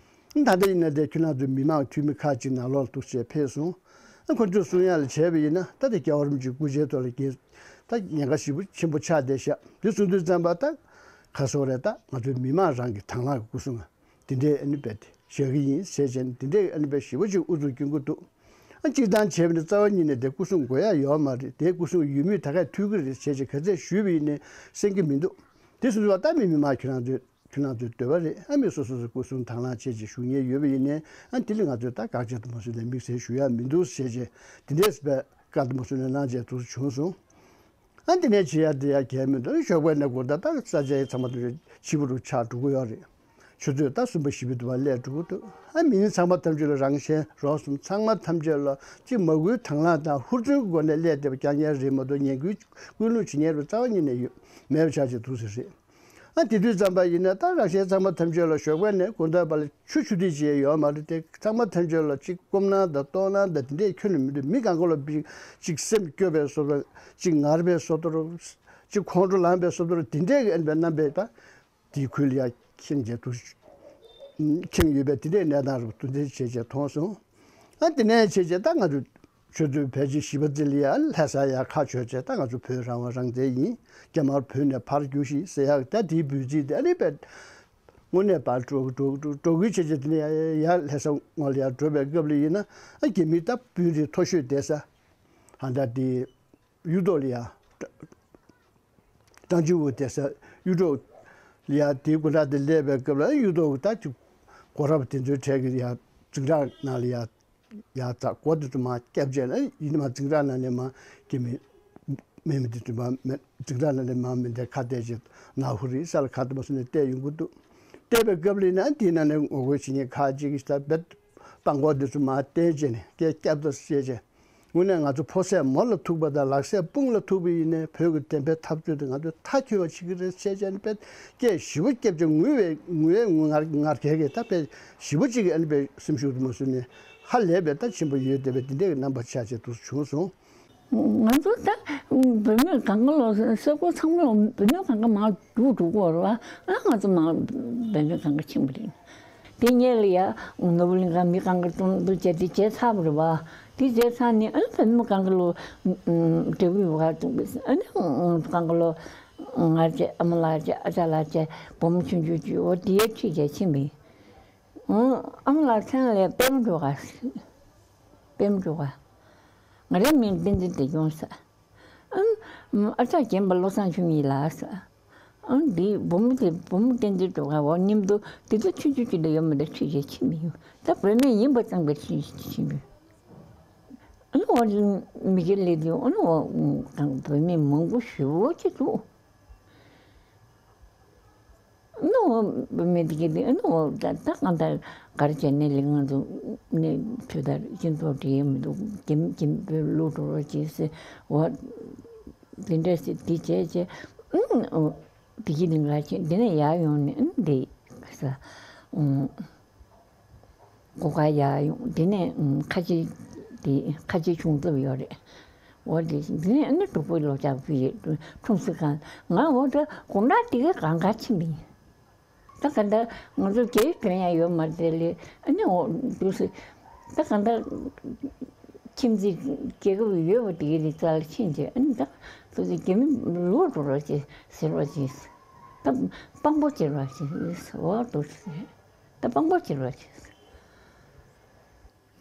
ད་ལྟ་ཡིན་ན་དེ་ཁྱོད་རང་ཚོའི་མི་མང་འཐུས་མི་ཁག་ཅིག་ནང་ལོགས་ལ་འདུག་བྱས་ཕེབས་སོང་། ཨ་ཁོ་ཚོས་གསུང་ཡག་ལ་བྱས་པ་ཡིན་ན་ད་ལྟ་རྒྱལ་བ་རིན་པོ་ཆེའི་སྐུ་ཕྱྭའི་ཐོག་ལ་རྒྱལ་ད་ཉེན་ཁ་ཞེ་པོ་ཆེན་པོ་ཆགས་བསྡད་ཤག་དེ་གསུང་དུས་ཙམ་པ་ད་ག་སོག་རེད། ད་ང་ཚོའི་མི་མང་རང་གི་དང་བླངས་ཀྱི་སྐུ་སྲུང་དེ་འདྲའི་ཨ་ནི་རྦད་དེ་བཞག་གི་ཡིན་ཟེར་བྱས་ནས་དེ་འདྲའི་ཨ་ནི་རྦད་ཞེ་པོ་ཅིག་ཨུ་ཚུགས་སྐྱོན་གྱི་འདུག་ཨ་སྤྱིར་བཏང་བྱས་པ་ནི་རྩ་བ་ཉིད་ནས་དེ་སྐུ་སྲུང་དགོས་ཡག་ཡོད་མ་རེད། དེ་སྐུ་སྲུང་ཡོད་མུས་ད་གས་ཐུག་གི་རེད་ཟེར་བྱས་ག་ཚད་ཞུས་པ་ཡིན་ནའི་གསན་གྱི་མི་འདུག་དེ་སོང་ཙང་ད་མི་མི་མང་ཁྱོད་རང་ཚོས་ཁྱོད་རང་ཚོའི་འདོད་པ་རེད། ཨ་མི་སོ་སོ་སོ་སྐུ་སྲུང་དང་བླངས་བྱས་ཅིག་ཞུ་མཁན་ཡོད་པ་ཡིན་ནའི་ཨ་དེ་ལ་ང་ཚོས་ད་དགག་བྱ་དུ་མ་བཟོས་ནས་དམིགས་བསལ་ཞུ་ཡག་མི་འདུག་ཟེར་བྱས་དེ་འདྲས་སྦད་བཀའ་དུ་མ་བཟོས་ནས་གནང་བྱས་འདུག་བྱུང་སོང་། ཨ་འདི་ནས་བྱེད་ཡག་འདི་ཡག་གལ་མི་འདུག་ཞོགས་པ་ནས་དགོང་དག་ད་ས་ཆ་ཡི་ཚང་མ་དུ་ཕྱི་པོ་རུ་ཆགས་འགྲོ་གི་ཡོད་རེད། ཆུ་ཚོད་ད་གསུམ་པ་བཞི་པའི་དུ་བ་སླེབས་འགྲོ་གི་འདུག་ཨ་མི་ཚང་མ་ཐམས་ཅད་ལ་རང་གཞན་རོགས་གསུམ་ཚང་མ་ཐམས་ཅད་ལ་གཅིག་མ་བསྐུལ་དང་བླངས་དང་ཧུར་བརྩོན་གྱི་སྒོ་ནས་སླེབས་བསྡད་པ་རྐྱང་རྐྱང་རེད་མ་གཏོགས་ངན་སྐུལ་སྐུལ་སློང་བྱེད་མཁན་རུ་རྩ་བ་ཉིད་ནས་ཡོད་མེད་པ་ཆགས་ཀྱི་འདུག་ཟེར་རེད། ཨ་དེ་དུས་ཙམ་པ་ཡིན་ན་ད་རང་གཞན་ཚང་མ་ཐམས་ཅད་ལ་ཞོགས་པ་ནས་དགོང་དག་བར་ལ་ཆུ་ཆུ་དུས་བྱས་ཡོད་མ་རེད་དེ་ཚང་མ་ཐམས་ཅད་ལ་གཅིག་སྐོམ་སྣང་དང་ལྟོགས་སྣང་དང་དེ་འདྲས་ཁྱོན་ནས་མི་འདུག་མི་གང་ག་ལ་གཅིག་སེམས་སྐྱོ་བའི་བཟོ་འདྲ་གཅིག་ངར་བའི་བཟོ་འདྲ་གཅིག་ཁོང་ཁྲོ་ལངས་པའི་བཟོ་འདྲ་དེ་འདྲས་ཀྱི་ཨན་པའི་རྣམ་པས་ད་དེའི་ཁུལ་ལ་ཡ་ཁེངས་བྱས་འདུག་ཁེངས་ཡོད་པའི་དེ་འདྲས་གནས་སྟངས་རུ་དུ་འདྲས་བྱས་བྱས་མཐོང་སོང་། ཨ་དེ་ནས་བྱས་བྱས་ད་ང་ཚོ་ཆུ་ཚོད་ཕལ་ཆེར་བཞི་པ་ཙམ་ལ་ཡ་ལྷ་ས་ཡ་ཁ་ཕྱོགས་བྱས་ད་ང་ཚོ་བོད་རང་དབང་རང་བཙན་ཡིན། རྒྱ་དམར་བོད་ནས་ཕར་རྒྱུགས་ཤིག་ཟེར་ཡག་ད་དེའི་འབོད་ཚིག་དེ་ཨ་ནི་པས་དངོས་གནས་ཕར་འགྲོ་འགྲོ་འགྲོ་འགྲོ་ཁུལ་བྱས་བྱས་དེ་ནས་ཡ་ཡ་ལྷ་ས་ངོས་ལ་ཡ་འགྲོ་བའི་སྐབས་ལ་ཡིན་ན་ཨ་རྒྱ་མི་ད་སྤུན་རེ་མཐོ་ཤོས་བསྡད་ས་ཧ་ད་དེ་ གཡུ་ཐོག་ལ་ཡ། ཀྲང་ཅིན་ཝུ་དེ་ས་གཡུ་ཐོག་ལ་ཡ་དེའི་དགོན་གྲྭ་དེ་སླེབས་པའི་སྐབས་ལ་གཡུ་ཐོག་ད་ཅིག་གོ་རབ་དེ་ཚོའི་གྲས་ཀྱི་ཡ་འཛིང་གྲྭ་ནང་ལ་ཡ། ཡ་ཙག་གོ་དེ་ཚོ་མ་སྐྱབས་རྗེས་ན་ཡིན་ན་མ་འཛིང་གྲྭ་ནང་ནས་མ་སྐྱེ་མི་མེད་མི་དེ་ཚོ་མ་མེད་འཛིང་གྲྭ་ནང་ནས་མ་མི་འདྲ་ཁ་གཏད་བྱེད་ནག་ཧུ་རི་ས་ལ་ཁ་དེ་མ་སོང་ནས་བལྟས་ཡོང་གི་འདུག་བལྟས་པའི་སྐབས་ལ་ཡིན་ན་དེའི་ནང་ནས་ངོ་རྒོལ་བྱེད་མཁན་ཁག་ཅིག་གིས་ད་བེད་སྤང་གོ་དེ་ཚོ་མ་བལྟས་བྱས་ནས་སྐད་སྐྱབས་ད་བཤད་བྱས། དངོས་གནས་ང་ཚོ་ཕོ་སྲས་མོ་ལ་ཐུག་པ་དང་ལག་སྲས་སྤུན་ལ་ཐུག་པ་ཡིན་ནའི་བོད་ཀྱི་བདེན་པའི་འཐབ་རྩོད་དེ་ང་ཚོས་མཐའ་འཁྱོལ་བ་བྱེད་ཀྱི་རེད་ཟེར་བྱས་ནས་དཔེ་སྐད་ཞིབ་པོ་སྐྱབས་བྱས་ངུ་བའི་ངུ་བའི་ངུ་ངར་ངར་གས་གས་ད་དཔེ་ཞིབ་པོ་གཅིག་གིས་ཨ་ནི་དཔེ་སེམས་ཤུགས་དེ་མ་བཟོད་ནས་ཧ་ལས་པའི་ད་ཆེན་པོ་ཡོད་བསྡད་པའི་དེ་འདྲའི་རྣམ་པ་ཆགས་བྱས་འདུག་བྱུང་སོང་། ང་ཚོ་ད་བུད་མེད་གང་ག་ལོ་ས་ཁུལ་ཚང་མ་ལ་བུད་མེད་གང་ག་མར་རྒྱུགས་འགྲོ་གི་ཡོད་རེད་བ། ཨ་ང་ཚོ་མར་བུད་མེད་གང་ག་ཕྱིན་པ་རེད། དེ་སྔོན་ལ་ཡ་ནོར་བུ་གླིང་ཁ་མི་གང་ག་སྟོང་དུ་བྱས་ཏེ་བྱས་ཚར་བ་རེད་བ། དེ་བྱས་ཚར་ནས་ཨ་བུད་མེད་གང་ག་ལོ་འབྲས་བུ་ཡོད་ག་འདུག་གི་ཨ་ནི་གང་ག་ལོ་ང་བྱས་ཨ་མ་ལགས་བྱས་ཨ་ཅག་ལགས་བྱས་བུ་མོ་ཆུང་ཆུང་བྱས་འོ་དེ་ཡ་ཁྲིད་བྱས་ཕྱིན་པས། ཨ་མ་ལགས་མཚན་ལས་དཔལ་མོ་སྒྲོལ་དཀར། དཔལ་མོ་སྒྲོལ་དཀར། ང་རའི་མིང་བསྟན་འཛིན་བདེ་སྐྱོང་ཟེར། ཨ་ཨ་ཅག་རྒན་པ་བློ་བཟང་ཆོས་ཉིད་ལགས་ཟེར། ཨ་འདི་བུ་མོ་དེ་བུ་མོ་བསྟན་འཛིན་སྒྲོལ་དཀར་འོ་མཉམ་དུ་དེ་ཚོ་ཆུང་ཆུང་ཅིག་ལ་ཡོད་མ་རེད། ཁྲིད་བྱས་ཕྱིན་པ་ཡིན། ད་བུད་མེད་ཡིན་པ་ཙམ་གྱིས་ཁྲིད་བྱས་ཕྱིན་པ་ཡིན། ཨ་ནི་འོ་མི་སྒེར་ལས་དུས་ཨ་ནི་འོ་བུད་མེད་མང་པོ་ཞེ་པོ་ཅིག་འདུག་ཨ་ནི་འོ་བུད་མེད་དེ་གའི་དེ་ཨ་ནི་འོ་ད་ད་གང་ལྟར་ག་རེ་བྱས་ནས་ལས་ང་ཚོ་ནས་ཆུ་དར་སྤྱི་ཚོགས་འབྲེལ་མི་འདུག་རྒྱ་མི་རྒྱ་མི་བོད་ལུགས་འགྲོ་རོགས་བྱེད་ཟེར་འོ་དེ་འདྲ་ཟེར་དེ་བྱས་བྱས་ཨ་ནི་འོ་དེ་གའི་ལས་ང་བྱས་འདི་ནས་ཡར་ཡོང་ནས་ཨ་ནི་འདི་ས་ཨ། སྒོ་ཁ་ཡར་ཡོང་དེ་ནས་ཁ་ཆེ་དེ་ཁ་ཆེ་ཆུང་ཙམ་ཡོད་རེད། འོ་དེ་དེ་ནས་ཨ་ནི་གྲོགས་པོའི་ལོ་ལྕགས་ཕུལ་ཡས་འཁྲུངས་ས་གང་ང་འོ་ད་དགོང་དག་དེ་ག་གང་ག་ཕྱིན་པ་ཡིན། ད་ག་ད་ང་ཚོ་རྒྱའི་དོན་ཡང་ཡོད་མ་རེད་ལས་ཨ་ནི་འོ་འདུག་སེ་ད་ག་ད་ཁྱིམ་མཚེས་རྒྱལ་ཁབ་ཡོད་པ་དེ་གའི་རྩ་ལ་ཕྱིན་བྱས་ཨ་ནི་ད་འདུག་སེ་རྒྱ་མི་ལོག་འགྲོ་རོགས་བྱེད་ཟེར་བ་བྱས། ད་དཔང་པོ་བྱེད་རོགས་བྱེད་ཟེར་བ་འདུག་སེ། ད་དཔང་པོ་བྱེད་རོགས་བྱེད།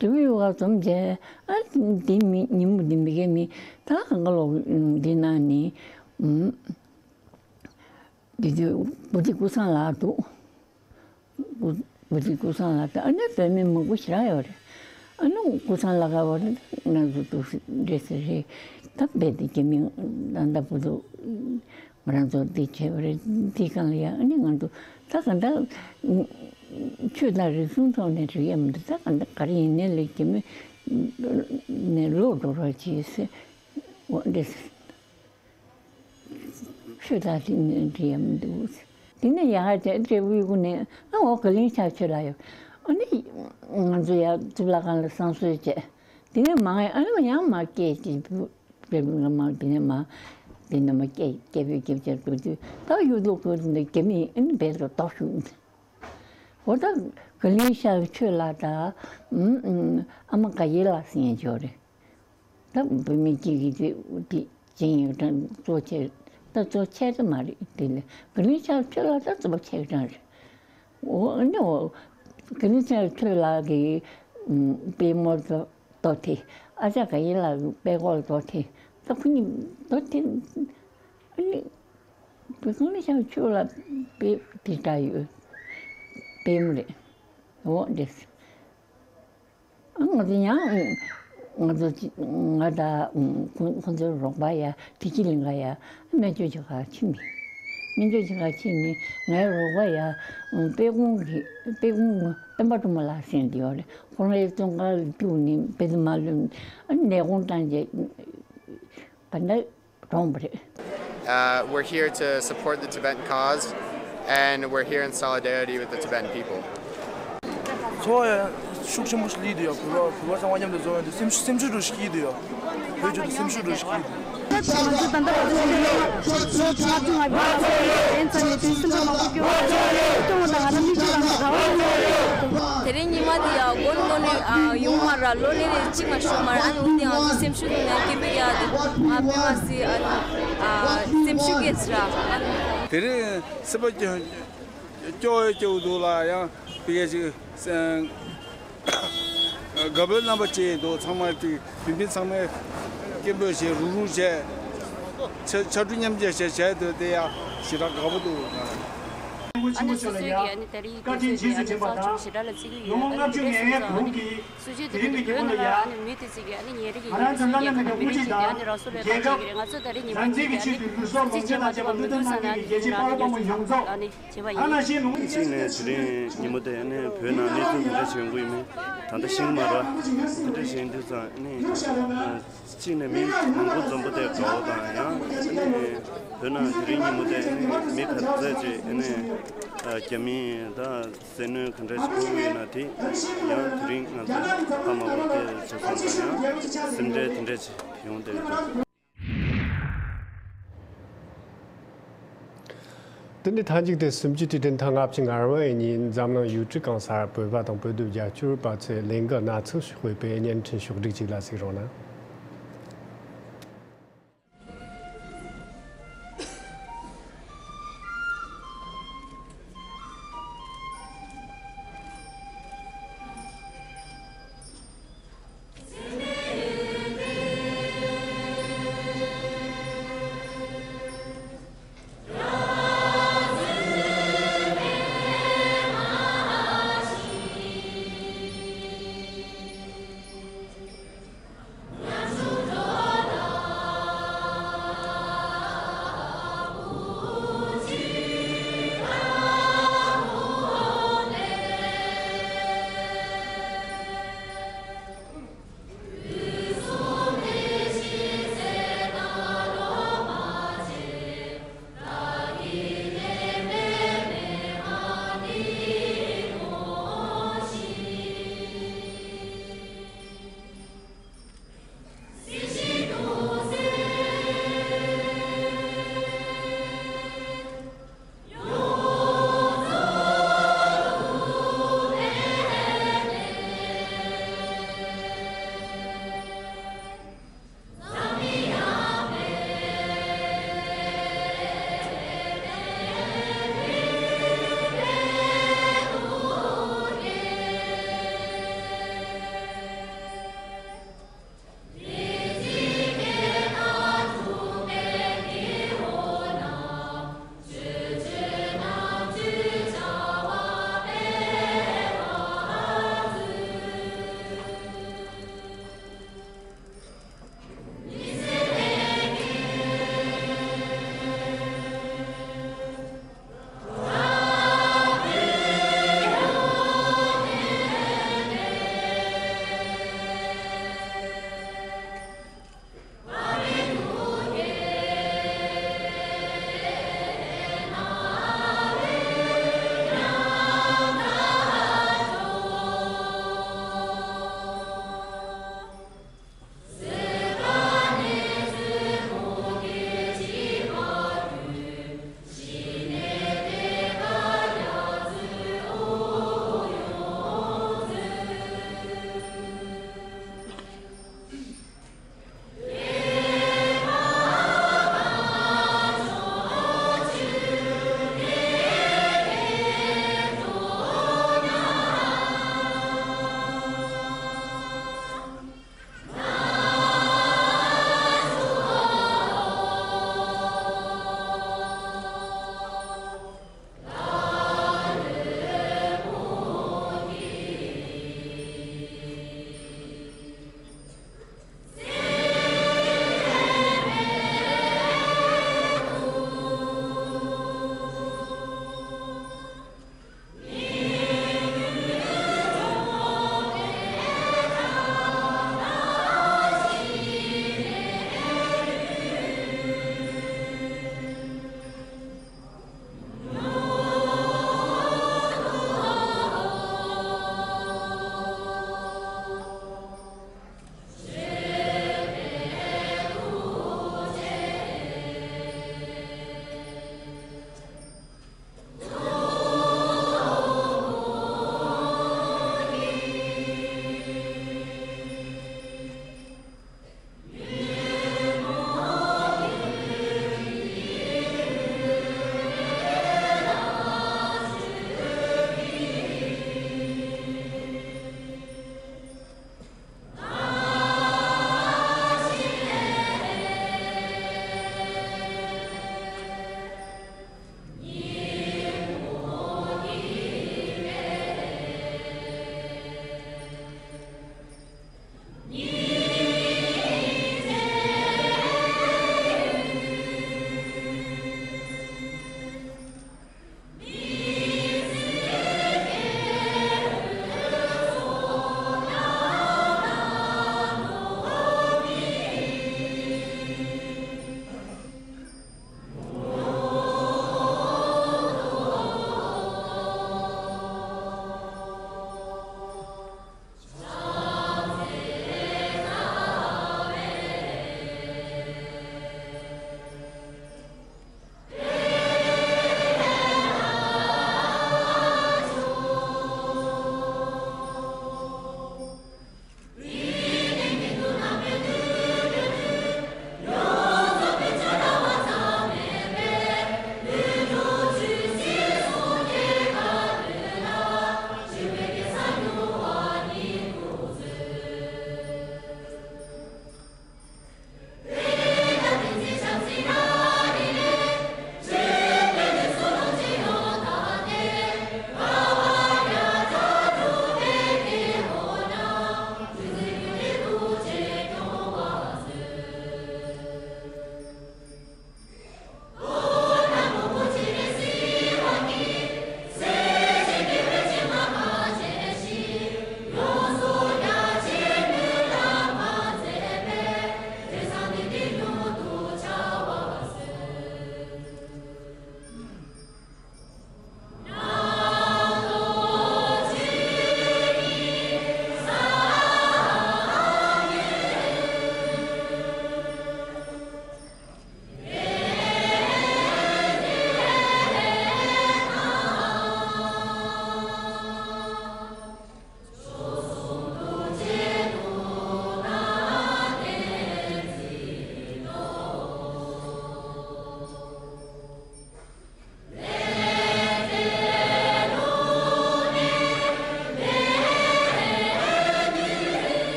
དེ་བས་ཡོ་ག་འཛོམས་རྗེས་ཨ་འདི་མི་ཉིན་མོ་འདི་མི་གའི་མི་ད་གང་ག་ལོ་འདི་ན་ནི་འདི་དུས་བུ་ཏི་ཀུ་སང་ལགས་འདུག་བུ་ཏི་ཀུ་སང་ལགས་ད་ཨ་ནི་བུད་མེད་མང་པོ་ཞེ་དྲག་ཡོད་རེད། ཨ་ནི་ཀུ་སང་ལགས་ག་བ་རེད་ང་ཚོ་འདུག་འདྲེ་ཟེར་རེད། ད་རྦད་དེ་རྒྱ་མི་ད་ད་བུ་ཏི། ང་རང་ཚོ་འདི་བྱས་པ་རེད། འདི་སྒང་ལ་ཡ་ཨ་ནི་ང་ཚོ་ད་ག་འདྲ་ཆོས་དང་རིག་གཞུང་ཐོག་ནས་རིག་ཡ་མི་འདུག་ད་ག་འདྲ་ག་རེ་ཡིན་ནའི་ལས་རྒྱ་མི་ནས་ལོག་འགྲོ་རོགས་གྱིས་ཟེར་འོ་འདི་ཟེར། ཆོས་དང་རིག་གནས་རིག་ཡ་མི་འདུག་དེ་ནས་ཡ་ཧ་ཅེ་ཏྲེ་དབུས་གུ་ནས་ཨ་འོ་ག་ལིང་ཤག་ཆོས་ལ་ཡོད། ཨ་ནི་ང་ཚོ་ཡ་གཙུག་ལག་ཁང་ལ་བསང་གསོལ་བྱས། དེ་ནས་མང་ཨ་ནི་ཡང་མ་སྐད་ཅིག་དཔེ་མི་སྲིད་མ་དེ་ནས་མ་དེ་ནས་མ་སྐད་སྐད་པོས་སྐད་ཆ་འགྲོ་དུས་ད་གཡུ་ཐོག་ཁུལ་དེ་རྒྱ་མི་ཨ་ནི་རྦད་དེ་ལྟོགས་ཤུགས། འོ་ད་ག་ལིང་ཤག་ཆོས་ལགས་དང་ཨ་མ་དགའ་ཡེ་ལགས་ཟེར་མཁན་ཅིག་ཡོད་རེད། ད་བུད་མེད་གཅིག་གིས་དེ་དེ་སྦྱིན་ཡོད་གྲངས་གཙོ་ཆེ་ད་གཙོ་ཆེ་ཙམ་མ་རེད། དེ་ལས་ག་ལིང་ཤག་ཆོས་ལགས་ད་གཙོ་ཆེ་གྲངས་རེད། འོ་ཨ་ནི་འོ་ག་ལིང་ཤག་ཆོས་ལགས་ཀྱི་དཔལ་མོ་ཚོ། མདོ་དེ། ཨ་ཅག་ག་ཡེ་ལགས་དཔལ་འཁོར་མདོ་དེ། ད་ཁོ་གཉིས་མདོ་དེ། ཨ་ནི། བོད་ཁང་ལ་བཞག་ཆོས་ལ་དཔེ་དེ་འདྲ་ཡོད། དཔེ་མོ་རེད། འོ་འདྲས། ཨ་ང་ཚོ་ཡང་། ང་ཚོ་ང་དང་ཁོ་ཁོ་ཚོའི་རོགས་པ་ཡ་དེ་ཅི་ལིང་ག་ཡ་སྨན་བཅོས་བྱེད་ག་ཕྱིན་པས། སྨན་བཅོས་བྱེད་ག་ཕྱིན་ནས་ངའི་རོགས་པ་ཡ་དཔལ་ཁང་གི་དཔལ་ཁང་སྟོན་པ་སྒྲོལ་མ་ལགས་ཟེར་འདི་ཡོད་རེད། ཁོང་རའི་བཙོན་ཁང་ལ་བཅུག་ནས་བེད་མ་ལོན་ཨ་ནི་ནད་དགོངས་བཏང་རྗེས་ག་འདྲ་གྲོངས་པ་རེད། Uh, we're here to support the Tibetan cause, and we're here in solidarity with the Tibetan people. འཚོ་བ་ཡང་ཤུགས་ཆེན་པོ་ཞིག་སླེབས་འདུག་ཡ། བོད་པ་བོད་པ་ཚང་མ་མཉམ་དུ་འཛོམས་ཡོང་དུས་སེམས་སེམས་ཤུགས་འདྲ་ཞིག་སྐྱེས་འདུག་ཡ། བོད་ཆོས་དུ་སེམས་ཤུགས་འདྲ་ཞིག་སྐྱེས་འདུག་ད་ང་ཚོ་ད་ལྟ་བར་དུ་ལོ་ལྔ་བཅུ་ང་བརྒྱད་ལ་ཡན་ཚ་ནས་དུས་སེམས་པ་མང་པོ་སྐྱོ་བ་སྐྱོ་བ་དང་ང་རང་མིག་ཆུ་ལངས་ཏེ་ར་བ་ལ་ཉལ་ཡོད། དེ་རིང་ཉི་མ་འདི་ཡང་དགོང་དགོང་ནས་ཡོང་མ་ར་ལོ་ལེ་རེ་གཅིག་མ་ཤོར་མ་ར། ཨ་ནི་འདི་ང་ཚོ་སེམས་ཤུགས་ནས་སྐྱེ་འཕེལ་ཡག་དེ་ང་དཔེ་མ་སྲིད་ཨ་ནི་སེམས་ཤུགས་སྐྱེས་ཟེར་ར། དེ་རིང་སྲིད་པ་སྐྱོ་སྐྱོ་སྐྱོ་འདུག་ལ་ཡང་དེ་གས་ཅིག་དགའ་འབོད་རྣམ་པ་བཅས་འདུག་ཚང་མ་དེ་བུད་མེད་ཚང་མས་ སྐད་འབོད་བྱས་རུག་རུག་བྱས། ཕྱ་ཕྱར་གྲུ་མཉམ་འཇོག་བྱས་བྱས་དུས་དེ་ཡང་ཞེ་དྲག་དགའ་པོ་འདུག་ང་རང་། ཨ་ནི་སོ་སོའི་གི་ཨ་ནི་ད་རེས་དུས་ཚོད་ཀྱི་ཨ་ནི་བཟང་ཕྱོགས་ཞེ་དྲག་ལ་བརྩི་གི་ཡོད། ཨ་ནི་དེ་འདྲ་སོང་ཙང་ཨ་ནི་སྲོལ་འབྱེད་དེ་ནི་བོད་ནང་ལ་ཨ་ནི་མི་དེ་ཚོས་གི་ཨ་ནི་ཉིན་རེ་གི་ཉིན་རེ་བཞིན་གྱི་ཨ་ནི་ཁོ་རང་མི་རིགས་ཀྱི་དེ་ཨ་ནི་རང་སྲོལ་ལ་བརྟག་དཔྱད་ཀྱི་རེད། ང་ཚོ་ད་རེས་ཉིན་མོ་དེ་གི་ཨ་ནི་སྲོལ་འབྱེད་བྱེད་མ་ཐུབ་པ་མི་འདུག་བསམ་ན་ཨ་ནི་དེ་རང་རེ་ཨ་ནི་བྱེད་པ་ཡིན། གཅིག་ནས་དེ་རིང་ཉིན་མོ་དེ་ཨ་ནི་བོད་ནང་གནས་ཚུལ་ག་འདྲ་བྱུང་གི་ཡོད་མེད་ད་ལྟ་ཤེས་ཀྱི་མ་རེད་བ། དེ་འདྲ་བྱས་དུས་ཙང་ཨ་ནི། གཅིག་ནས་མི་མང་པོ་འཛོམས་པོ་དེ་དགའ་བོ་དང་ཡང་ཨ་ནི་བོད་ནང་དེ་རིང་ཉིན་མོ་དེ་ཨ་ནི་མི་ག་ཚད་ཅིག་ཨ་ནི་རྒྱ་མིས་ད་བཙན་གནོན་ག་འདྲ་ཞིག་ཕོག་གི་ཡོད་ན་དེ་ཡང་དེ་རིང་ང་ཚོ་ཧ་མ་གོ་དེ་བྱེད་སོང་ཙང་ཡང་སེམས་ཁྲལ་དེ་འདྲ་ཞིག་ཡོང་བསྡད་ཡོད། དེ་ནི་མཐའ་མཇུག་ཏུ་སུམ་ཅུ་དྲུག་དྲུག་ཐེངས་ལྔ་བཅུ་ང་བར་ཉིན་འཛམ་གླིང་ཡུལ་གྲུ་གང་སར་བོད་པ་དང་བོད་དུ་རྒྱ་སྐྱོར་པ་ཚོས་ལས་འགུལ་སྣ་ཚོགས་ཤིག་སྤེལ་བའི་བརྙན་འཕྲིན་ཕྱོགས་བསྒྲིགས་ཅིག་ལ་གཟིགས་རོགས་གནང་།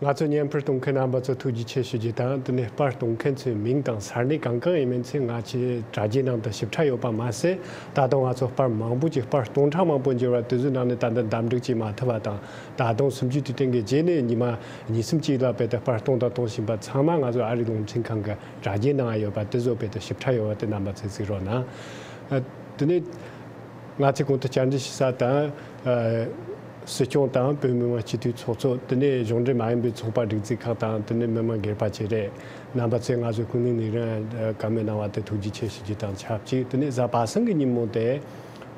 ང་ཚོ་བརྙན་འཕྲིན་གཏོང་མཁན་རྣམ་པ་ཚོ་ཐུགས་རྗེ་ཆེ་ཞུ་རྒྱུ་དང་། དེ་ནས་པར་གཏོང་མཁན་ཚོའི་མིང་དང་ས་གནས་གང་གང་ཡིན་མིན་ཚོས་ང་ཚོའི་དྲ་རྒྱའི་ནང་དུ་ཞིབ་ཕྲ་ཡོད་པ་མ་ཟད། ད་དུང་ང་ཚོ་པར་མང་པོ་ཅིག་པར་སྟོང་ཕྲག་མང་པོ་འབྱོར་བ་དེ་ཚོའི་ནང་ནས་ད་ལྟ་འདེམས་སྒྲུག་བྱེད་མ་ཐུབ་པ་དང་། ད་དུང་སུམ་ཅུ་དུས་དྲན་གྱི་རྗེས་ནས་ཉི་མ་གཉིས་གསུམ་ཅིག་ལ་དཔེ་དེ་པར་གཏོང་དང་གཏོང་བཞིན་པ་ཚང་མ་ང་ཚོ་ཨ་རིའི་རླུང་འཕྲིན་ཁང་གི་དྲ་རྒྱའི་ནང་ཡོད་པ་དེ་ཚོ་དཔེ་དེ་ཞིབ་ཕྲ་ཡོད་པ་དེ་རྣམ་པ་ཚོས་གཟིགས་རོགས་གནང་། ཨ། དེ་ནས། ང་ཚོས་གོང་དུ་བཅར་འདྲི་ཞུ་ས་དང་། ཨ། སྲིད་སྐྱོང་དང་བོད་མི་མང་སྤྱི་འཐུས་ཚོགས་གཙོ། དེ་ནས་གཞུང་འབྲེལ་མ་ཡིན་པའི་ཚོགས་པ་སྒྲིག་འཛུགས་ཁག་དང་། དེ་ནས་མི་མང་སྒེར་པ་བཅས་རེད། རྣམ་པ་ཚོས་ང་ཚོའི་ཀུན་གླེང་ལས་རིམ་བཀའ་མོལ་གནང་བ་དེ་ཐུགས་རྗེ་ཆེ་ཞུ་རྒྱུ་དང་ཆབས་ཅིག་དེ་ནས་གཟའ་པ་སངས་ཀྱི་ཉིན་མོ་དེ།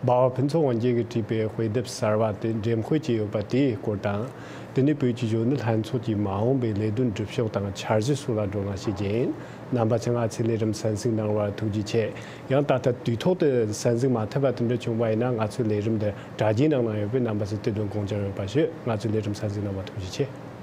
འབའ་བ་ཕུན་ཚོགས་དབང་རྒྱལ་གྱིས་བྲིས་པའི་དཔེ་དེབ་གསར་བ་དེ་འགྲེམས་སྤེལ་བྱས་ཡོད་པ་དེའི་སྐོར་དང་། དེ་ནས་བོད་ཀྱི་གཞོན་ནུ་ལྷན་ཚོགས་ཀྱིས་མ་འོངས་པའི་ལས་དོན་སྒྲུབ་ཕྱོགས་དང་འཆར་གཞི་སོགས་ལ་བགྲོ་གླེང་བྱེད་རྒྱུ་ཡིན། རྣམ་པ་ཚོས་ང་ཚོའི་ལས་རིམ་གསན་གཟིགས་གནང་བར་ཐུགས་རྗེ་ཆེ། ཡང་ད་ལྟ་དུས་ཐོག་ཏུ་གསན་གཟིགས་མ་ཐུབ་པ་དེ་འདྲ་བྱུང་བ་ཡིན་ན། ང་ཚོའི་ལས་རིམ་འདི་དྲ་རྒྱའི་ནང་ན་ཡོད་པས་རྣམ་པ་ཚོས་དེ་དོན་དགོངས་འཇགས་ཡོད་པ་ཞུ། ང་ཚོའི་ལས་རིམ་གསན་གཟིགས་གནང་བར་ཐུགས་རྗེ་ཆེ།